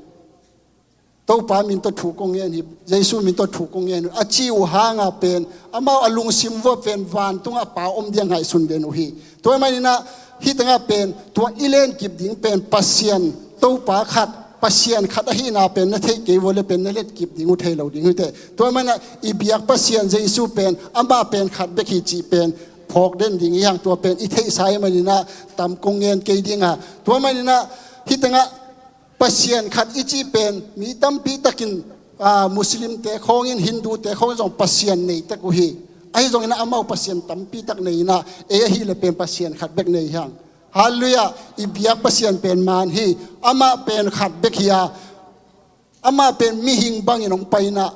Topa min tawh thu kong ngen hi, Jesu min tawh thu kong ngen hi, a ci uh hang a pen, amau a lungsim vua pen vantung a Pa om ding a ngaihsun den uh hi. Tua ahih manin a hih teng ah pen tua i len kip ding pen Pasian, Topa khat, Pasian khat ahihna pen na theih kei vua leh pen na let kip ding uh thei lo ding hi teh. Tua ahih manin a i biak Pasian Jesu pen amah pen khat bek hi cih pen phawk den ding hi hang, tua pen i theihsa ahih manin a tam kong ngen kei ding a. Tua ahih manin a hih teng ah Pasian khat i cih pen mi tampi takin, a, Muslimte khawngin, Hindute khawngin zong Pasian nei tek uh hi. Ahi zongin a amau Pasian tampi tak nei-in a, ei ahih leh pen Pasian khat bek nei hi hang. Halleluiah, i biak Pasian pen man hi, amah pen khat bek hi a, amah pen mihing bangin hong pai-in a,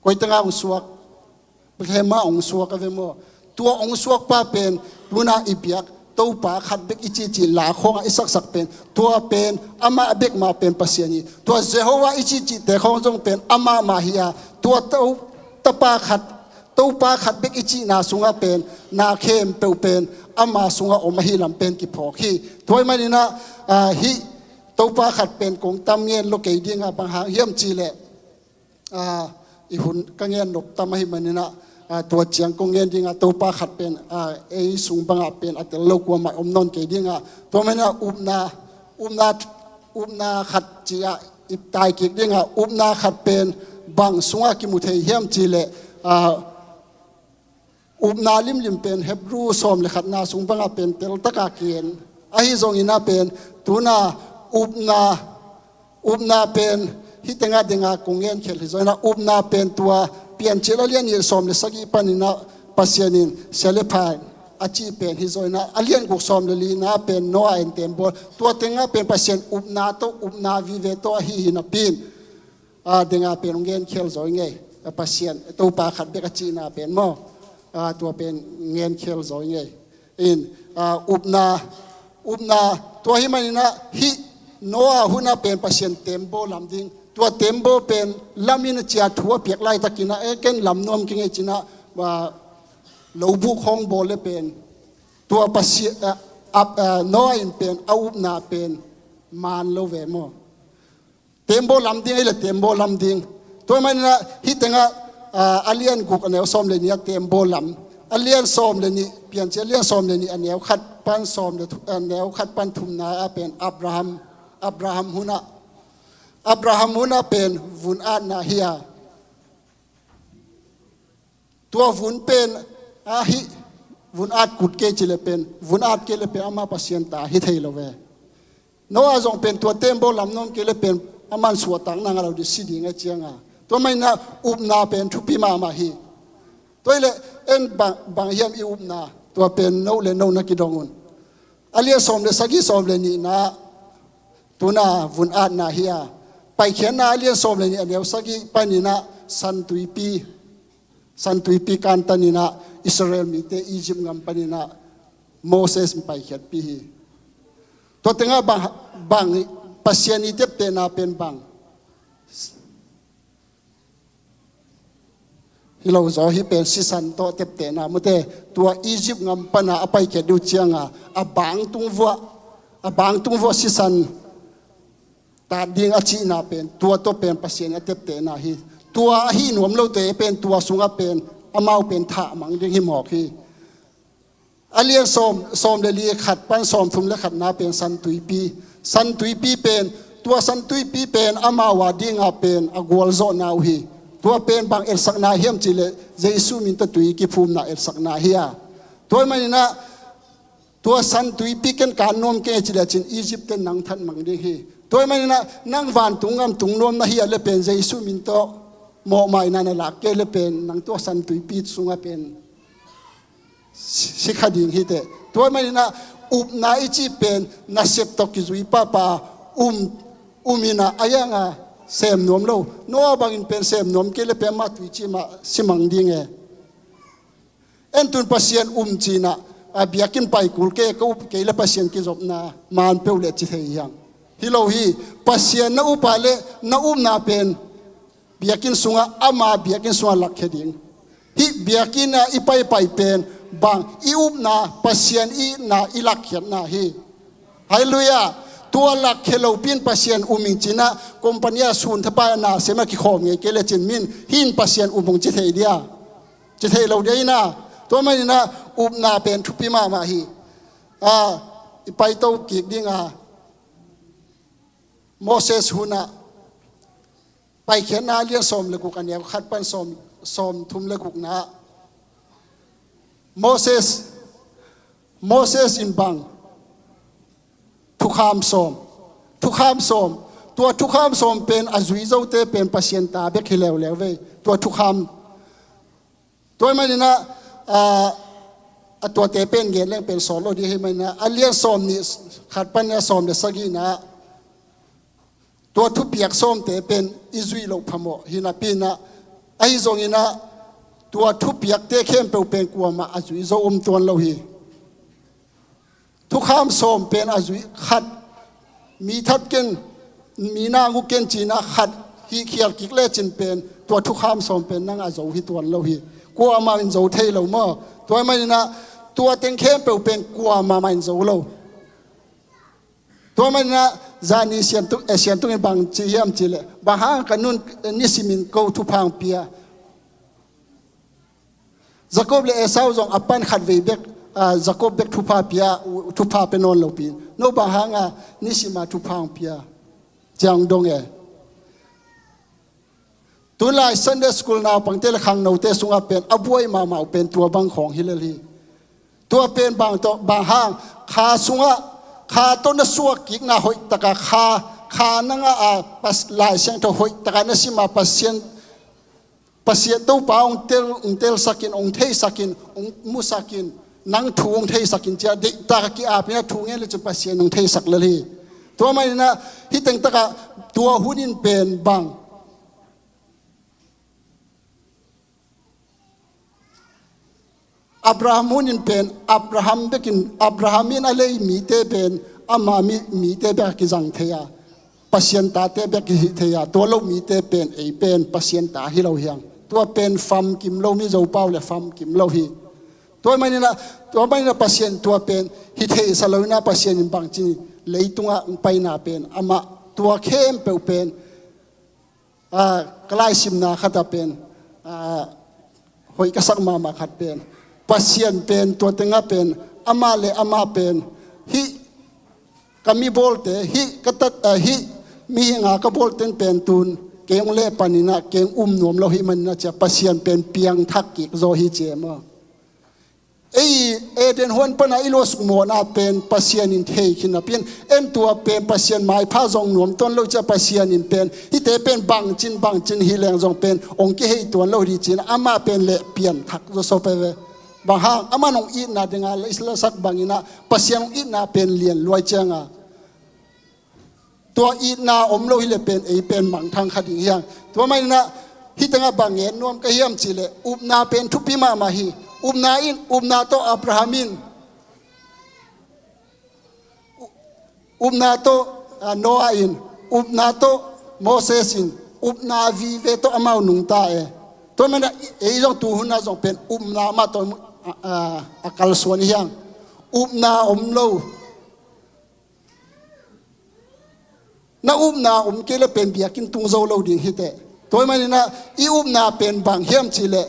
koi teng ah hong suak, Bethlehem ah hong suak a ve maw. Tua hong suakpa pen, tu-in a i biak Topa khat bek i cihcih la khawng ah i saksak pen, tua pen amah bek mah pen Pasian hi. Tua Jehovah i cihcihte khawng zong pen amah mah hi a, tua To, Tapa khat, Topa khat bek i cihna sungah pen na khempeuh pen ama sungah om ahi lam pen kiphawk hi. Tua ahih manin a, a, hih Topa khat pen kong tam ngen lo kei ding a, bang hang hiam cih leh, a, i hun ka ngen nop tam ahih manin a, a, tua ciang kong ngen ding a, Topa khat pen, a, ei sung bang ah pen a tel lo kuamah om nawn kei ding a. Tua ahih manin a upna, upna, upna khat cih a i tai kik ding a, upna khat pen bang sungah kimu thei hiam cih leh, a, upna limlim pen Hebrew sawm le khatna sung bang ah pen tel tak a kigen. Ahi zongin a pen, tu-in a upna, upna pen hih teng ah ding a kong ngen khel hi zaw-in a, upna pen tua Piancil a lian nih, sawm le sagih panin a Pasian in sia le pha a cih pen hi zaw-in a, a lian guk, sawm le lina pen Noah in tembaw, tua teng ah pen Pasian upna tawh, upna vive tawh ahi hi napi-in, a, ding a pen hong ngen khel zaw ing ei. A, Pasian, Topa khat bek a cihna pen maw, a, tua pen ngen khel zaw ing ei. In, a, upna, upna, tua ahih manin a hih Noah hun ah pen Pasian tembaw lam ding, tua tembaw pen lam in a ci a thu a piak laitakin a, e, ken lam nuam keng ei ci-in a, a, lo buk hong bawl leh pen, tua Pasian, a, a, a, Noah in pen a upna pen man lo ve maw. Tembaw lam ding, ei leh tembaw lam ding. Tua ahih manin a hih teng ah a lian guk a neu sawm le nih a tembaw lam, a lian sawm le nih, Piancil a lian sawm le nih a neu khat pan sawm le thu-, a neu khat pan thumna ah pen Abraham, Abraham hunah, Abraham hunah pen vun atna hi a, tua vun pen ahi, vun at kul kei ci le pen, vun at kei le pen amah Pasian ta hi thei lo ve. Noah zong pen tua tembaw lam nuam kei le pen aman suahtakna ngah lo ding, si ding a cianga. Tua maninah upna pen thupi mahmah hi. Tua hileh en bang, bang hiam i upna, tua pen no le no na kidong un. A lian sawm le sagih, sawm le nihna, tuna vun atna hi a, Paikhiatna a lian sawm le nih a neu sagih paninah San Tuipi, San Tuipi kantaninah Israel mite Egypt ngam paninah Moses in paikhiatpih hi. Tua tengah bang, bang Pasian i teptehna pen bang hi lo zaw, hih pen sisan tawh teptehna mute. Tua Egypt ngam pana a paikhiat ding uh cianga a bangtung vuah, a bangtung vuah sisan tat ding a cihna pen, tua tawh pen Pasian a teptehna hi. Tua ahi nuam lote pen tua sungah pen amau pen thahmang ding hi mawk hi. A lian sawm, sawm le li khat pan sawm thum le khatna pen San Tuipi. San Tuipi pen, tua San Tuipi pen amau a dinga pen a gualzawhna uh hi. Tua pen bang etsakna hiam cihleh Jesu min tawh tui kiphumna etsakna hi a. Tua maninah tua San Tuipi ken kan nuam kei ci le cin Egypt ten nang thatmang ding hi. Tua maninah nang vantung ngam tung nuam na hi a le pen Jesu min tawh mawhmaina na lak kei le pen nang tua San Tuipi sungah pen si kha ding hi teh. Tua maninah upna i cih pen nasep tawh kizui pahpah um, um inah a yanga sem nuam lo. Noah bangin pen sem nuam kei le pen mah tui cih mah simang ding e. En tun Pasian um cinah a biakinn pai kul kei, ka up kei le Pasian kizopna man peuh le ci thei hiang. Hi lo hi. Pasian na up a le na upna pen biakinn sungah, ama biakinn sungah lakkhia ding. Hih biakinn ah i paipai pen bang i upna, Pasian i itna i lakkhiatna hi. Halleluiah. Tua lakkhia lopi in Pasian um ing cinah company ah sun thapai a na sem a kikhawm ngei kei le cin min hih in Pasian um ung ci thei dia? Ci thei lo dia inah. Tua maninah upna pen thupi mahmah hi. A, i paito kik dinga Moses hunah Paikhiatna a lian sawm le guk a neu khat pan sawm, sawm thum le gukna. Moses, Moses in bang thukham sawm, thukham sawm, tua thukham sawm pen a zui zote pen Pasian ta bek hi leuleu vei. Tua thukham Tua hi maninah, a, a tuate pen gen leng pen sawt lo dih hi maninah, a lian sawm nih khat pan a sawm le sagihna. Tua thupiak sawmte pen i zuih loh phamawh hi napi inah, ahi zonginah tua thupiakte khempeuh pen kuamah a zui zo om tuan lo hi. Thukham sawm pen a zui khat, mi that ken, mi nang uh ken cinah khat hih khial kik lecin pen tua thukham sawm pen nang a zo hi tuan lo hi. Kuamah in zo thei lo maw? Tua maninah tua teng khempeuh pen kuamah mah in zo lo. Tua maninah zani siantung, eh, siantung in bang ci hiam cihleh, bang hang ka nun nisimin ko thupha hong pia? Jacob le Esau zong a pan khat vei bek, a, Jacob bek thupha pia, thupha pe nawn lopi. No bang hanga nisima thupha hong pia? Ciang dong e. Tunlai Sunday school naupangte le khangnote sungah pen a buai mahmah uh pen tua bang khawng hi lel hi. Tua pen bang tawh, bang hang, kha sungah, kha tawh na suak kikna hoih taka kha, kha nanga a pas, Lai Siangtho hoih taka na sima Pasian Pasian Topa hong tel, hong telsakin, hong theisakin, hong musakin, nang thu hong theisakin cia deihtak a ki-apin a thu ngen le cun Pasian hong theisak lel hi. Tua maninah hih tengtakah tua hun in pen bang Abraham hun in pen Abraham bekin, Abraham in a lei mite pen ama mi, mite bek a kizang thei a, Pasian tate bek kihi thei a, tua lo mite pen ei pen Pasian ta hi lo hiang. Tua pen famkim lo, mi Zopau le famkim lo hi. Tua maninah, tua maninah Pasian tua pen hi theihsa loinah Pasian in bangci leitungah hong paina pen amah tua khempeuh pen, a, ka laisimna khatah pen, hoih ka sak mahmah khat pen, Pasian pen tua tengah pen, amah le amah pen, hih ka mi bawlte, hih ka tat, ah, hih mihinga ka bawlten pen tun kei hong leh paninah kei hong um nuam lo hih maninah cia Pasian pen piangthak kik zaw hi cia maw? Ei Eden huan pana i luasuk mawhna pen Pasian in thei khin napi-in, en tua pen Pasian maipha zong nuam tuan lo cia Pasian in pen hihte pen bangcin bangcin hi leng zong pen hong kihei tuan lo hi ci-in amah pen leh pianthak zaw so pe ve. Bang hang amah nong itna dinga la i lasak banginah Pasian hong itna pen lian luai cianga tua itna om lo hileh pen ei pen mangthang kha ding hiang. Tua maninah hih tengah bang ngen nuam ka hiam cihleh upna pen thupi mahmah hi. Upna in, upna tawh Abraham in, u-, upna tawh, ah, Noah in, upna tawh Moses in, upna vive tawh amau nungta e. Tua maninah ei zong tuhunah zong pen upna mah tawh a, a, a kalsuan hiang. Upna om lo. Na upna om kei le pen biakinn tung zo lo ding hiteh. Tua hi maninah i upna pen bang hiam cihleh,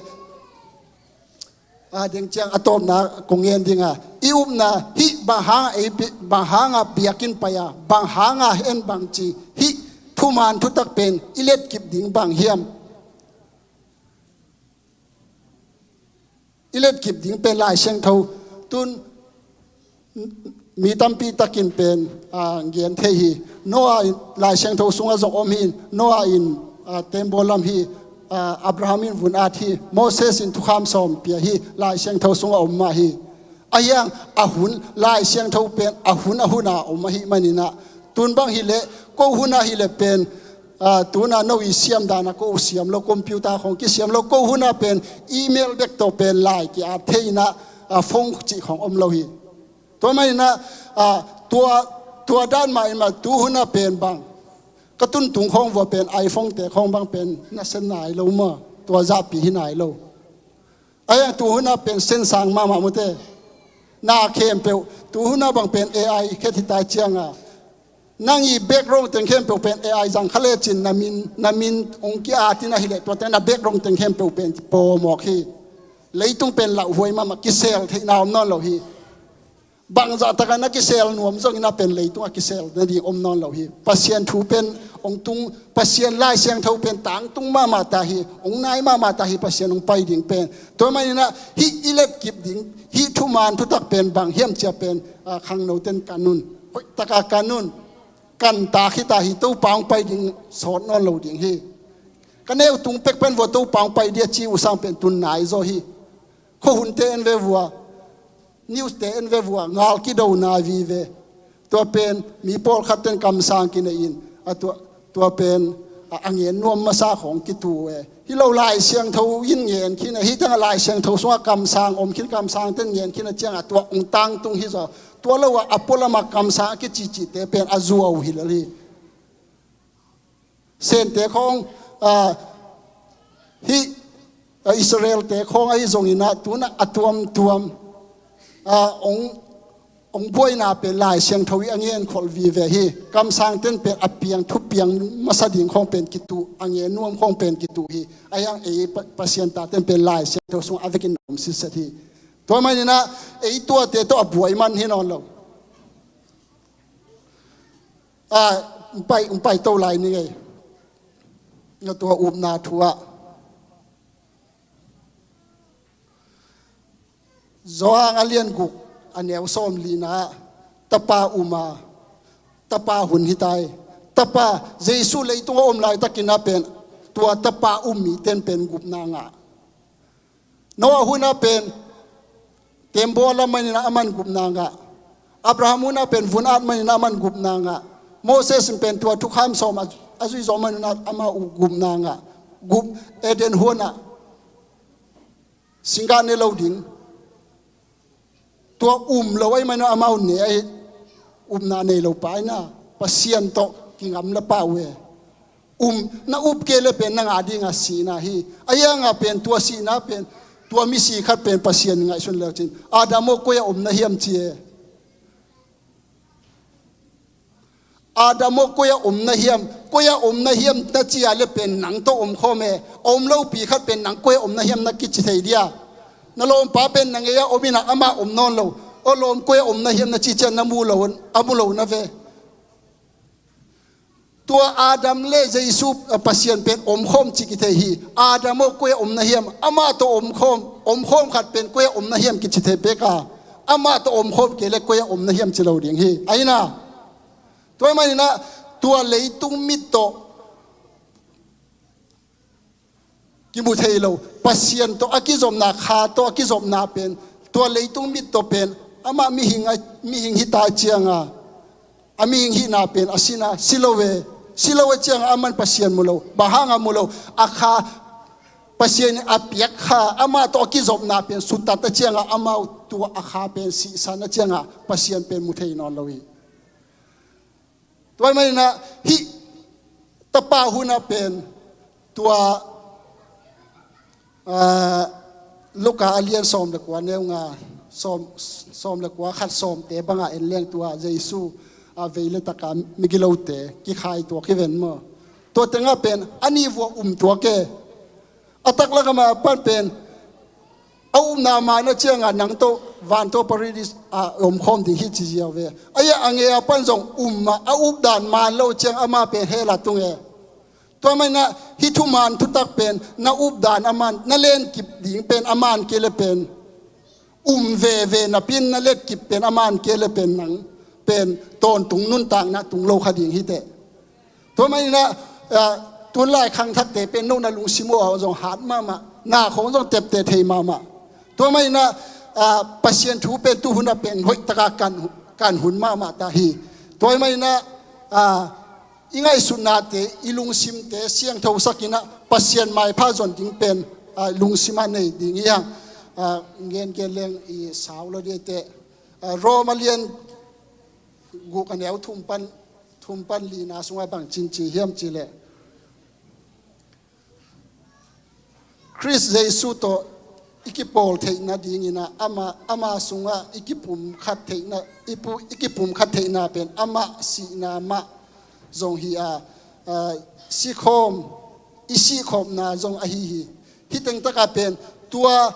a deng ciang a tawpna kong ngen dinga, i upna hih bang hanga ei bi-, bang hanga biakinn pai-a, bang hanga en bang ci, hih thuman thutak pen i letkip ding bang hiam? I letkip ding pen Lai Siangtho tun mi tampi takin pen, ah, gen thei hi. Noah in Lai Siangtho sungah zong om hi. Noah in, ah, tembaw lam hi. Ah, Abraham in vun at hi. Moses in thukham sawm pia hi. Lai Siangtho sungah om mah hi. Ahiang a hun, Lai Siangtho pen a hun a huna om ahi maninah tun bang hileh ko huna hileh pen, ah, tuna no i siam dana ko siam lo, computer khong kisiam lo, ko huna pen email bek tawh pen lai ki-at thei inah, ah, phone cih khong om lo hi. Tua maninah, ah, tua, tua dan mah in mah tu huna pen bang ka tuntung khong vua pen iPhone te khong bang pen na sen nai lo maw? Tua zahpi hi nai lo. Ahiang tu huna pen sensang mahmah mute. Na khempeuh tu huna bang pen A I khet hi tai cianga, nang i background teng khempeuh pen A I zang kha lecin na min, na min hong ki-at inah hileh tuate na background teng khempeuh pen pawmawk hi. Leitung pen lauhuai mahmah, kisel theihna om nawn lo hi. Bangzah takah na kisel nuam zongin a pen leitungah kisel nading om nawn lo hi. Pasian thu pen hong tung, Pasian Lai Siangtho pen tangtung mahmah ta hi, hong nai mahmah ta hi, Pasian hong pai ding pen. Tua maninah hih i letkip ding, hih thuman thutak pen bang hiam cia pen, ah, khangnoten kan un. Hoihtaka kan un. Kan ta khita hi, Topa hong pai ding sawt nawn lo ding hi. Ka neu tung pek pen vua Topa hong pai dia ci uh sang pen tun nai zaw hi. Khuahunte en ve vua, news te en ve vua, ngal kido nai vive. Tua pen mi pawlkhat ten kamsang kinei in, a tua, tua pen a, a ngen nuam masa khong kitu e. Hi lo Lai Siangtho in ngen khin a, hih tengah Lai Siangtho sungah kamsang om khin, kamsang ten ngen khin a ciangah tua hong tangtung hi zaw. Tua lo ah a pualamah kamsang a kicihcihte pen a zuau hi lel hi. Sente khong, ah, hih, ah, Israel te khong ahi zongin ah tunah a tuamtuam, ah, hong, hong buaina pen Lai Siangtho i a ngenkholh vive hi. Kamsang ten pen a piang, thupiang masa ding khong pen kitu, a ngen nuam khong pen kitu hi. Ahiang ei Pa-, Pasian ta ten pen Lai Siangtho sung a vekin om sitset hi. Tua maninah ei tuate tawh a buai man hi nawn lo. Ah, hong pai, hong pai to lai ni ngei. Na tua upna thu ah. Johan a lian guk a neu sawm lina ah tapa um a, tapa hun hi tai. Tapa, Jesu leitung a om laitakin a pen tua tapa um mi ten pen gupna ngah. Noah hun ah pen tembaw a lam manin ah aman gupna ngah. Abraham hun ah pen vun at manin ah aman gupna ngah. Moses in pen tua thukham sawm a, a zui zawh manin ah amah uh gupna ngah. Gup Eden huan ah singgah ne lo ding. Tua um lo ahih manin ah amau ne ahi. Upna nei lo pa in ah Pasian tawh kingamla pah uh e. Um, na up kei le pen nang a dingah sihna hi. Ahi hangah pen tua sihna pen tua misi khat pen Pasian ngaihsun leucin, Adam aw, koi-ah om na hiam ci e. Adam aw, koi-ah om na hiam? koi-ah om na hiam na ci-a le pen nang tawh om khawm e. A om lopi khat pen nang koi-ah om na hiam na kici thei dia? Na lawmpa pen na gei-ah om in ah amah om nawn lo. Aw lawm, koi-ah om na hiam na ci ciang na mu lo, a mu lo na ve. Tua Adam le Jesu, a, Pasian pen omkhawm ci kithei hi. Adam aw, koi-ah om na hiam? Amah tawh omkhawm, omkhawm khat pen koi-ah om na hiam kici thei pek a, amah tawh omkhawm kei le koi-ah om na hiam ci lo ding hi. Ahi na. Tua ahih manin ah tua leitung mit tawh kimu thei lo. Pasian tawh a kizopna, Kha tawh a kizopna pen, tua leitung mit tawh pen, amah mihing a, mihing hita cianga, a mihing hihna pen a sin a, si lo ve. Si lo a cianga aman Pasian mu lo. Bang hanga mu lo? A Kha, Pasian in a piak Kha, amah tawh a kizopna pen sutat a cianga, amau tua a Kha pen sihsan a cianga Pasian pen mu thei nawn lo hi. Tua ahih manin ah hih tapa hun ah pen tua, aa, Luka a lian sawm le kua neu nga, sawm, sawm le kua khat sawmte bangah en leng tua Jesu a vei le taka migilote kikhai tuak hi ven maw. Tua tengah pen a nih vuah um tuak e. A taklak a mah pan pen a upna man a cianga nang tawh van tawh Paradis ah omkhawm ding hi ci ziau ve. A ia a ngei a pan zong um mah, a updan man lo ciang amah pen hell ah tung e. Tua manin ah hih thuman thutak pen na updan a man, na lenkip ding pen a man kei le pen um veve napi in na letkip pen a man kei le pen nang pen tawntung nuntakna tung lo kha ding hi teh. Tua manin ah, ah, tunlai khangthakte pen no na lungsim uh ah zong hat mahmah, na khawng zong tepte thei mahmah. Tua manin ah, ah, Pasian thu pen tu hun ah pen hoih taka kan, kan hun mahmah ta hi. Tua manin ah, ah, i ngaihsutnate, i lungsimte siangthosak in ah Pasian maipha zon ding pen, ah, lungsim ah nei ding hi hang. Ah, gen gen leng i sau lo dih teh. Ah, Rom a lian guk a neu thum pan, thum pan lina sungah bang ci hiam cih leh, Khrist Jesu tawh i kipawl theih nadingin ah ama, ama sungah i kipumkhat theihna, i pu-, i kipumkhat theihna pen amah sihna mah zong hi a, ah, sikhawm, i sihkhopna zong ahi hi. Hih tengtakah pen tua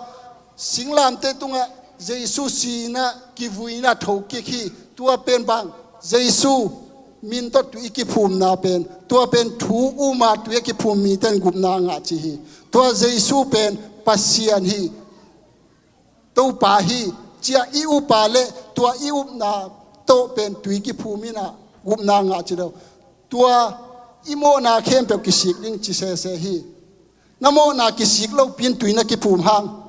singlamteh tungah Jesu sihna, kivuina thokik hi. Tua pen bang, Jesu min tawh tui i kiphumna pen, tua pen thu um a tui a kiphum mite in gupna a ngah ci hi. Tua Jesu pen Pasian hi, Topa hi, ci-a i up a le tua i upna tawh pen tui kiphum in ah gupna a ngah ci lo. Tua i mawhna khempeuh kisik ding ci sese hi. Na mawhna kisik lopi in tui na kiphum hang,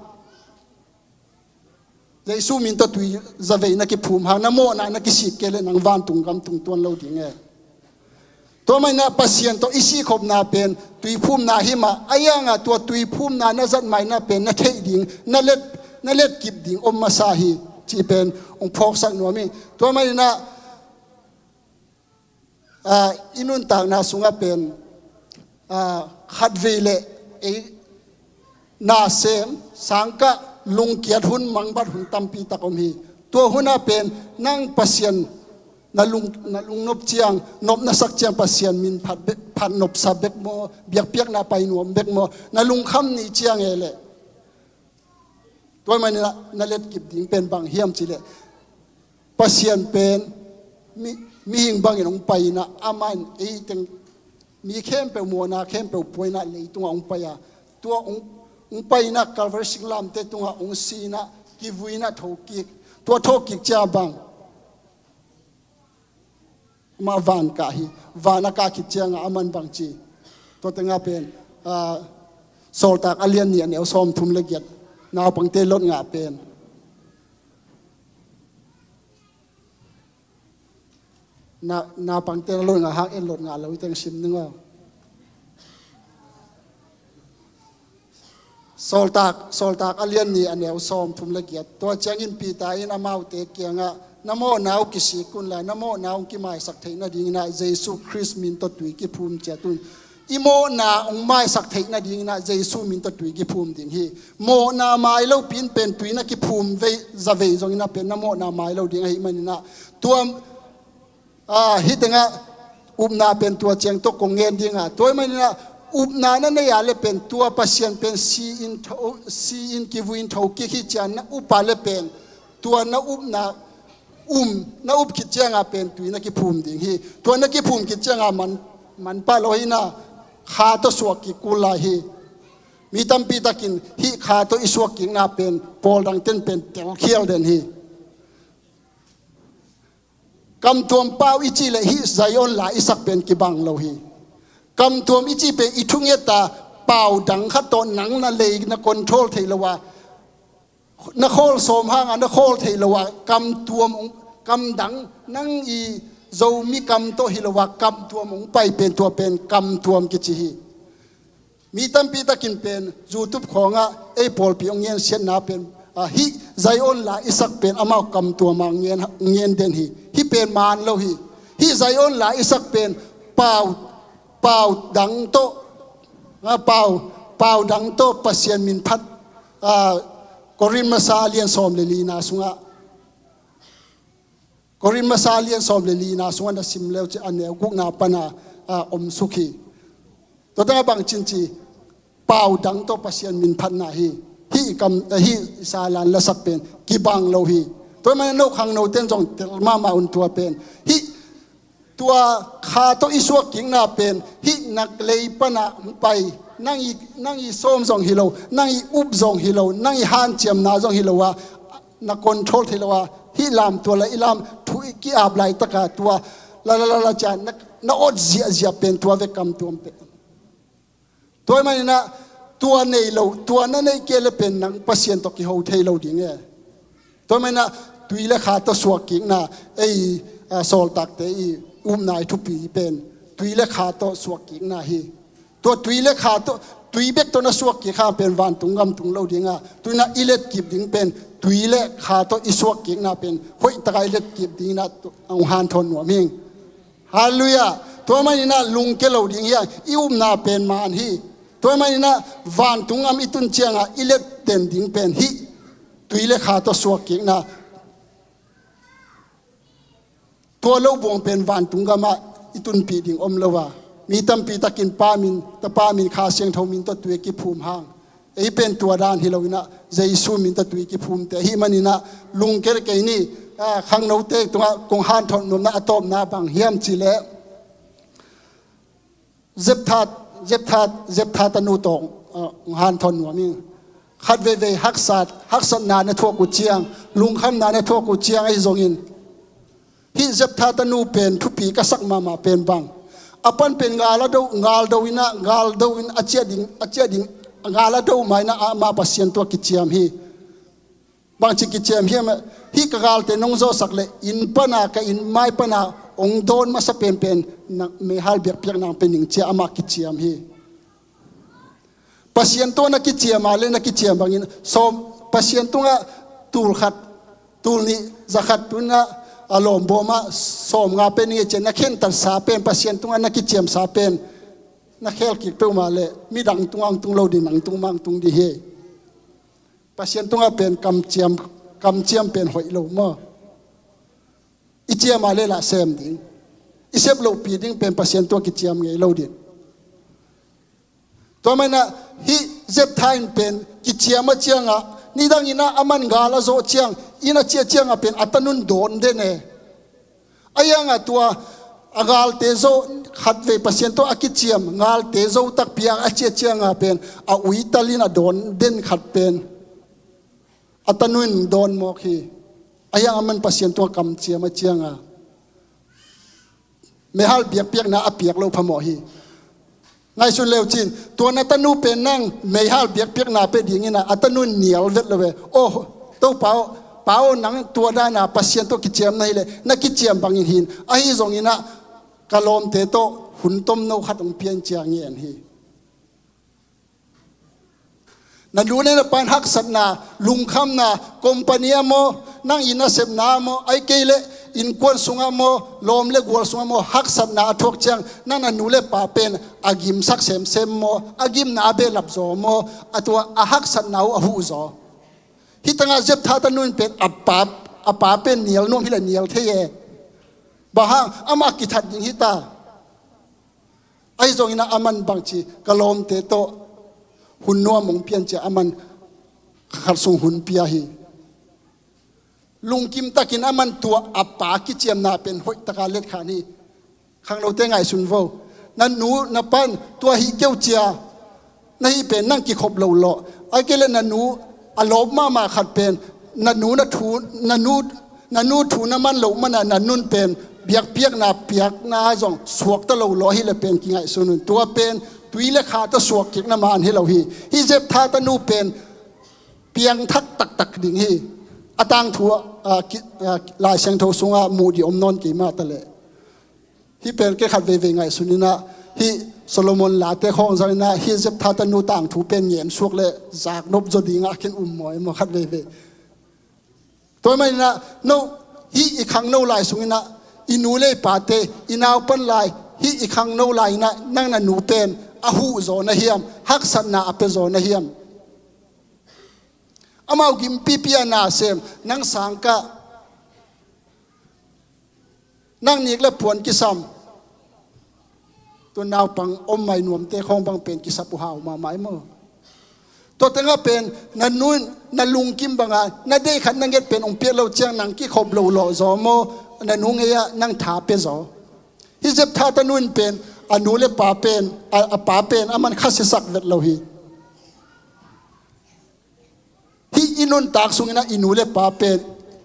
Jesu min tawh tui zavei na kiphum hang, na mawhna na kisik kei le nang vantung gam tung tuan lo ding e. Tua manin ah Pasian tawh i sihkhopna pen tuiphumna hi mah, a iangah tua tuiphumna na zat maina pen na theih ding, na let, na letkip ding om masa hi cih pen hong phawksak nuam hi. Tua manin ah, ah, i nuntakna sungah pen, ah, khatvei le ei nasem, sangkah, lungkiat hun, mangbat hun tampi tak om hi. Tua hunah pen nang Pasian na lung, na lungnop ciang, nop na sak ciang Pasian min phat bek, phat nopsa bek maw, biakpiakna pai nuam bek maw, na lungkham ni ciang e leh tua manin ah na letkip ding pen bang hiam cih leh, Pasian pen mi, mihing bangin hong pai in ah, amah in ei teng, mi khempeuh mawhna khempeuh pua in ah leitungah hong pai a, tua hong, hong pai in ah Calvary singlamteh tungah hong si in ah kivui in ah thokik, tua thokik ciang bang, amah van kah hi. Van a kah khit ciangah aman bang ci? Tua tengah pen, ah, Sawltak a lian nih a neu sawmthum le giat, naupangte lot ngah pen. Na, naupangte lot ngah hang, en lot ngah lo i teng sim ning aw. Sawltak, Sawltak a lian nih a neu sawmthum le giat. Tua ciangin Peter in amaute kiangah, na mawhna uh kisik un la, na mawhna uh kimaisak theih nadingin ah Jesu Khrist min tawh tui kiphum ciat un. I mawhna hong maisak theih nadingin ah Jesu min tawh tui kiphum ding hi. Mawhna mai lopi in pen tui na kiphum vei, zavei zongin ah pen na mawhna mai lo ding ahih manin ah. Tua, ah, hih tengah Upna pen tua ciang tawh kong ngen ding a, tua ahih manin ah upna na nei a leh pen tua Pasian pen si-in tho, si-in kivui in tho kik hi ci-a na up a leh pen tua na upna um, na up khit ciang a pen tui na kiphum ding hi. Tua na kiphum khit ciang a man, man pah lo hi na, kha tawh suak kik kul lai hi. Mi tampi takin hih kha tawh i suak kikna pen pawl dangte'n pen telkhial den hi. Kamtuam pau i cih leh hih Zion la i sak pen kibang lo hi. Kamtuam i cih pen i thunget a, pau dang khat tawh nang na lei na control thei lo a, na khawl sawm hang a na khawl thei lo a, kamtuam hong, kam dang, nang i Zomi kam tawh hi lo a, kamtuam hong pai pen tua pen kamtuam kici hi. Mi tampi takin pen YouTube khawngah ei pawlpi hong ngensiatna pen, ah, hih Zion la i sak pen amau kamtuam a ngen, ngen den hi. Hih pen man lo hi. Hih Zion la i sak pen pau, pau dang tawh, ah, pau, pau dang tawh Pasian min phat, ah, Korin masa a lian sawm le lina sungah, Korin masa a lian sawm le lina sungah na sim leu cih a neu gukna pan a, ah, om suk hi. Tua tengah bang ci-in ci, pau dang tawh Pasian min phatna hi. Hih i kam, eh, hih i salan lasak pen kibang lo hi. Tua ahih manin no khangnote'n zong tel mahmah un tua pen. Hih tua kha tawh i suak kikna pen hih na lei pan a hong pai, nang i, nang i sawm zong hi lo, nang i up zong hi lo, nang i hanciamna zong hi lo a, na control thei lo a, hih lam tua la i lam thu i ki-ap laitak a tua la la la la ci-a na, na awt ziahziah pen tua ve kamtuam pen. Tua ahih manin ah tua nei lo, tua na neih kei leh pen nang Pasian tawh kiho thei lo ding e. Tua ahih manin ah tui le kha tawh suak kikna, ei, ah, sawltakte i upna i thupi pen tui le kha tawh suak kikna hi. Tua tui le kha tawh, tui bek tawh na suak kik hang pen vantung gam tung lo ding a, tu-in ah i letkip ding pen tui le kha tawh i suak kikna pen hoih takin i letkip dingin ah tu, hong hanthawn nuam ing. Halleluiah. Tua ahih manin ah lungkia lo ding hi hang, i upna pen man hi. Tua ahih manin ah vantung gam i tun ciang a i let den ding pen hih tui le kha tawh suak kikna. Tua lo buang pen vantung gam ah i tunpih ding om lo a, mi tampi takin Pa min, Tapa min, Kha Siangtho min tawh tui a kiphum hang. Ei pen tua dan hi lo-in ah Jesu min tawh tui kiphumte ahih manin ah lungkia kei ni. Ah, khangnote tungah kong hanthawn nuamna a tawpna bang hiam cih leh Jephtha, Jephtha, Jephtha tanu tawh, ah, kong hanthawn nuam ing. Khat veivei haksat, haksatna na thuak uh ciang, lungkhamna na thuak uh ciang ahi zongin, hih Jephtha tanu pen thupi ka sak mahmah pen bang, a pan pen ngal a do, ngal do in ah, ngal do in a ciah ding, a ciah ding, ngal a do ma in ah amah Pasian tungah kiciam hi. Bangci kiciam hiam ah, hih ka galte nong zawhsak leh inn pan a, ka inn mai pan a hong dawn masa penpen na meihal biakpiakna hong pia ning ci-a amah kiciam hi. Pasian tungah na kiciam a leh na kiciam bangin sawm, Pasian tungah tul khat, tul nih, za khat tungah a lawmbawm ah sawmnga pe ning ei ci-a na khentatsa pen, Pasian tungah na kiciamsa pen na khel kik peuhmah leh midang tungah hong tung lo ding, nang tungah hong tung ding hi. Pasian tungah pen kamciam, kamciam pen hoih lo maw? I ciam a leh lah sem ding, i sep lohpi ding pen Pasian tungah kiciam ngei lo ding. Tua manin ah hih Jephtha in pen kiciam a ciangah, nidangin ah aman gal a zawh ciang, inn a ciah ciangah pen a tanun dawn den e. Ahi hangah tua a galte zo, khatvei Pasian tawh a kiciam galte zo takpi a a ciah ciangah pen a uitalin a dawn den khat pen a tanun dawn mawk hi. Ahi hangah aman Pasian tungah kamciam a ciangah meihal biakpiakna a piak loh phamawh hi. Ngaihsun leu cin, tua na tanu pen nang meihal biakpiakna pia dingin ah a tanun nial vet lo ve. Oh, Topa aw, Pa aw, nang tua dan a Pasian tawh kiciam na hih leh na kiciam bangin hi in, ahi zongin ah ka lawmte tawh hun tomno khat hong pia in ci-a ngen hi. Na nu le na pa in haksatna, lungkhamna, company ah maw, nang inn a sepna ah maw, ahih kei leh innkuan sungah maw, lawm le gual sungah maw, haksatna a thuak ciang, nang na nu le pa pen a gimsak semsem maw, a gimna a behlap zaw maw, a tua a haksatna uh a huh zaw. Hih tangah Jephtha tanu in pen a pa, a pa pen nial nuam hi leh nial thei e. Bang hang, amah kithat ding hi ta. Ahi zongin ah aman bangci ka lawmte tawh hun nuam hong pian cia aman khat sung hun pia hi. Lungkim takin aman tua a pa kiciamna pen hoih taka letkhan hi. Khangnote ngaihsun vo. Na nu na pan tua hih keu cia na hih pen nang kikhop lo lawh. Ai kei le na nu a lawp mahmah khat pen na nu na thu na nu na nu thu na man loh mana na nun pen biakpiakna piakna zong suakta lo lawh ahileh pen kingaihsun un. Tua pen tui le kha tawh suak kikna man hi lo hi. Hih Jephtha tanu pen piangthak taktak ding hi. A tangthu ah, ah, ki- ah, Lai Siangtho sungah muh dih om nawn kei mah ta leh. Hih pen kei khat veivei ngaihsun inah hih Solomon late khawng zang inah hih Jephtha tanu tangthu pen ngen suak le zaknop zaw dingah khin um maw emaw khat veivei. Tua maninah no hih i khangno lai sunginah i nu le i pate i naupan lai hih i khangno lai inah nang na nu pen a huh zaw na hiam, haksatna a pia zaw na hiam? Amau gimpipi a nasem nang sangkah nang nik le puan kisam. Tua naupang om mai nuamte khawng bang pen kisap uh hau mahmah i maw? Tua tengah pen na nun na lungkim banga na deih khat na nget pen ong piat lo ciang nang kikhop lo lawh zaw maw? Na nu ngei-ah nang tha pia zaw. Hih Jephtha tanu in pen a nu le pa pen a, a pa pen a man khasiasak vet lo hi. Hih i nuntak sunginah i nu le pa pen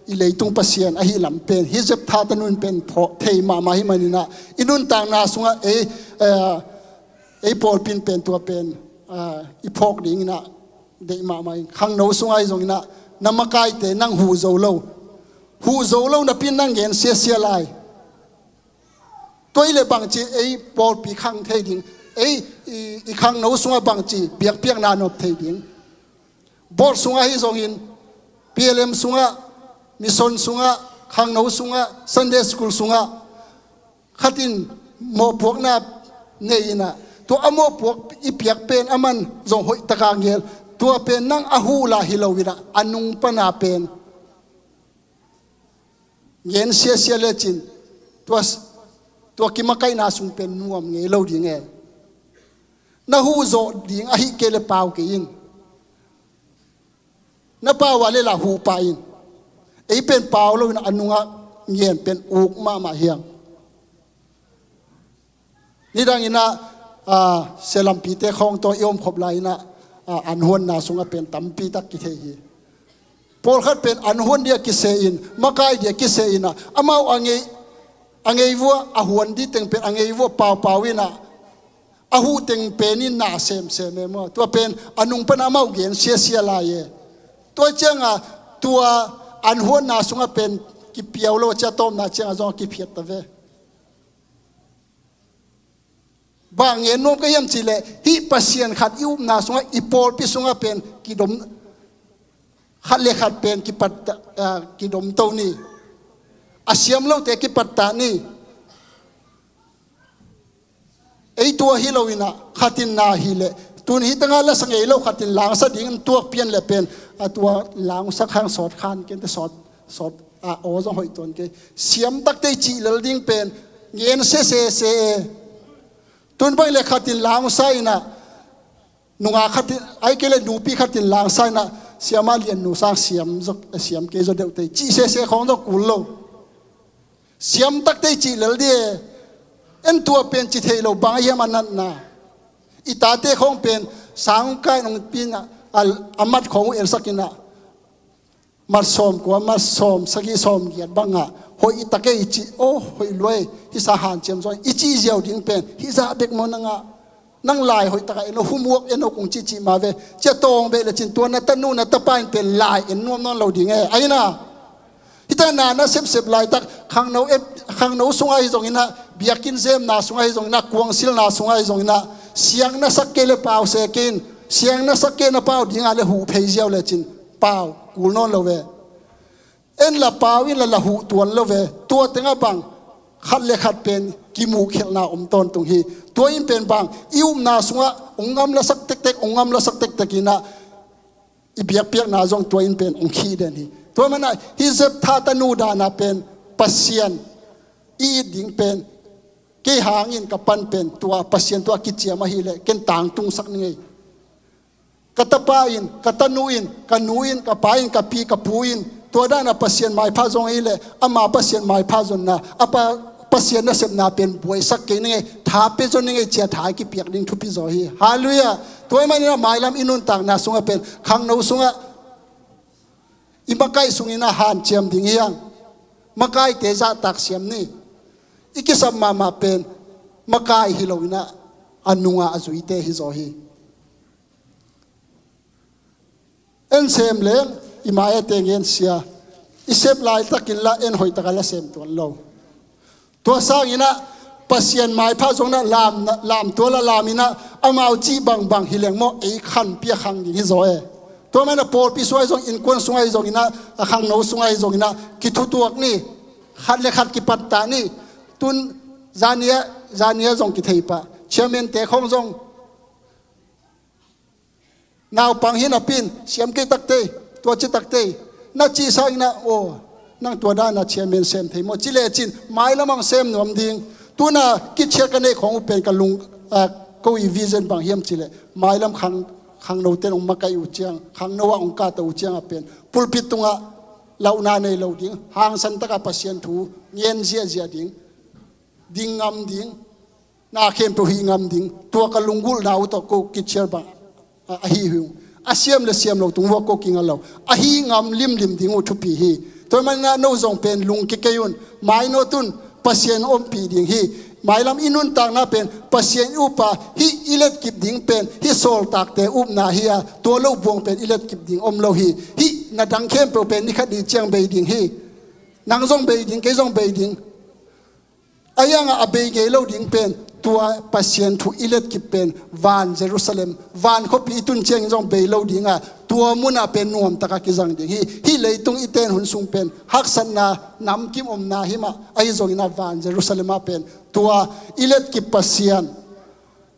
i leitung Pasian ahi lam pen hih Jephtha tanu in pen phawk thei mahmah hi maninah i nuntakna sungah ei, eh, ei pawlpin pen tua pen, eh, i phawk dinginah deih mahmah in khangno sungah ahi zonginah na makaite nang huh zo lo. Huh zo lo napin nang gen siasia lai. Tua i le bangci ei pawlpi khang thei ding, ei i, i khangno sungah bangci biakpiakna nop thei ding. Board sungah hi zongin, P L M sungah, mission sungah, khangno sungah, Sunday school sungah khatin mawhpuakna nei inah tua a mawhpuak i piak pen a man zong hoih taka ngel. Tua pen nang a huh lah hi lo inah a nung pana pen ngen siasia lecin tua, tua kimakaihna sung pen nuam ngei lo ding e. Na huh zawh ding ahih kei le pau kei in. Na pau ah le lah huh pah in. Ei pen pau loin a nungah ngen pen uk mahmah hiam? Nidang inah, ah, sialampite khawng tawh i omkhop lai inah, ah, an huanna sungah pen tampi tak kithei hi. Pawlkhat pen an huan dia kiseh in, makai dia kiseh inah amau a ngei, a ngei vua a huan di teng pen a ngei vua paupau inah a huh teng pen in na semsem e maw? Tua pen a nung pan amau gen siasia lai e. Tua cianga tua an huanna sungah pen kipiau lo cia tawmna cianga zong a kiphiat ta ve. Bang ngen nuam ka hiam cihleh hih Pasian khat i upna sungah i pawlpi sungah pen kidom khat le khat pen kipat, ah, kidomto ni. A siam lote kipattah ni. Ei tua hi lo inah khatin na hileh tun hi tangah lasa ngei lo khatin langsa dingin tuak pian le pen a tua langsak hang sawt khan kente sawt sawt a aw zong hoih tuan kei. Siam takte i cih lel ding pen ngen sesese e. Tun bang le khatin langsa inah nungak khatin ai kei le nupi khatin langsa inah siama lian nu sang siam zok siam kei zaw deuh tei cih sese khawng zok kul lo. Siam takte i cih lel di e. En tua pen ci thei lo bang a hiam a natna. I tate khawng pen sangkai nong pinah a, a mat khawng uh ensak inah mat sawm kua mat sawm sagih sawm giat bangah hoih i tak e i cih aw hoih luai hisa hanciam zaw i cih ziau ding pen hizah bek maw nangah nang lai hoih takah eno humuak eno kong cihcih ma ve. Cia tawng beh le cin tua na tanu na tapa in pen lai en nuam nawn lo ding e a ina. Hita na na sepsep laitak khangno ep khangno sungah hi zonginah biakinn zemna sungah hi zonginah kuangsilna sungah hi zonginah siang na sak kei le pau se kei in siang na sak kei na pau dingah le huh phei ziau le cin pau kul nawn lo ve. En la pau in la la huh tuan lo ve. Tua tengah bang khat le khat pen kimuh khelhna om tawntung hi. Tua in pen bang i upna sungah ong ngam lasak tektek ong ngam lasak tektek inah i biakpiakna zong tua in pen ong khih den hi. Tua manah hi Jephtha tanu dana pen Pasian i it ding pen Kei hangin ka pan pen tua Pasian tua kiciam ahileh ken tangtungsak ning ei. Ka tapa in, ka tanu in, ka nu in, ka pa in, ka pi ka pu in tua dana Pasian maipha zong ahileh ama Pasian maipha zonna a pa, Pasian nasepna pen buaisak kei ning ei, tha pia zong ning ei ci-a tha i kipiak ding thupi zaw hi. Halleluiah. Tua ahih manin ah mailam i nuntakna sungah pen khangno sungah i makai sungin ah hanciam ding hi hang. Makaite zahtak siam ni. I kisam mahmah pen makai hi loin ah a nungah a zuite hi zaw hi. En sem leng i mai-a te ngen sia. I sep laitakin la en hoihtaka la sem tuan lo. Tua sangin ah Pasian maipha zong in ah lam, lam tuala lam in ah amau cih bangbang hi leng maw ei khanpi a khang ding hi zaw e. Tua manin ah pawlpi sungah hi zong, innkuan sungah hi zongin ah, a khangno sungah hi zongin ah kithutuak ni. Khat le khat kipattah ni. Tun zania, zania zong kithei pah. Chairman te khong zong naupang hi napi-in siam kei takte, tua ci takte, na cih sangin ah, aw, nang tua dana chairman sem thei maw ci lecin mailam ah hong sem nuam ding. Tuna kithiat ka neih khong uh pen ka lung, ah, ko i vision bang hiam cih leh mailam khang, khangnote in hong makaih uh ciang, khangno ah hong kahto uh ciangah pen pulpit tungah lauhna nei lo ding, hangsan takah Pasian thu ngen ziahziah ding, ding ngam ding, na khempeuh hih ngam ding, tua ka lunggulhna uh tawh ko kithiat bang, a, ahi hi ung. A siam le siam lo tung uh ah ko kinga lo. Ahi ngam limlim ding uh thupi hi. Tua ahih manin ah no zong pen lungkia kei un, mainawt un, Pasian ompih ding hi. Mailam i nuntakna pen Pasian i up a, hih i letkip ding pen hih sawltakte upna hi a, tua lo buang pen i letkip ding om lo hi. Hih na dang khempeuh pen ni khat ni ciang bei ding hi. Nang zong bei ding, kei zong bei ding. Ahi hangah a bei ngei lo ding pen tua Pasian thu i letkip pen van Jerusalem, van khuapi i tun ciangin zong bei lo ding a, tua munah pen nuamtaka kizang ding hi. Hih leitung i ten hun sung pen haksatna, namkim omna hi mah, ahi zongin ah van Jerusalem ah pen tua i letkip Pasian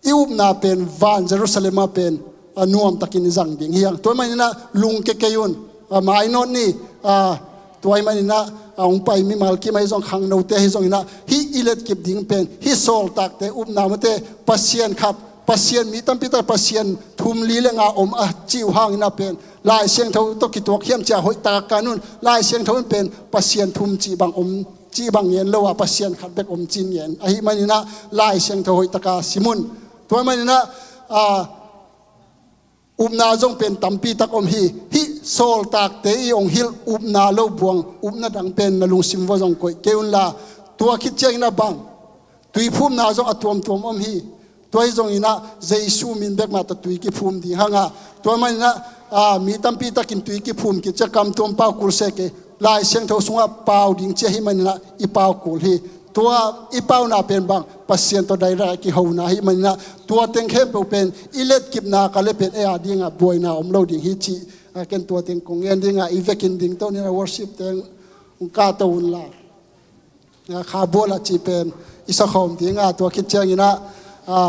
i upna pen van Jerusalem ah pen, a, nuamtakin i zang ding hi hang. Tua ahih manin ah lungkia kei un, a, mainawt ni, a, tua ahih manin ah, a, hong pai mimal kim ahi zong, khangnote ahi zongin ah hih i letkip ding pen hih sawltakte upna mate, Pasian khat, Pasian, mi tampi tak Pasian thum li le nga om a cih uh hangin ah pen Lai Siangtho tawh kituak hiam ci-a hoihtak a kan un. Lai Siangtho in pen Pasian thum cih bang om, cih bang ngen lo a, Pasian khat bek om ci-in ngen. Ahih manin ah Lai Siangtho hoihtaka sim un. Tua ahih manin ah, a, upna zong pen tampi tak om hi. Hih sawltakte i hong hilh upna lo buang, upna dang pen na lungsim uah zong koih kei unla, tua khit ciangin ah bang, tuiphumna zong a tuamtuam om hi. Tua ahi zongin ah Jesu min bek mah tawh tui kiphum ding hang a, tua ahih manin ah, a, mi tampi takin tui kiphum khit ciang kam tuam pau kul se kei, Lai Siangtho sungah pau ding ci ahih manin ah i pau kul hi. Tua i pauna pen bang, Pasian tawh direct a kihona ahih manin ah, tua teng khempeuh pen i letkipna ka le pen ei a dingah buaina om lo ding hi cih, a, ken tua teng kong ngen ding a, i vekin dingto ni a, worship teng hong kahto unla. A, kha bual ah cih pen i sakhawm ding a, tua khit ciangin ah, a,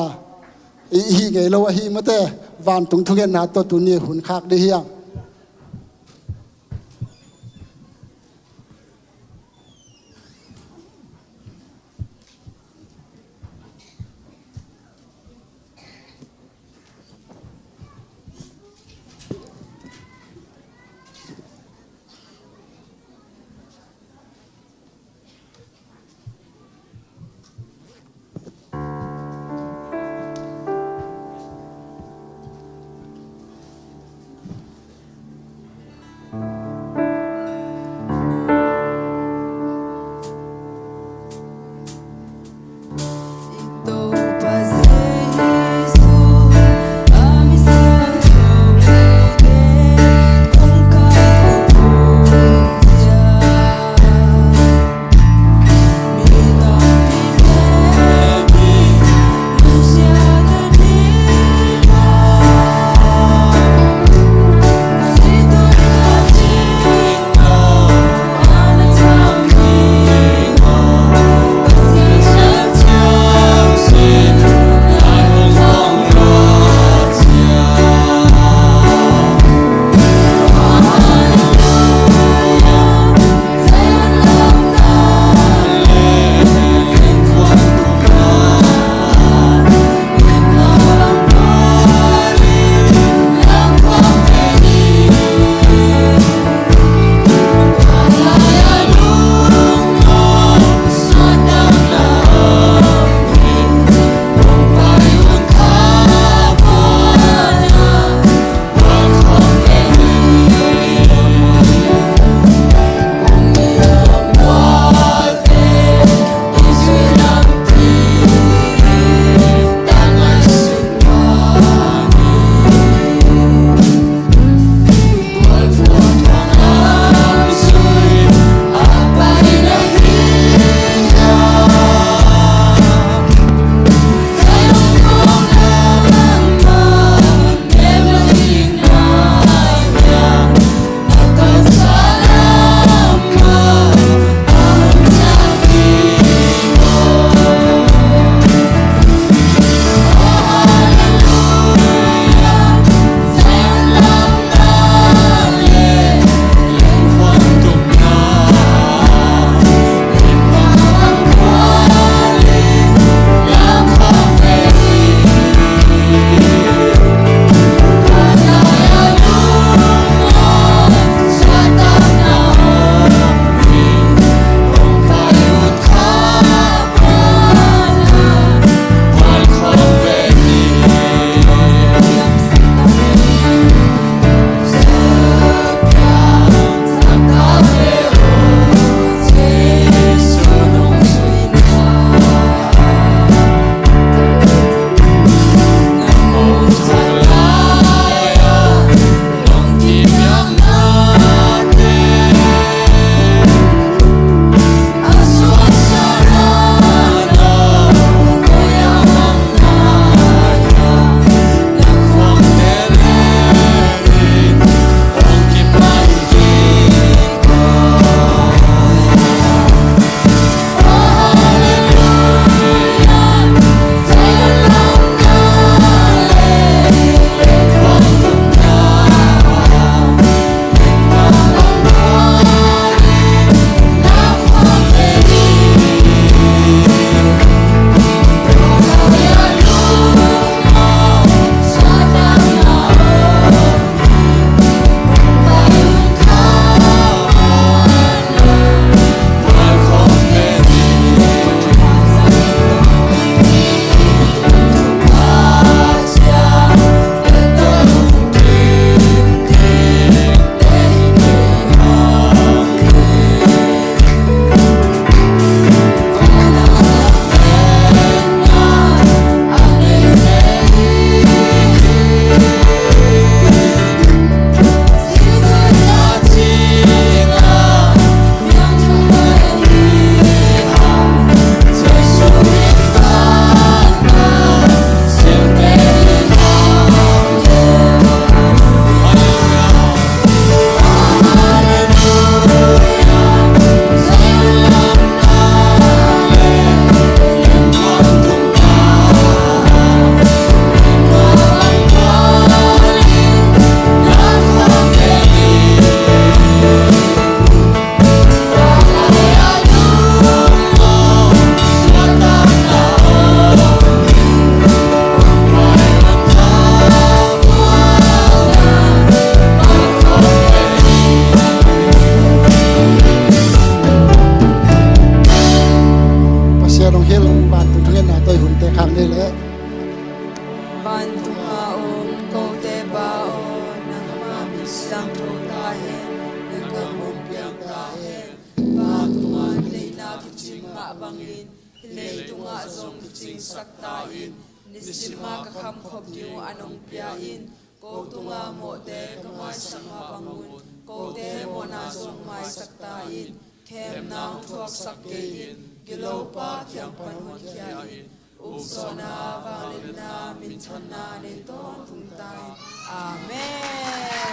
i, i hih ngei lo ahi mate, vantung thungetna tawh tuni hun khak ding hi hang. bangin hih leitungah zong kicingsak ta in. Nisim a ka khamkhop ding uh a nong pia in. Ko tungah mawhte ka maisak mah bangun kote mawhna zong maisak ta in. Khemna hong thuaksak kei in. Gilopa kiang pan honkhia in. Ukzawhna, vangliatna, minthanna nei tawntung ta in. Amen.